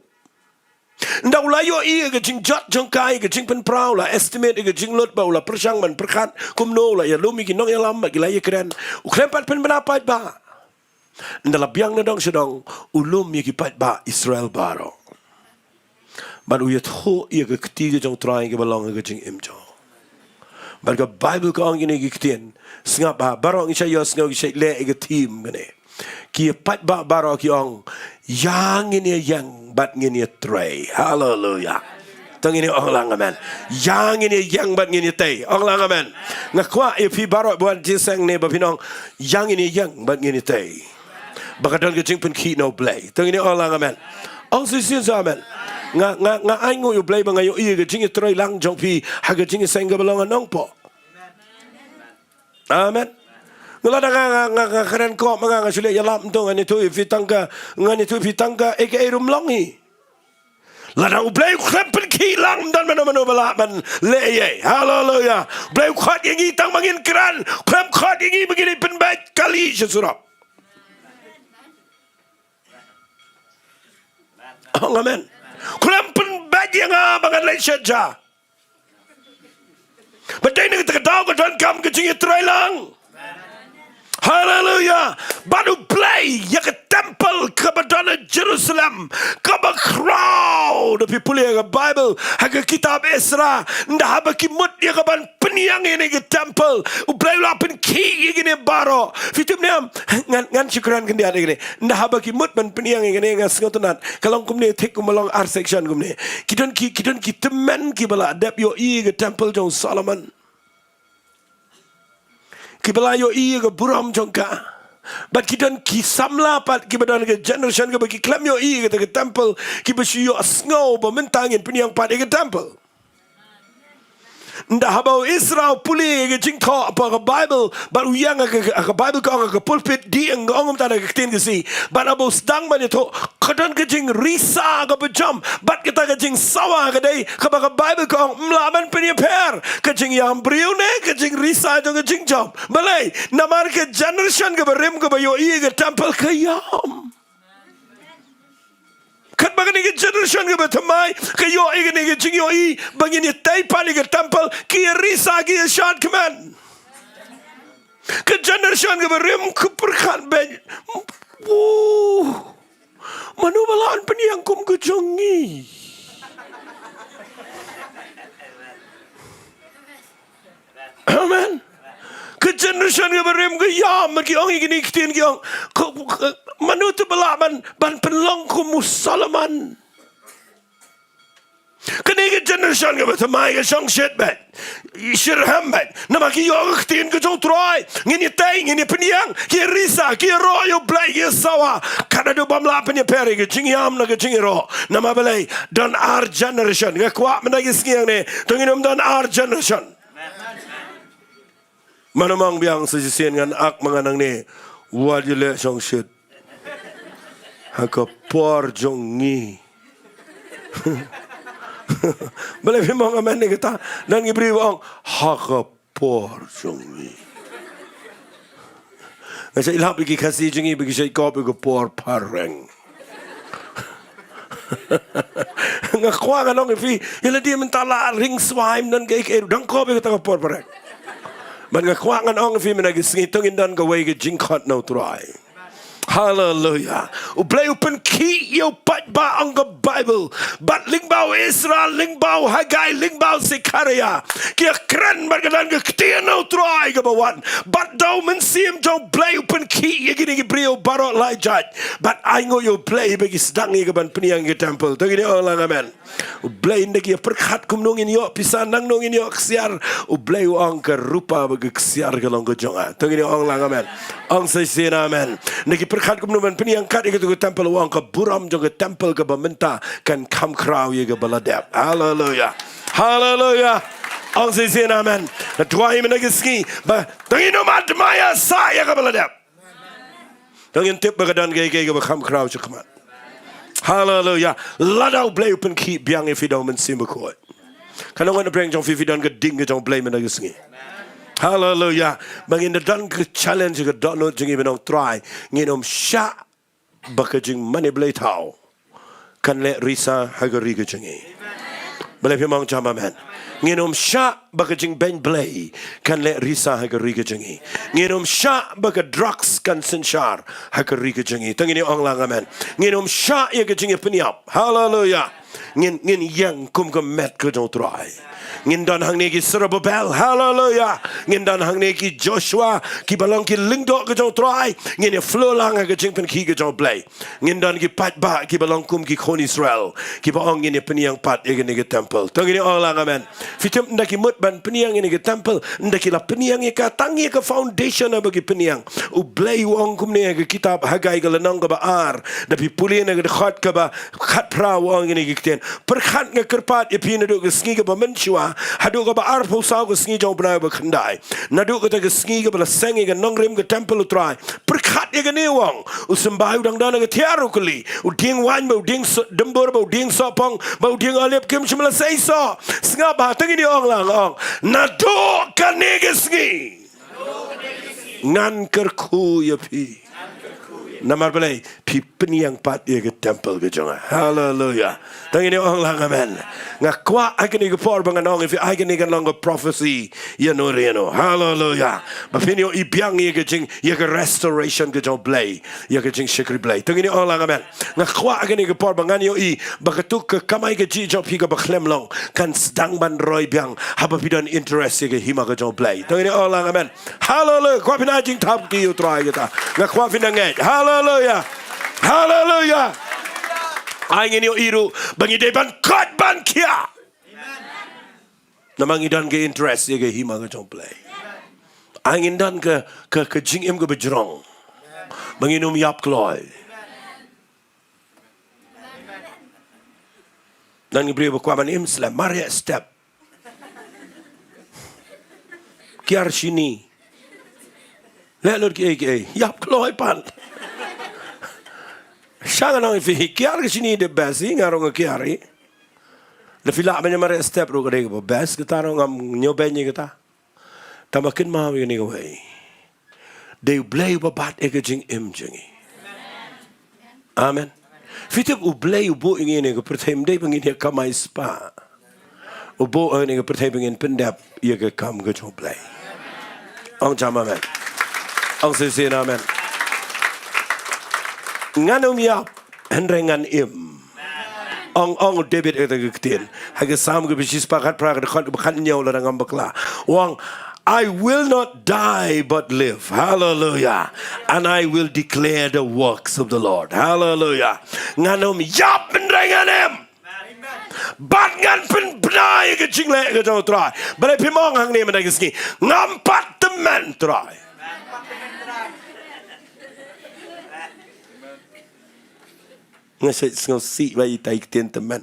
Ynda u la ïohi ïa ka jingjot jong ka, ïa ka jingpynpra, u la estimate ïa ka jinglut, bad u la pyrshang ban pyrkhat kumno, u la ïalum ïa ki nongïalam bad ki la ïakren. U khlem pat pynbna paidbah. Ynda la biang na dong sha dong, u lum ïa ki paidbah Israel baroh. Bad u ïathuh ïa ka kti ka jong u Trai kaba long ha ka jingim jong u. Bad ka Baibl ka ong kine ki ktien, sngap ah, baroh ngi shait ïohsngew, ngi shait leh ïa ka theme kane. Ki paidbah baroh ki ong, ïa ngin ïa ïeng bad ngin ïa trei. Haleluya. To ngin ïa ong lang amen. Ïa ngin ïa ïeng bad ngin ïa tei. Ong lang amen. Nga kwah ïa phi baroh ba wan jingïaseng ne ba phin ong, ïa ngin ïa ïeng bad ngin ïa tei. Ba ka don ka jingpynkhih na u Blei. To ngin ïa ong lang amen. Ong shisien sa amen. Nga, nga, nga ainguh ïa u Blei ba nga ïohi ïa ka jingïatreilang jong phi ha ka jingïaseng kaba long ha Nongpoh. Amen. Nga lada nga, nga, nga, nga kren kop ma nga, nga shu leh ïalap, ngan ïathuh ïa phi tang ka, ngan ïathuh ïa phi tang ka, eh, ka ei ruh ym long hi. Lada u Blei u khlem pynkhih lang, ym don mano mano ba lah ban leh ei ei. Haleluya. U Blei u khot ïa ngi tang ba ngin kren, u khlem khot ïa ngi ba ngin ïa pynbeit kali sha surok. Ong amen. U khlem pynbeit ïa nga ba ngan leit shet ja. Bad dei na kata ka daw ka donkam ka jingïatreilang. Haleluya. Bad u Blei ïa ka temple kaba don ha Jerusalem, kaba khraw. Da phi pule ha ka Baibl, ha ka kitab Esra, ynda haba ki mut ïa kaban pynïang ïa kane ka temple, u Blei u la pynkhih ïa kine baroh. Phi tip ne em, ngan, ngan shu kren khyndiat ïa kane. Ynda haba ki mut ban pynïang ïa kane, nga sngewtynnat. Ka long kumne, thik kumba long ar section kumne. Ki don ki, ki don ki tymmen kiba la dep ïohi ïa ka temple jong u Solomon. Kiba la ïohi ïa ka burom jong ka. Bad ki don ki samla pat kiba don ka generation kaba ki khlem ïohi ïa kata ka temple, kiba shu ïohsngew ba mynta ngin pynïang pat ïa ka temple. Ynda haba u Esra u pule ïa ka jingthoh hapoh ka Baibl, bad u ïeng ha ka, ha ka Baibl ka ong ha ka pulpit, dei ong, ka ong kumta da ka ktien Khasi. Bad haba u sdang ban ïathoh, ka don ka jingrisa kaba jam, bad kata ka jingsawa ka dei kaba ka Baibl ka ong ym lah ban pynïapher, ka jingïam briew ne ka jingrisa jong ka jingjam. Balei? Namar ka generation kaba rim kaba ïohi ïa ka temple ka ïam. Katba kane ka generation kaba thymmai ka ïohi ïa kane ka jingïohi ba ngin ïa tei pat ïa ka temple, ki ïa risa, ki ïa shad kmen. Ka generation kaba rim ka pyrkhat beit. Wuh. Mano ba lah ban pynïang kum ka jong ngi? Amen. Ka generation kaba rim ka ïam, ki ong ïa kine ki ktien, ki ong, ka, ka, mano te ba lah ban, ban pynlong kum u Solomon? Kane ka generation kaba thymmai ka shong shit beit. Shyrkhei beit. Namar ki ïoh ka ktien ka jong u Trai. Ngin ïa tei, ngin ïa pynïang, ki ïa risa, ki ïa roh ïa u Blei, ki ïa sawa. Katba bym lah pynïapher ïa ka jingïam na ka jingïaroh. Namar balei? Don ar generation. Nga kwah mynta ki sngi hangne, to ngin ym don ar generation. Mano mong biang sa shisien, ngan ak ma nga nangne. Wat ïaleh shong shit ha ka por jong ngi. Balei phi mong amen ïa kata? Don ki briew ba ong ha ka por jong ngi. Nga shait lap ïa ki Khasi jong ngi ba ki shait kop ïa ka por phareng. Nga kwah ngan ong ïa phi, ïa lade mynta la ring swai, ym don kaei kaei, dang kop ïa kata ka por phareng. Bad nga kwah ngan ong ïa phi mynta ki sngi, to ngin don kawei ka jingkhot na u Trai. Haleluya. U Blei u pynkhih ïa u pat Ba ong ka Baibl, bad lyngba u Ezra, lyngba u Haggai, lyngba u Sekhariah, ki ïa kren bad ka don ka ktien u Trai kaba wan, bad da u Mynsiem jong u Blei u pynkhih ïa kine ki briew baroh lai jait, bad ai nguh ïa u Blei ba ki sdang ïa ka ban pynïeng ïa ka temple. To ngin ong lang amen. U Blei, ynda ki ïa pyrkhat kumno ngin ïoh pisa, nangno ngin ïoh ksiar, u Blei u ong ka rupa bad ka ksiar ka long ka jong nga. To ngin ong lang amen. Ong sa shisien amen. Ynda ki pyrkhat kumno ban pynïeng kat ïa katu ka temple, u ong ka burom jong ka temple kaba mynta kan kham khraw ïa kaba la dep. Haleluia. Haleluia. Ong sa shisien amen. Nga duwai mynta ka sngi ba to ngin ym admire sa ïa kaba la dep. To ngin tip ba ka don kaei kaei kaba kham khraw shakhmat. Haleluia. Lada u Blei u pynkhih biang ïa phi da u Mynsiem Bakhuid, kan ong na pdeng jong phi, phi don ka ding ka jong u Blei mynta ka sngi. Haleluia. Ba ngin da don ka challenge, ka dohnud jong ngi ban ong Trai, ngin ym shah ba ka jingmane blei thaw kan leh risa ha ka ri ka jong ngi. Balei phim ong jam amen? Ngin ym shah ba ka jingbeiñ blei kan leh risa ha ka ri ka jong ngi. Ngin ym shah ba ka drugs kan synshar ha ka ri ka jong ngi. To ngin ong lang amen. Ngin ym shah ïa ka jingïapynïap. Haleluia. Ngin, ngin ïeng kum ka met ka jong u Trai. Ngin don hangne ki Serubabel, haleluia. Ngin don hangne ki Joshua, kiba long ki lyngdoh ka jong u Trai. Ngin ïa flow lang ha ka jingpynkhih ka jong u Blei. Ngin don ki paidbah kiba long kum ki khun Israel, kiba ong ngin ïa pynïeng pat ïa kane ka temple. To ngin ong lang amen. Phi tip, ynda ki mut ban pynïeng ïa kane ka temple, ynda ki la pynïeng ïa ka, tang ïa ka foundation haba ki pynïeng, u Blei u ong kumne ha ka kitab Haggai ka lynnong kaba ar, da phi pule na ka dkhot kaba khatphra, u ong kine ki ktien: Pyrkhat, nga kyrpad ïa phi naduh ka sngi kaba mynshuwa haduh kaba arphew saw ka sngi jong u bnai bakhyndai, naduh kata ka sngi kaba la seng ïa ka nongrim ka temple u Trai. Pyrkhat ïa kane, u ong. U symbai u dang don ha ka thiar, u kylli. U dieng waiñ bad u dieng so-, dymbur bad u dieng sohpong bad u dieng olib kim shym la sei soh. Sngap bha, to ngin ong lang, ong: Naduh kane ka sngi ngan kyrkhu ïa phi. Namar balei? Phi pynïeng pat ïa ka temple ka jong nga. Haleluia. To ngin ong lang amen. Nga kwah ha kane ka por ba ngan ong ïa phi, ha kane kan long ka prophecy ïa no ïa no. Haleluia. Ba phin ïohi biang ïa ka jing, ïa ka restoration ka jong u Blei, ïa ka jingshakri Blei. To ngin ong lang amen. Nga kwah ha kane ka por ba ngan ïohi ba katu ka kamai kajih jong phi kaba khlem long kan sdang ban roi biang haba phi don interest ïa ka hima ka jong u Blei. To ngin ong lang amen. Haleluia. Kwah phin ai jingthap kti ïa u Trai kata. Nga kwah phin da ngeit. Haleluia. Haleluia. Ai ngin ïohi ruh ba ngi dei ban koit ban khiah. Namar ngi don ka interest ïa ka hima ka jong u Blei. Ai ngin don ka, ka, ka jingim kaba jrong. Ba ngin ym ïap kloi. Don ki briew ba kwah ban im slem, mareh step. Kiar shini. Leh lut kiei kiei. Ïap kloi pat. Sha nga nang ïa phi, kiar ka shini the best, nga ruh nga kiar hi. Lada phi lah ban ïa mareh step ruh ka dei kaba best, kata ruh ngam ñiewbeiñ ïa kata. Tangba kynmaw ïa kane kawei. Dei u Blei uba bat ïa ka jingim jong ngi. Amen. Phi tip, u Blei u buh ïa ngi ha kane ka pyrthei ym dei ba ngin ïa kamai spah. U buh ïa ngi ha kane ka pyrthei ba ngin pyndep ïa ka kam ka jong u Blei. Ong jam amen. Ong shisien amen. Ngan ym ïap, hynrei ngan im. Ong, ong u David ha kata ka ktien. Ha ka Salm kaba shispah khatphra, ka dkhot kaba khathynñiew lada ngam bakla. U ong, "I will not die but live." Hallelujah. "And I will declare the works of the Lord." Hallelujah. Ngan ym ïap hynrei ngan im. Bad ngan pynbna ïa ka jingleh ka jong u Trai. Balei phim ong hangne mynta ka sngi, "Ngam pat tymmen Trai"? Nga shait sngewsih ba itai ktien tymmen.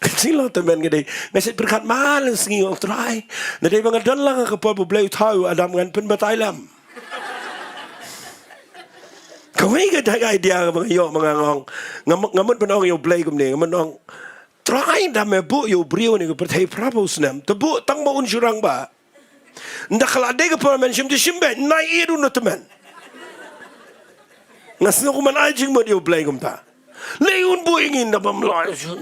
Ka jinglong tymmen ka dei, nga shait pyrkhat man la sngi, ong Trai, lada dei ba nga don lang ha ka por ba u Blei u thaw ïa u Adam, ngan pynbatai lem. Kawei ka dei idea kaba nga ïoh ba nga ong, nga mut, nga mut ban ong ïa u Blei kumne, nga mut ong, Trai, ynda me buh ïa u briew ha kane ka pyrthei phraphew snem, to buh tang ba un shu rangbah. Ynda ka la dei ka por ba men shim jingshimbeit, nai ïa u, un tymmen. Nga sngew kum ban ai jingmut ïa u Blei kumta. Lei un buh ïa ngi ynda bym lah shuh.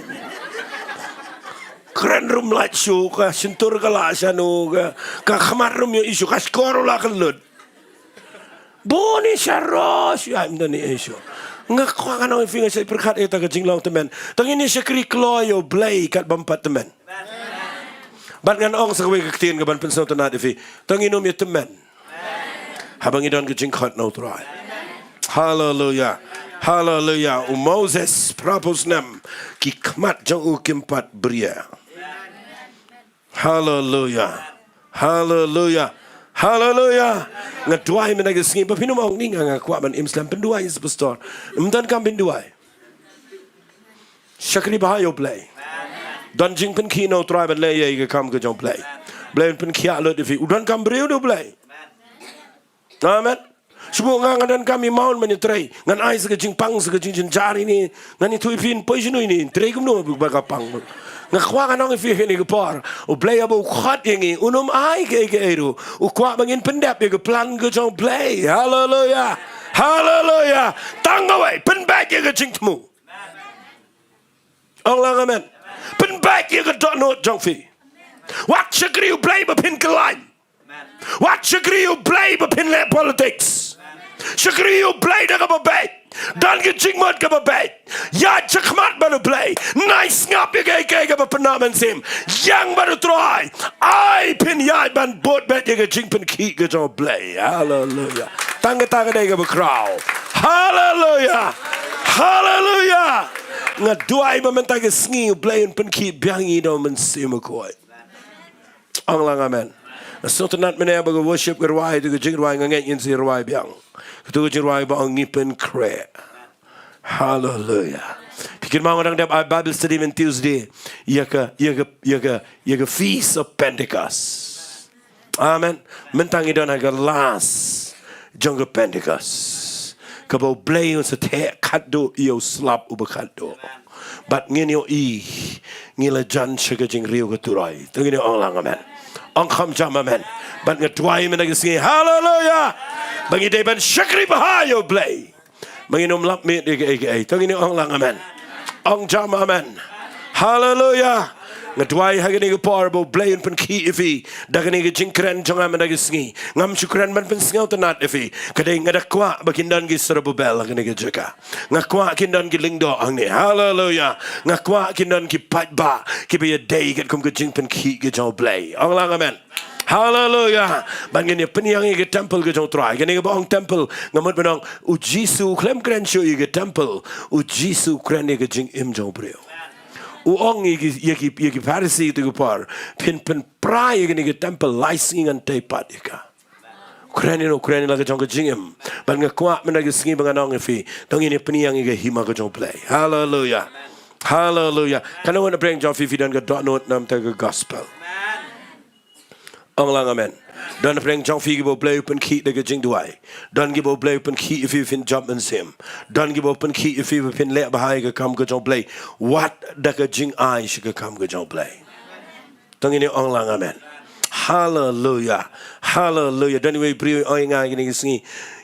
Kren ruh ym lah shuh, ka shyntur ka lah shano, ka, ka khmat ruh ym ïohi shuh, ka shkor ruh la kyllut. Bun i sharoh shuh, ai ym don i ei shuh. Nga kwah ngan ong ïa phi, nga shait pyrkhat ïa kata ka jinglong tymmen. To ngin ïa shakri kloi ïa U Blei kat bym pat tymmen. Bad ngan ong sa kawei ka ktien kaban pynsngewtynnat ïa phi. To ngin ym ïa tymmen haba ngi don ka jingkhot na U Trai. Haleluya. Haleluya. U Moses, phra phew snem, ki khmat jong u kim pat bria. Haleluya. Haleluya. Haleluya. Nga duwai mynta ka sngi, ba phin ym ong, ni nga, nga kwah ban im slem, pynduwai sa pastor. Ym donkam pynduwai. Shakri bha ïa U Blei. Don jingpynkhih na U Trai ban leh ïa ka kam ka jong U Blei. Blei un pynkhiah lut ïa phi. U donkam briew da U Blei. Amen. Shu buh nga, nga donkam amount ban ïatrei. Ngan ai sa ka jingpang, sa ka jingjynjar ïa ine. Ngan ïathuh ïa phi, poi shano ine, trei kumno ba ka pang. Nga kwah ngan ong ïa phi ha kane ka por, U Blei haba u khot ïa ngi, un ym ai kaei kaei ruh. U kwah ba ngin pyndep ïa ka plan ka jong U Blei. Haleluya. Haleluya. Tang kawei, pynbeit ïa ka jingthmu. Ong lang amen. Pynbeit ïa ka dohnud jong phi. Wat shakri U Blei ba phin kyllain. Wat shakri U Blei ba phin leh politics. Shakri U Blei da kaba beit. Don ka jingmut kaba beit. Ïaid shakhmat bad U Blei. Nai sngap ïa kaei kaei kaba pynah mynsiem. Ïeng bad U Trai. Ai phin ïaid ban bud beit ïa ka jingpynkhih ka jong U Blei. Haleluya. Tang kata ka dei kaba khraw. Haleluya. Haleluya. Nga duwai ba mynta ka sngi U Blei un pynkhih biang ïa ngi da U Mynsiem Bakhuid. Ong lang amen. Nga sngewtynnat mynne ba ka worship ka rwai, tu ka jingrwai, nga ngeit ngin sa rwai biang. Katu ka jingrwai ba ong Ngi Pynkhreh. Haleluya. Phi kynmaw nga dang dep ai Bible study myn Tuesday ïa ka, ïa ka, ïa ka, ïa ka Feast of Pentecost. Amen. Mynta ngi don ha ka last jong ka Pentecost, kaba U Blei un sa theh khatduh ïa u slap uba khatduh. Bad ngin ïohi ngi la jan sha ka jingriew ka turoi. To ngin ïa ong lang amen. Ong kham jam amen. Bad nga duwai mynta ka sngi, haleluya, ba ngi dei ban shakri bha ïa U Blei. Ba ngin ym lap miet ïa kaei kaei. To ngin ïa ong lang amen. Ong jam amen. Haleluya. Nga duwai ha kane ka por ba U Blei un pynkhih ïa phi da kane ka jingkren jong nga mynta ka sngi. Ngam shu kren ban pynsngewtynnat ïa phi. Ka dei nga da kwah ba kin don ki Serubabel ha kane ka jaka. Nga kwah kin don ki lyngdoh hangne. Haleluya. Nga kwah kin don ki paidbah kiba ïadei katkum ka jingpynkhih ka jong U Blei. Ong lang amen. Haleluya. Ban ngin ïa pynïeng ïa ka temple ka jong U Trai. Kane kaba ong temple, nga mut ban ong, U Jisu u khlem kren shuh ïa ka temple. U Jisu u kren ïa ka jingim jong u briew. U ong ïa ki, ïa ki, ïa ki Pharisi tu ka por, phin pynpra ïa kane ka temple lai sngi ngan tei pat ïa ka. U kren ïa no, u kren ïa la ka jong ka jingim. Bad nga kwah mynta ka sngi ba ngan ong ïa phi, to ngin ïa pynïeng ïa ka hima ka jong U Blei. Haleluya. Haleluya. Katno na pdeng jong phi phi don ka dohnud na bynta ka gospel? Ong lang amen. Don na pdeng jong phi kiba U Blei u pynkhih da ka jingduwai. Don kiba U Blei u pynkhih ïa phi ba phin jop mynsiem. Don kiba u pynkhih ïa phi ba phin leh bha ïa ka kam ka jong U Blei. Wat da ka jingai sha ka kam ka jong U Blei. To ngin ïa ong lang amen. Haleluya. Haleluya. Don iwei i briew i ong ïa nga kine ki sngi,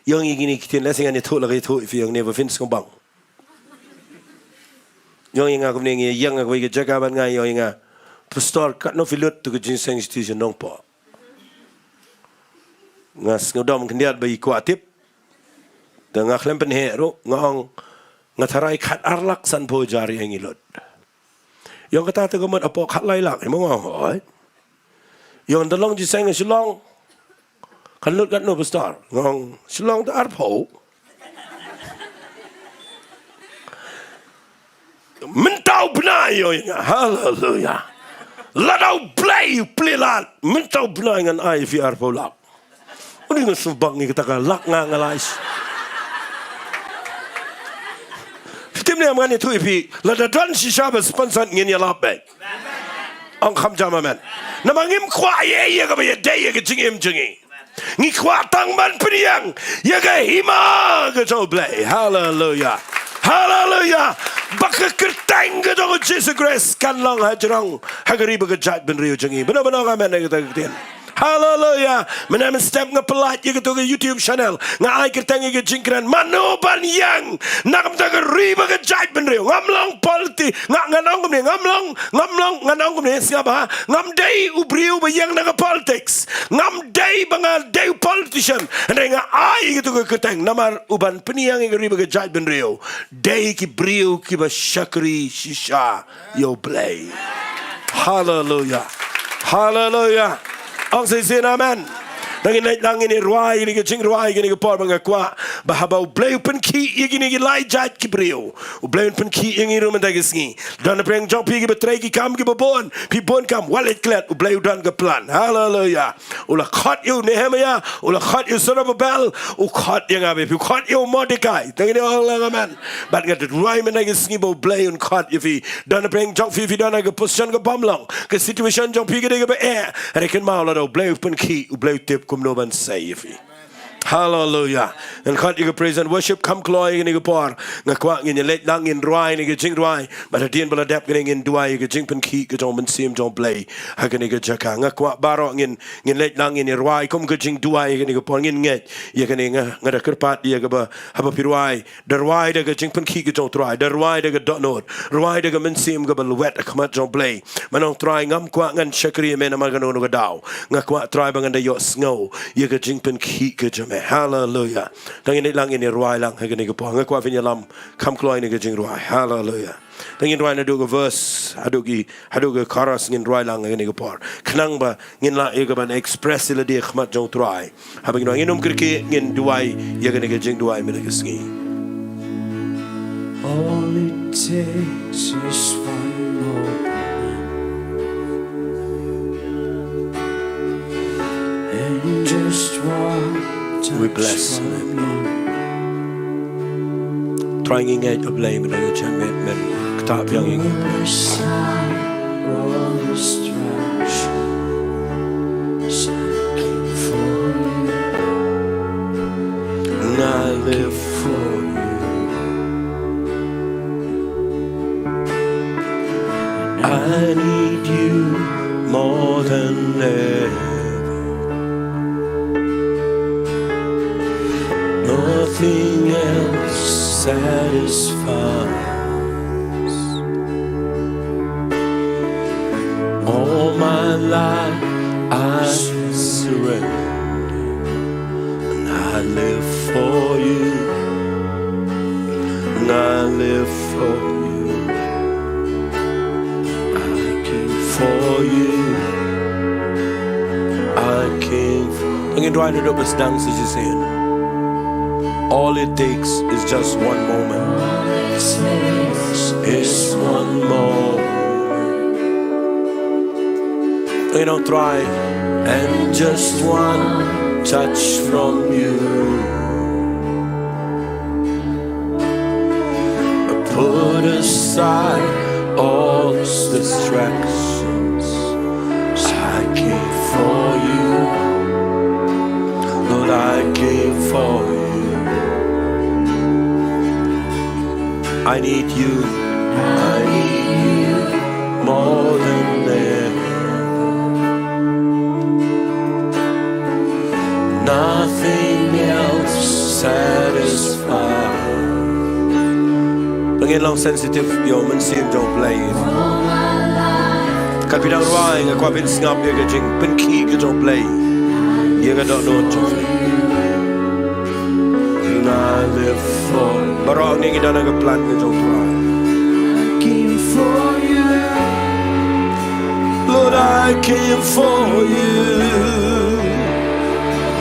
ïa ong ïa kine ki ktien, lehse ngan ïathuh la ka ïathuh ïa phi, ïa ong ne ba phin sngewbang. Ïa ong ïa nga kumne, ngi ïeng ha kawei ka jaka bad nga, ïa ong ïa nga, Pastor, katno phi lut tu ka jingïaseng sha Nongpoh? Nga sngewdom khyndiat ba i kwah tip. Te nga khlem pynheh ruh, nga ong, nga tharai khat ar lak sanphew hajar ïa ngi lut. Ïa ong kata te ka mut hapoh khatlai lak, ïa ma nga ong hooid. Ïa ong da long jingïaseng ha Shillong, kan lut katno Pastor? Nga ong Shillong te arphew. Mynta u bnai, ïa ong ïa nga, haleluya. Lada U Blei u plie lad, mynta u bnai ngan ai ïa phi arphew lak. Uni nga sngewbang ïa kata ka lak nga nga lais. Phi tip ne em, ngan ïathuh ïa phi, lada don shisha ba sponsor ngin ïalap beit. Ong kham jam amen. Namar ngim kwah ïa ïa kaba ïadei ïa ka jingim jong ngi. Ngi kwah tang ban pynïeng ïa ka hima ka jong U Blei. Haleluya. Haleluya. Ba ka kyrteng ka jong U Jisu Khrist kan long hajrong ha ka ri bad ka jaitbynriew jong ngi. Bynta bynta ong amen ïa kata ka ktien. Haleluya. Mynne mynstep nga pynlait ïa kato ka YouTube channel. Nga ai kyrteng ïa ka jingkren, mano ban ïeng na ka bynta ka ri bad ka jaitbynriew. Ngam long politi-, nga, ngan ong kumne, ngam long, ngam long, ngan ong kumne, sngap ha. Ngam dei u briew ba ïeng na ka politics. Ngam dei ba nga dei u politician. Hynrei nga ai ïa kato ka kyrteng namar u ban pynïeng ïa ka ri bad ka jaitbynriew dei ki briew kiba shakri shisha ïa U Blei. Haleluya. Haleluya. Ong sa shisien amen. Nangin nang ngin ïa rwai ïa kane ka jingrwai ïa kane ka por ba nga kwah ba haba U Blei u pynkhih ïa kine ki lai jait ki briew, U Blei un pynkhih ïa ngi ruh mynta ka sngi. Don na pdeng jong phi kiba trei ki kam kiba bun, phi bun kam, wat leit klet, U Blei u don ka plan. Haleluya. U la khot ïa u Nehemiah, u la khot ïa u Zerubbabel, u khot ïa nga bad phi, u khot ïa u Mordecai. Tang ïa u, amen. Bad nga dei rwai mynta ka sngi ba U Blei un khot ïa phi. Don na pdeng jong phi, phi don ha ka position ka bym long, ka situation jong phi ka dei kaba eh. Hynrei kynmaw lada U Blei u pynkhih, U Blei u tip kumno ban sei ïa phi. Haleluya. Ngan khot ïa ka praise and worship kham kloi ïa kane ka por. Nga kwah ngin ïa leit lang ngin rwai ïa kane ka jingrwai. Bad hadien ba la dep kane ngin duwai ïa ka jingpynkhih ka jong u Mynsiem jong U Blei ha kane ka jaka. Nga kwah baroh ngin, ngin leit lang ngin ïa rwai kum ka jingduwai ïa kane ka por. Ngin ngeit ïa kane, nga, nga da kyrpad ïa kaba haba phi rwai, da rwai da ka jingpynkhih ka jong U Trai, da rwai da ka dohnud, rwai da ka mynsiem kaba lwet ha khmat jong U Blei. Ban ong, Trai, ngam kwah ngan shakri ïa me namar kano kano ka daw. Nga kwah, Trai, ba ngan da ïohsngew ïa ka jingpynkhih ka jong me. Haleluya. Tang ngin leit lang ngin ïa rwai lang ha kane ka por. Nga kwah phin ïalam kham kloi ïa kane ka jingrwai. Haleluya. Tang ngin rwai naduh ka verse haduh ki, haduh ka chorus, ngin rwai lang ha kane ka por. Khnang ba ngin lah ïa ka ban express ïa lade ha khmat jong U Trai. Haba ngin rwai, ngin ym kyrkieh, ngin duwai ïa kane ka jingduwai mynta ka sngi. All it takes is one moment. And just one touch from you. We bless you. Trai, ngi ngeit, A Blei, mynta ka jingmut men ktah biang ïa ngi. Put aside all distractions and keep for you. And I live for you. I need you more than ever. Nothing else satisfies. All my life I surrender. And I live for you. And I live for you. I came for you. I came for you. Ngin rwai naduh ba sdang sa shisien. All it takes is just one moment. Is one moment. You know, Trai, and just one touch from you. Put aside all distractions. I came for you. Lord, I came for you. I need you. I need you more than ever. Nothing else satisfies. Ngin long sensitive ïa u Mynsiem jong U Blei. Katba phi dang rwai, nga kwah phin sngap ïa ka jingpynkhih ka jong U Blei ïa ka dohnud jong phi. And I live for. Baroh ngi don ha ka plan ka jong U Trai. I came for you. Lord, I came for you.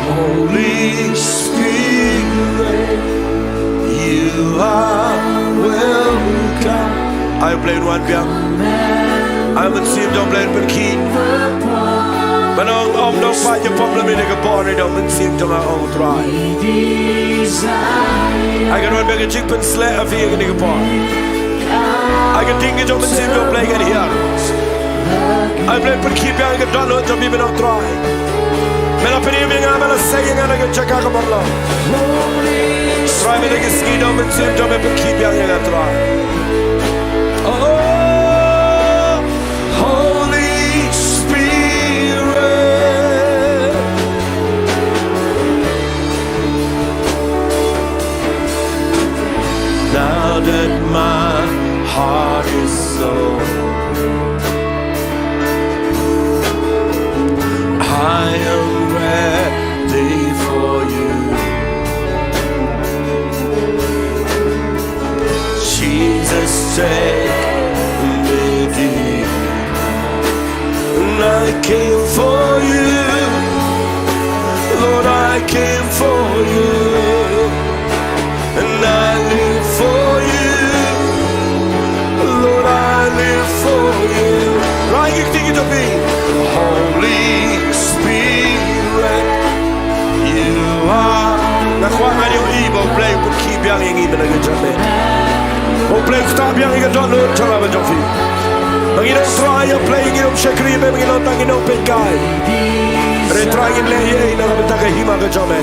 Holy Spirit, you are welcome. Ai U Blei un wan biang. Ai u Mynsiem jong U Blei un pynkhih. Ban ong ym don pha ïa pop lem ïa ka bor, ïa u Mynsiem jong nga, ong U Trai. Ai ka don ba ka jingpynsleh ha phi ïa kane ka por. Ai ka ding ka jong u Mynsiem jong U Blei kan hiar. Ai U Blei pynkhih biang ïa ka dohnud jong phi, ban ong Trai, me la pynim ïa nga, me la sei ïa nga na ka jaka kaba bor. Trai, mynta ka sngi da u Mynsiem jong me pynkhih biang ïa nga, Trai. Oh, Holy Spirit. Heart is so, I am ready for you. Jesus, take me deep. And I came for you, Lord, I came for you. And I live for you, Lord, I live for you. Rai ki kti ki jong phi. Holy Spirit, you are. Nga kwah ngan ïohi ba U Blei u pynkhiah biang ïa ngi mynta ka jingmut. Ba U Blei u ktah biang ïa ka dohnud jong nga bad jong phi. Ba ngin ym trai ïa U Blei, ngin ym shakri, ba ngin ym tang, ngin ym peit kai. Hynrei Trai ngin leh ïa i na ka bynta ka hima ka jong me.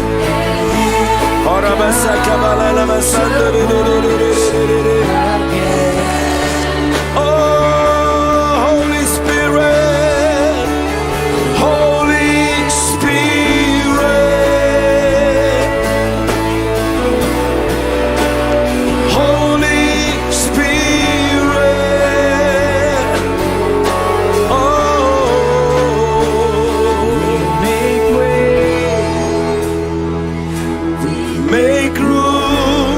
Ora ba sa ka ba la la ba sa du du du du du du du du. Oh, Holy Spirit, Holy Spirit, Holy Spirit, oh, make way. Make room.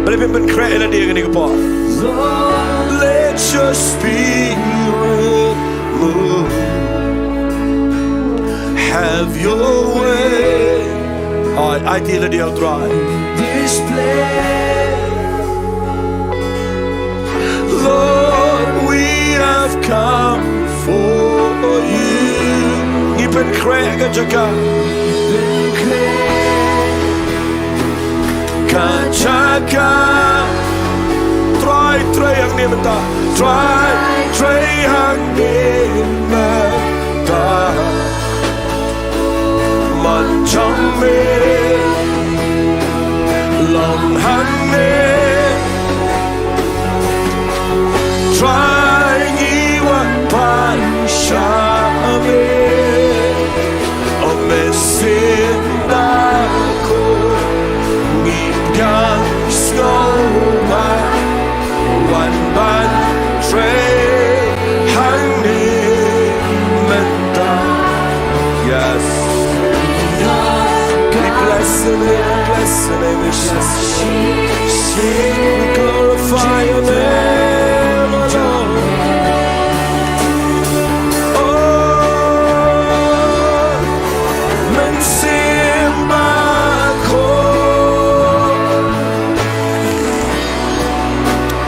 Balei phim pynkhreh ïa lade ha kane ka por? Lord, let your spirit move. Have your way. Ai, aiti ïa lade ha U Trai. This place. Lord, we have come for you. Ngi pynkhreh ka jaka. Ka jaka. Trai, trei hangne mynta. Trai, trei hangne mynta. Mon jong me long hangne. Trai ngi wan pan sha me. O Mynsiem Bakhuid, ngi pdiang sngewbha. Wan ban trei hangne mynta. Yes. We bless your name, we bless your name, we bless your name. We glorify your name, O Lord. Oh, Mynsiem Bakhuid.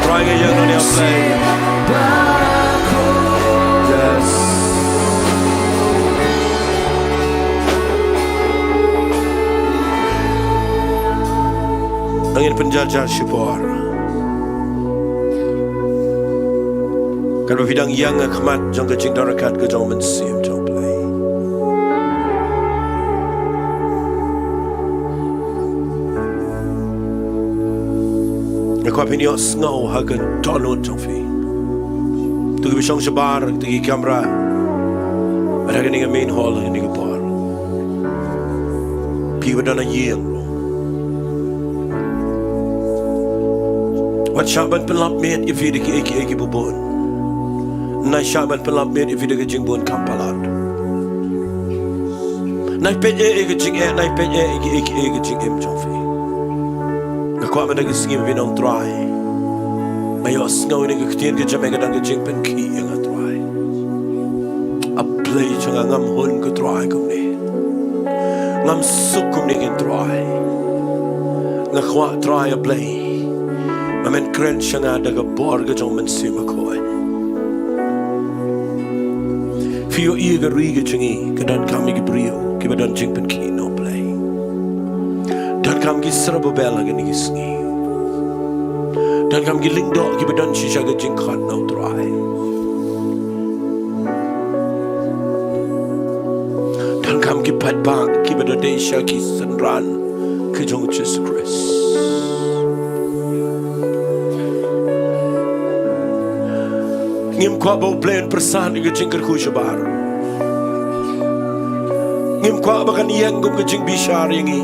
Trai nga ïeng noh ïa U Blei. Yes. Ngin pynjah jah shipor. Katba phi dang ïeng ha khmat jong ka jingdon ryngkat ka jong U Mynsiem jong U Blei. Nga kwah phin ïohsngew ha ka dohnud jong phi. To kiba shong shabar, to ki camera. Bad ha kane ka main hall ha kane ka por. Phi ba don ha ïing. Wat shah ban pynlap miet ïa phi da kiei kiei kiba bun. Nai shah ban pynlap miet ïa phi da ka jingbun kham palat. Nai peit ïa ka jingeh, nai peit ïa ka jingeh, ka jingim jong phi. Nga kwah mynta ka sngi ba phin ong Trai, nga ïohsngew ïa ka ktien ka jong me ka don ka jingpynkhih ïa nga Trai. A Blei jong nga, ngam hun ko Trai kumne. Ngam suk kumne ko Trai. Nga kwah Trai a Blei ba men kren sha nga da ka bor ka jong U Mynsiem Bakhuid. Phi ïohi ka ri ka jong ngi ka donkam ïa ki briew kiba don jingpynkhih na U Blei. Donkam ki sera babel ha kine ki sngi. Donkam ki lyngdoh kiba don shisha ka jingkhot na U Trai. Donkam ki paidbah kiba don dei sha ki synran ka jong U Jisu Khrist. Ngim kwah ba U Blei un pyrsad ïa ka jingkyrkhu shabar. Ngim kwah ba kan ïeng kum ka jingbishar ïa ngi.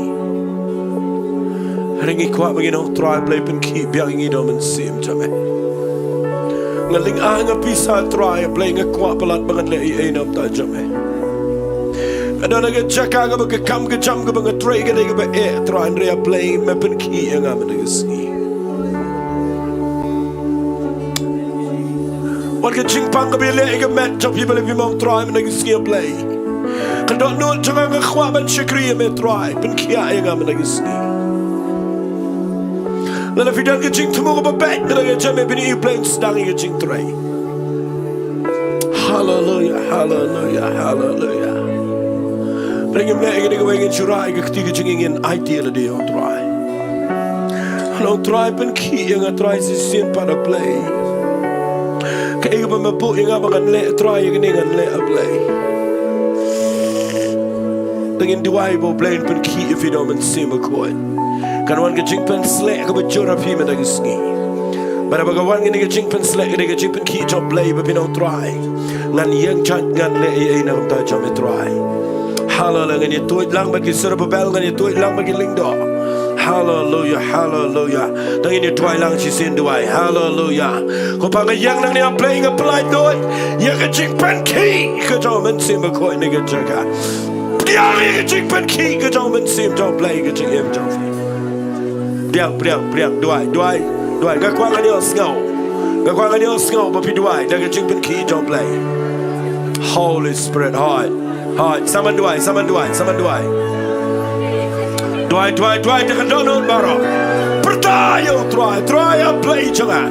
Hynrei ngi kwah ba ngin ong Trai Blei pynkhih biang ïa ngi da U Mynsiem jong me. Nga lyngba nga pisa Trai, Blei nga kwah palat ba ngan leh ei ei na bynta jong me. Nga don ha ka jaka kaba ka kam ka jam kaba nga trei ka dei kaba eh Trai, hynrei Blei me pynkhih ïa nga mynta ka sngi. Wan ka jingpang kaba ïaleh ïa ka met jong phi ba leh phi mong Trai mynta ka sngi Blei. Ka dohnud jong nga nga kwah ban shakri ïa me Trai, pynkhiah ïa nga mynta ka sngi. Lada phi don ka jingthmu kaba beit, lada ka jingmut phi ïohi Blei un sdang ïa ka jingtrei. Haleluya, haleluya, haleluya. Pynlong ïa kane kawei ngin shu rah ïa ka kti ka jingïaid, ngin aiti ïa lade ïa u Trai. Hana u Trai pynkhih ïa nga Trai shisien pat A Blei. Kaei kaba me buh ïa nga ba ngan leh Trai ïa kane ngan leh A Blei. Te ngin duwai ba U Blei un pynkhih ïa phi da U Mynsiem Bakhuid. Kan wan ka jingpynsleh kaba jur ha phi mynta ka sngi. Bad haba ka wan kane ka jingpynsleh, kane ka jingpynkhih jong U Blei ba phin ong Trai, ngan ïeng jait, ngan leh ei ei na ka bynta jong me Trai. Haleluya, ngan ïa tuid lang bad ki Serubabel, ngan ïa tuid lang bad ki lyngdoh. Haleluya, haleluya. Te ngin ïa duwai lang shisien duwai. Haleluya. Ko Pa nga ïeng nangne A Blei nga pyllait lut ïa ka jingpynkhih ka jong U Mynsiem Bakhuid na ka jaka. Pdiang ïa ka jingpynkhih ka jong U Mynsiem jong U Blei ka jingim jong phi. Pdiang, pdiang, pdiang, duwai, duwai, duwai. Nga kwah ngan ïohsngew. Nga kwah ngan ïohsngew ba phi duwai da ka jingpynkhih jong U Blei. Holy Spirit, hoi. Hoi, sa man duwai, sa man duwai, sa man duwai. Duwai, duwai, duwai, da ka dohnud baroh. Pyrta ïa u Trai, Trai A Blei jong nga.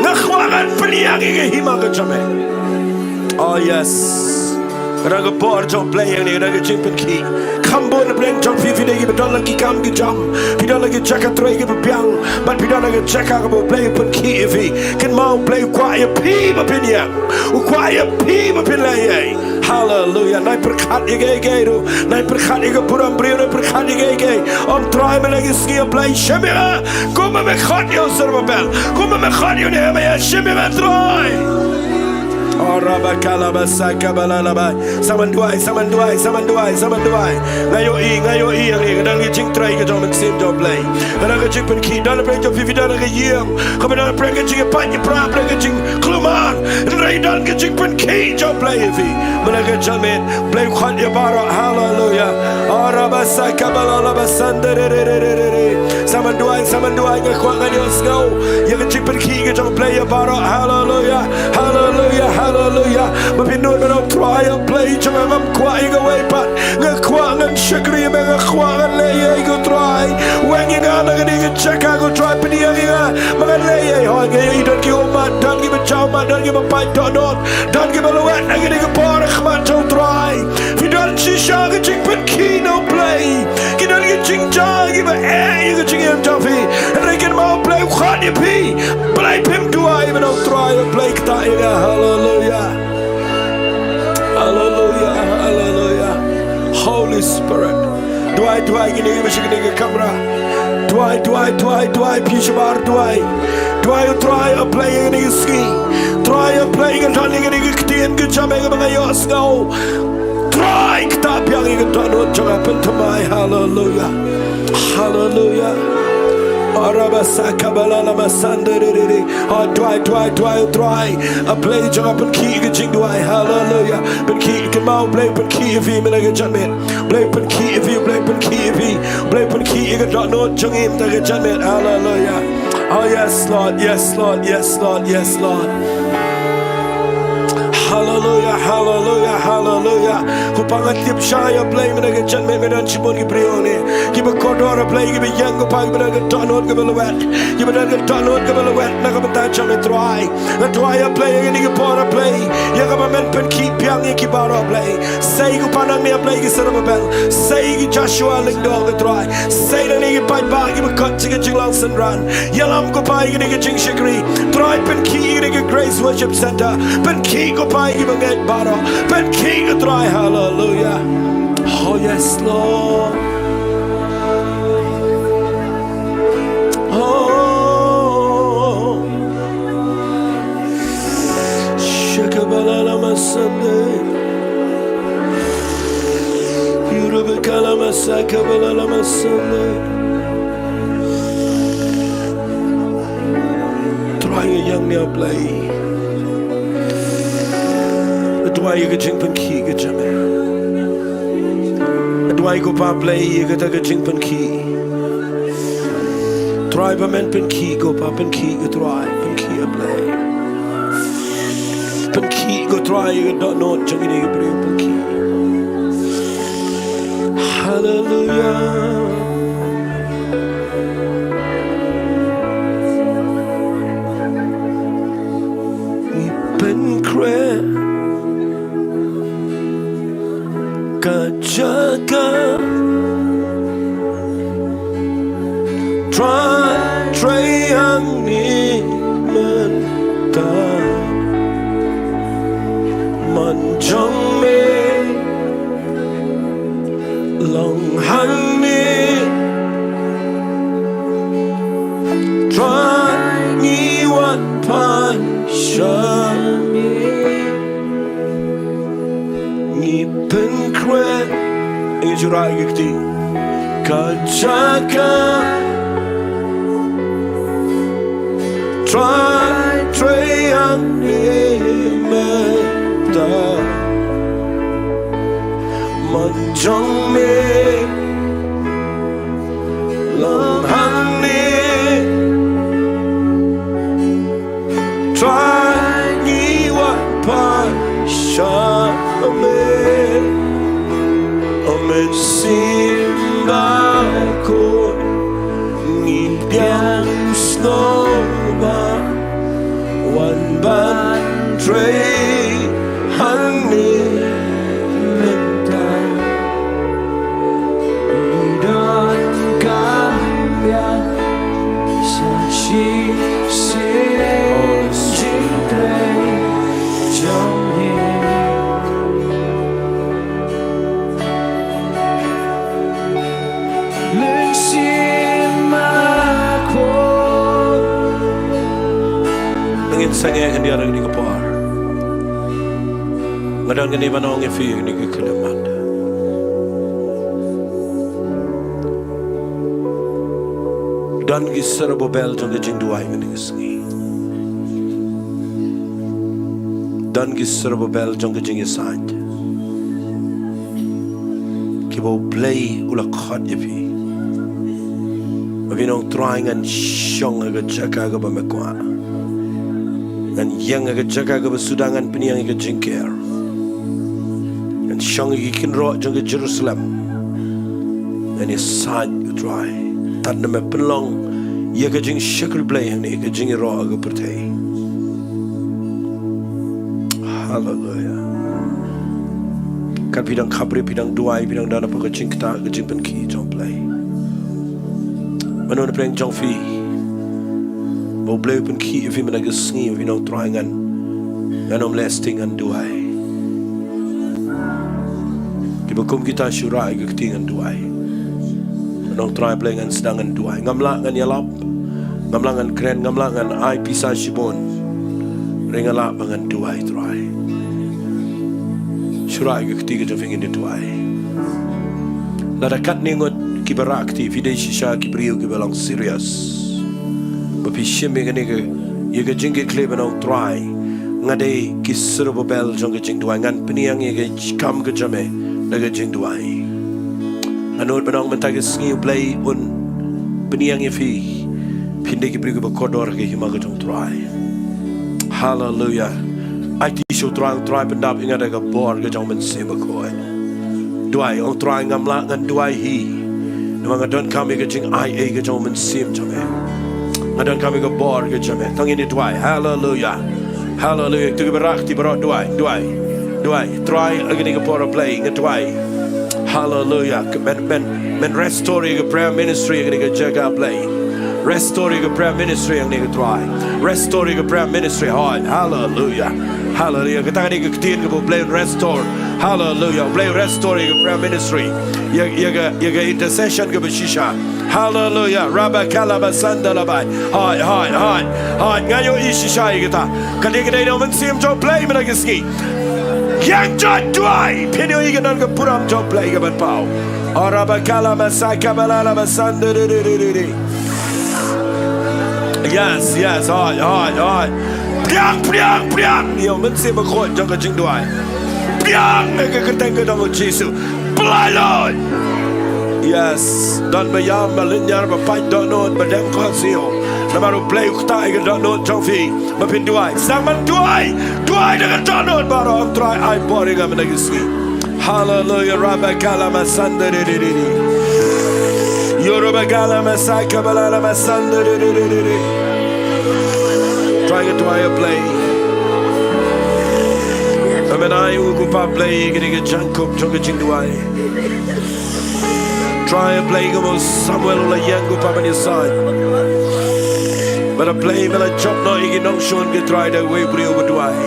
Nga kwah ngan pynïeng ïa ka hima ka jong me. Oh yes. Ka don ka bor jong U Blei hangne, ka don ka jingpynkhih. Kham bun na pdeng jong phi, phi dei kiba don la ki kam ki jam, phi don la ki jaka trei kiba biang, bad phi don la ki jaka kaba U Blei u pynkhih ïa phi. Kynmaw U Blei u kwah ïa phi ba phin ïeng, u kwah ïa phi ba phin leh ei ei. Haleluya. Nai pyrkhat ïa kiei kiei ruh, nai pyrkhat ïa ka burom briew, nai pyrkhat ïa kiei kiei. Ong Trai mynta ka sngi A Blei shim ïa nga. Kumba me khot ïa u Serubabel, kumba me khot ïa u Nehemaïah, shim ïa nga Trai. Ora ba kala ba sa ka ba la la ba. Sa man duwai, sa man duwai, sa man duwai, sa man duwai. Nga ïohi, nga ïohi hangne ka don ka jingtrei ka jong U Mynsiem jong U Blei. Ka don ka jingpynkhih, don pdeng jong phi, phi don ha ka ïing kaba don pdeng ka jingïapait ïapra, pdeng ka jingkhlumar. Hynrei don ka jingpynkhih jong U Blei ïa phi. Mynta ka jingmut Blei u khot ïa baroh, haleluya. Ora ba sa ka ba la la ba san de re re re re re re. Sa man duwai, sa man duwai, nga kwah ngan ïohsngew ïa ka jingpynkhih ka jong U Blei ïa baroh, haleluya. Haleluya, haleluya. Ba phin nud ban ong Trai A Blei jong nga, ngam kwah ïa kawei pat. Nga kwah ngan shakri ïa me, nga kwah ngan leh ei ei ko Trai. Weng ïa nga na kane ka jaka ko Trai, pynïeng ïa nga ba ngan leh ei ei. Hoi nga ïohi don ki ummat, don kiba jaw ummat, don kiba pait dohnud, don kiba lwet na kane ka por ha khmat jong u Trai. Phi don shisha ka jingpynkhih na U Blei. Ki don ki jingjia kiba eh ïa ka jingim jong phi. Hynrei kynmaw U Blei u khot ïa phi. Blei phim duwai ban ong Trai A Blei ktah ïa nga. Haleluya. Haleluya, haleluya. Holy Spirit. Duwai, duwai, kine kiba sha kane ka kamra. Duwai, duwai, duwai, duwai, phi shabar duwai. Duwai U Trai A Blei ïa kane ka sngi. Trai A Blei, nga don ïa kane ka ktien ka jong me kaba nga ïohsngew. Trai ktah biang ïa ka dohnud jong nga, pynthymmai, haleluya. Haleluya. Arabasaka balala masanda riri. Ah, duwai, duwai, duwai, duwai. Ah, Blei jong nga pynkhih ïa ka jingduwai. Haleluya. Pynkhih, kynmaw Blei pynkhih ïa phi mynta ka janmiet. Blei pynkhih ïa phi, Blei pynkhih ïa phi. Blei pynkhih ïa ka dohnud jong ngi mynta ka janmiet. Haleluya. Oh yes Lord, yes Lord, yes Lord, yes Lord. Haleluya, haleluya, haleluya. Ko Pa nga tip shai ïa Blei mynta ka janmiet, me don shibun ki briew ne kiba kordor ïa Blei, kiba ïeng ko Pa, kiba don ka dohnud kaba lwet, kiba don ka dohnud kaba lwet na ka bynta jong me Trai. Nga duwai ïa Blei ïa kane ka por ïa Blei, ïa kaba men pynkhih biang ïa ki baroh Blei. Sei ko Pa nangne ïa Blei ki Serubabel, sei ki Joshua Lyngdoh ko Trai. Sei nangne ki paidbah kiba kot sha ka jinglong synran. Ïalam ko Pa ïa kane ka jingshakri. Trai pynkhih ïa kane ka Grace Worship Center. Pynkhih ko Pa ïa kiba ngeit baroh. Pynkhih ko Trai, haleluya. Oh yes Lord. Oh. Shakabalala masande. Yurubakala masakabalala masande. Trai ïa ïeng ne ïa Blei. Duwai ïa ka jingpynkhih ka jong me. Duwai ko Pa Blei ïa kata ka jingpynkhih. Trai ba men pynkhih ko Pa, pynkhih ko Trai, pynkhih A Blei. Pynkhih ko Trai ïa ka dohnud jong kine ki briew, pynkhih. Haleluya. Ngi pynkhreh ka jaka. Trai, Trai hangne mynta. Mon jong me long hangne. Trai ngi wan pan sha me. Ngi pynkhreh. Ngi ju rai ïa ka kti. Ka jaka. Trai, Trai hangne mynta. Mon jong me long hangne. Trai ngi wan pan sha me. O Mynsiem Bakhuid, ngi pdiang sngewbha, wan ban trei hangne mynta. Ngi donkam ïa sa shisien jingtrei jong me. Mynsiem Bakhuid. Ngin sangeh khyndiat ha kane ka por. Nga don kane ban ong ïa phi ha kane ka khyllipmat. Don ki Serubabel jong ka jingduwai kane ka sngi. Don ki Serubabel jong ka jingïasaid. Kiba U Blei u la khot ïa phi. Ba phin ong Trai ngan shong ha ka jaka kaba me kwah. Ngan ïeng ha ka jaka kaba suda ngan pynïeng ïa ka jingker. Ngan shong ha ki kynroh jong ka Jerusalem. Ngan ïasaid ko Trai. Tad na me pynlong ïa ka jingshakri Blei hangne ha ka jingïaroh ha ka pyrthei. Haleluya. Kat phi dang khapbriew, phi dang duwai, phi dang don hapoh ka jingktah, ka jingpynkhih jong U Blei. Mano na pdeng jong phi ba U Blei u pynkhih ïa phi mynta ka sngi, phin ong Trai ngan, ngan ym leh sting, ngan duwai. Kiba kum kita shu rah ïa ka kti ngan duwai. Ngan ong Trai Blei ngan sdang ngan duwai. Ngam lah ngan ïalap. Ngam lah ngan kren, ngam lah ngan ai pisa shibun. Hynrei nga lah ba ngan duwai Trai. Shu rah ïa ka kti ka jong phi ngin ïa duwai. Lada katne ngut kiba rah kti, phi dei shisha ki briew kiba long serious. Ba phi shim ïa kane ka, ïa ka jingkitkhlieh ban ong Trai. Nga dei ki Serubabel jong ka jingduwai, ngan pynïeng ïa ka kam ka jong me da ka jingduwai. Nga nud ban ong mynta ka sngi U Blei un pynïeng ïa phi. Phin dei ki briew kiba kordor ha ka hima ka jong U Trai. Haleluya. Aiti sha U Trai, Trai pyndap ïa nga da ka bor ka jong U Mynsiem Bakhuid. Duwai, ong Trai ngam lah ngan duwai hi. Namar nga donkam ïa ka jingai ei ka jong U Mynsiem jong me. Nga donkam ïa ka bor ka jong me. To ngin ïa duwai. Haleluya. Haleluya. To kiba rah kti baroh duwai, duwai. Duwai. Trai ha kane ka por Blei nga duwai. Haleluya. Ka men, men, men restore ïa ka prayer ministry ha kane ka jaka Blei. Restore ïa ka prayer ministry hangne ko Trai. Restore ïa ka prayer ministry. Hoi. Haleluya. Haleluya. Kata ka dei ka ktien kaba U Blei un restore. Haleluya. U Blei restore ïa ka prayer ministry. Ïa, ïa ka, ïa ka intercession kaba shisha. Haleluya. Rabakala basanda labai. Hoi, hoi, hoi. Hoi. Nga ïohi shisha ïa kata. Ka dei ka dei na U Mynsiem jong U Blei mynta ka sngi. Ïeng jot duwai. Phin ïohi ka don ka burom jong U Blei kaban paw. O rabakala masaka balala basanda ri ri ri ri ri. Yes, yes, hoi, hoi, hoi. Pdiang, pdiang, pdiang. Ïa U Mynsiem Bakhuid jong ka jingduwai. Ïa nga ka kyrteng ka jong u Jisu. Blei lut. Yes. Don ba ïam, ba lynñiar, ba pait dohnud, ba dem khohsiew. Namar U Blei u ktah ïa ka dohnud jong phi. Ba phin duwai. Sdang ban duwai. Duwai da ka dohnud baroh, Trai ai bor ïa nga mynta ka sngi. Hallelujah. Rabakala masanda de de de de. Yorobakala masaka balala masanda de de de de de. Trai nga duwai, A Blei. Amen. Ai u ko Pa Blei, kane ka jingkup jong ka jingduwai. Trai, A Blei, kum u Samuel u la ïeng, ko Pa, ban ïasaid. Bad A Blei, me la jop noh ïa ki nongshun, ko Trai, da uwei u briew uba duwai.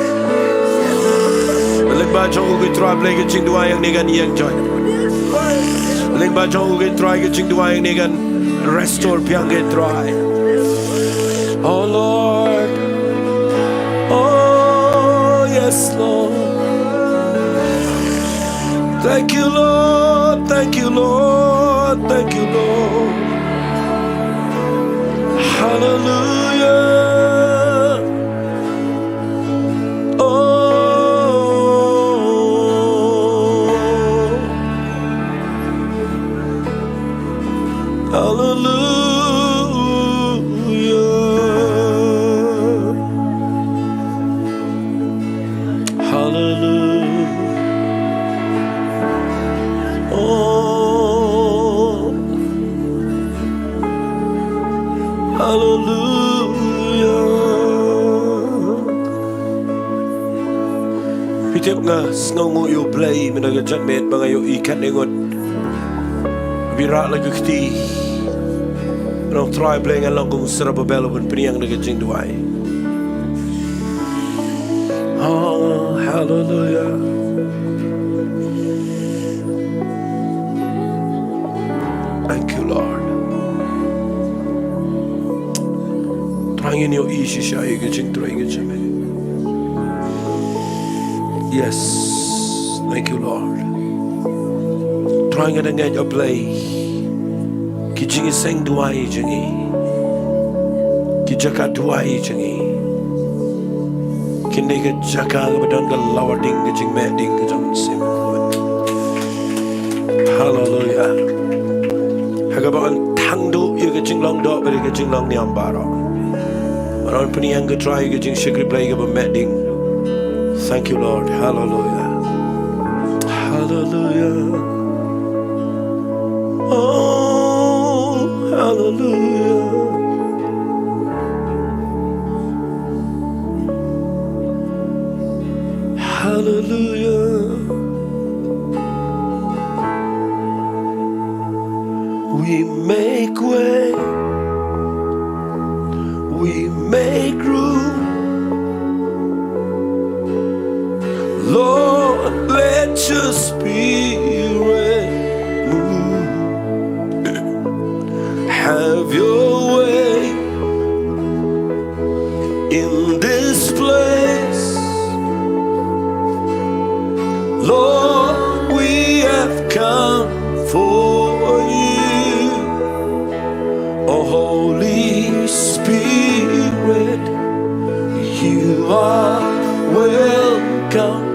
Lyngba jong u, ko Trai, A Blei, ka jingduwai hangne kan ïeng join. Lyngba jong u, ko Trai, ka jingduwai hangne kan restore biang, ko Trai. Oh Lord. Oh yes, Lord. Thank you, Lord. Thank you, Lord. Thank you, Lord. Hallelujah. Oh. Hallelujah. Hallelujah. Oh. Hallelujah. Phi tip, nga sngewnguh ïa U Blei mynta ka janmiet ba nga ïohi katne ngut ba rah la ka kti. Nong Trai Blei, ngan long kum u Serubabel uban pynïeng da ka jingduwai. Oh, hallelujah. Thank you, Lord. Trai, ngin ïohi shisha ïa ka jingtrei ka jong me. Yes. Thank you, Lord. Trai, nga da ngeit, A Blei, ki jingïaseng duwai jong ngi, ki jaka duwai jong ngi, kin dei ka jaka kaba don ka lawar ding, ka jingmeh ding ka jong u Mynsiem. Hallelujah. Ha kaba yn thang duh ïa ka jinglong doh bad ïa ka jinglong niam baroh. Ba yn pynïeng, ko Trai, ïa ka jingshakri Blei kaba meh ding. Thank you, Lord. Hallelujah. Hallelujah. Oh, hallelujah. Hallelujah. We make way. We make room. Lord, let your spirit move. Have your way in this place. Lord, we have come for you. Oh, Holy Spirit, you are welcome.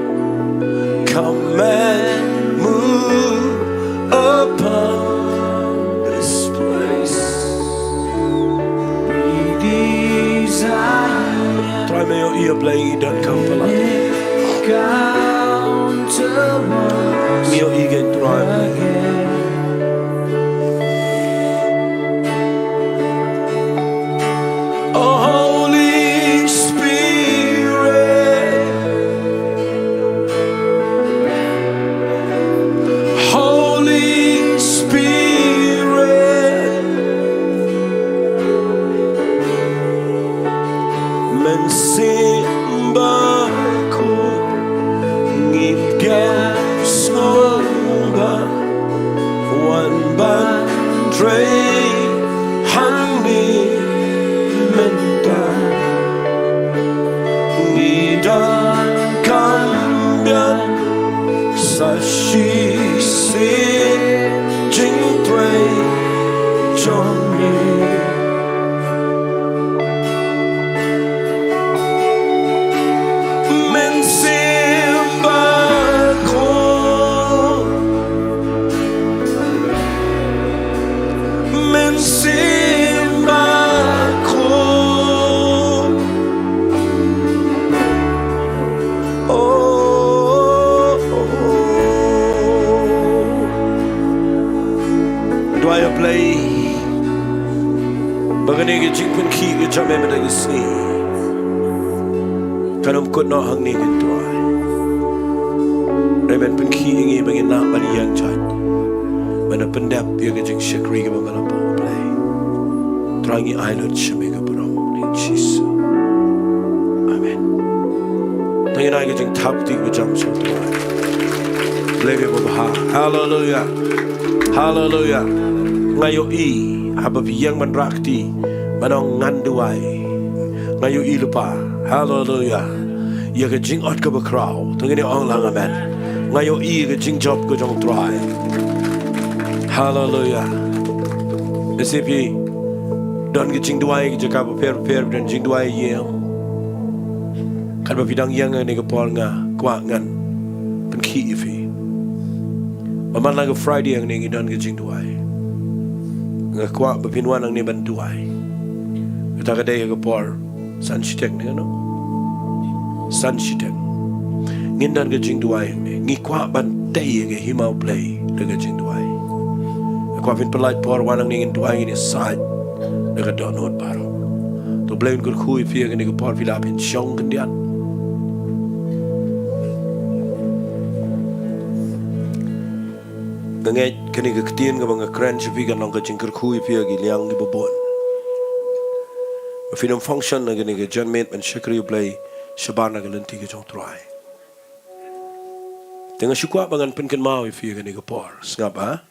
Come and move upon this place. We desire Trai, me ïohi, A Blei, ngi don kham palat. Encounter once again. Me ïohi, ko Trai. Oh, Holy Spirit, Holy Spirit, Mynsiem Bakhuid, ngi pdiang sngewbha, wan ban trei hangne mynta. Ngi donkam biang sa shisien jingtrei jong me. Mynsiem Bakhuid, Duwai ïa U Blei ba kane ka jingpynkhih ka jong me mynta ka sngi kan ym kut noh hangne, ngin duwai. Hynrei men pynkhih ïa ngi ba ngin lah ban ïeng jait, men pyndep ïa ka jingshakri kaba me la buh, U Blei. Trai, ngi ai lut sha me ka burom, ha u kyrteng Jisu. Amen. To ngin ai ka jingthap kti kaba jam sha U Trai. Blei me ba bha. Haleluya. Haleluya. Nga ïohi haba phi ïeng ban rah kti, ban ong ngan duwai, nga ïohi lypa, haleluya, ïa ka jingot kaba khraw. To ngin ïa ong lang amen. Nga ïohi ïa ka jingjop ka jong U Trai. Haleluya. Lehse phi don ka jingduwai ka jaka bapher bapher, don jingduwai ïa ïing. Katba phi dang ïeng ha kane ka por, nga kwah ngan pynkhih ïa phi ba man la ka Friday hangne ngi don ka jingduwai. Nga kwah ba phin wan hangne ban duwai. Kata ka dei ha ka por san shiteng ne, no? San shiteng. Ngin don ka jingduwai hangne. Ngi kwah ban tei ïa ka hima U Blei da ka jingduwai. Nga kwah phin pynlait por, wan hangne ngin duwai, ngin ïasaid da ka dohnud baroh. To U Blei un kyrkhu ïa phi ha kane ka por, phi lah phin shong khyndiat. Nga ngeit kane ka ktien kaba nga kren sha phi kan long ka jingkyrkhu ïa phi ha ki liang kiba bun, ba phin ym function ha kane ka janmiet ban shakri U Blei shabar na ka lynti ka jong U Trai. Te nga shu kwah ba ngan pynkynmaw ïa phi ha kane ka por, sngap, ha?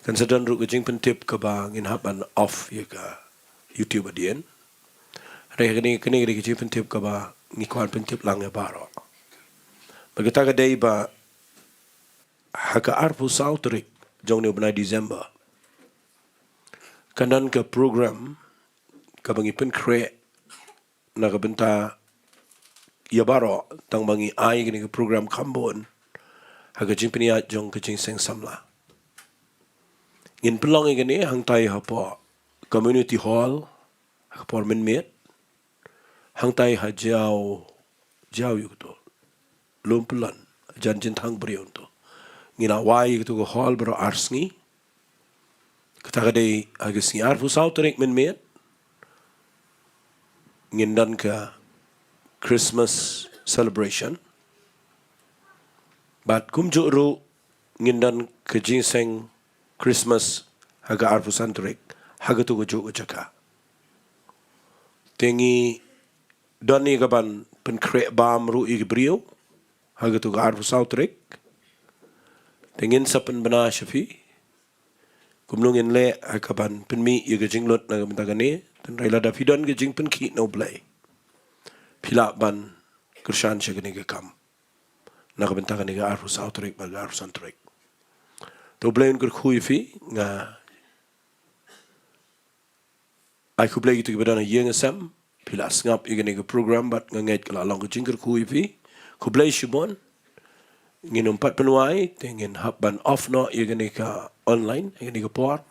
Kan sa don ruh ka jingpyntip kaba ngin hap ban off ïa ka YouTube hadien. Hynrei kane, kane ka dei ka jingpyntip kaba ngi kwah ban pyntip lang ïa baroh. Bad kata ka dei ba ha ka arphew saw tarik jong une u bnai December, kan don ka program kaba ngi pynkhreh na ka bynta ïa baroh, tang ba ngi ai kane ka program kham bun ha ka jingpynïaid jong ka jingïaseng samla. Ngin pynlong ïa kane hangtai hapoh Community Hall ha ka por mynmiet, hangtai ha Jaw, Jaw ïa kato, Lum Pyllun, jan jingthang briew to. Ngi la wai ïa kato ka hall baroh ar sngi. Kata ka dei ha ka sngi arphew saw tarik mynmiet, ngin don ka Christmas celebration. Bad kumjuh ruh ngin don ka jingïaseng Christmas ha ka arphew san tarik ha kato kajuh ka jaka. Te ngi don ïa kaban pynkhreh bam ruh ïa ki briew ha kato ka arphew saw tarik. Te ngin sa pynbna sha phi kumno ngin leh ha kaban pynmih ïa ka jinglut na ka bynta kane. Hynrei lada phi don ka jingpynkhih na U Blei, phi lah ban kyrshan sha kane ka kam na ka bynta kane ka arphew saw tarik bad ka arphew san tarik. To U Blei un kyrkhu ïa phi. Nga ai khublei ïa kito kiba don ha ïing ha sem, phi la sngap ïa kane ka program bad nga ngeit ka la long ka jingkyrkhu ïa phi. Khublei shibun. Ngin ym pat pynwai, te ngin hap ban off noh ïa kane ka online ha kane ka por.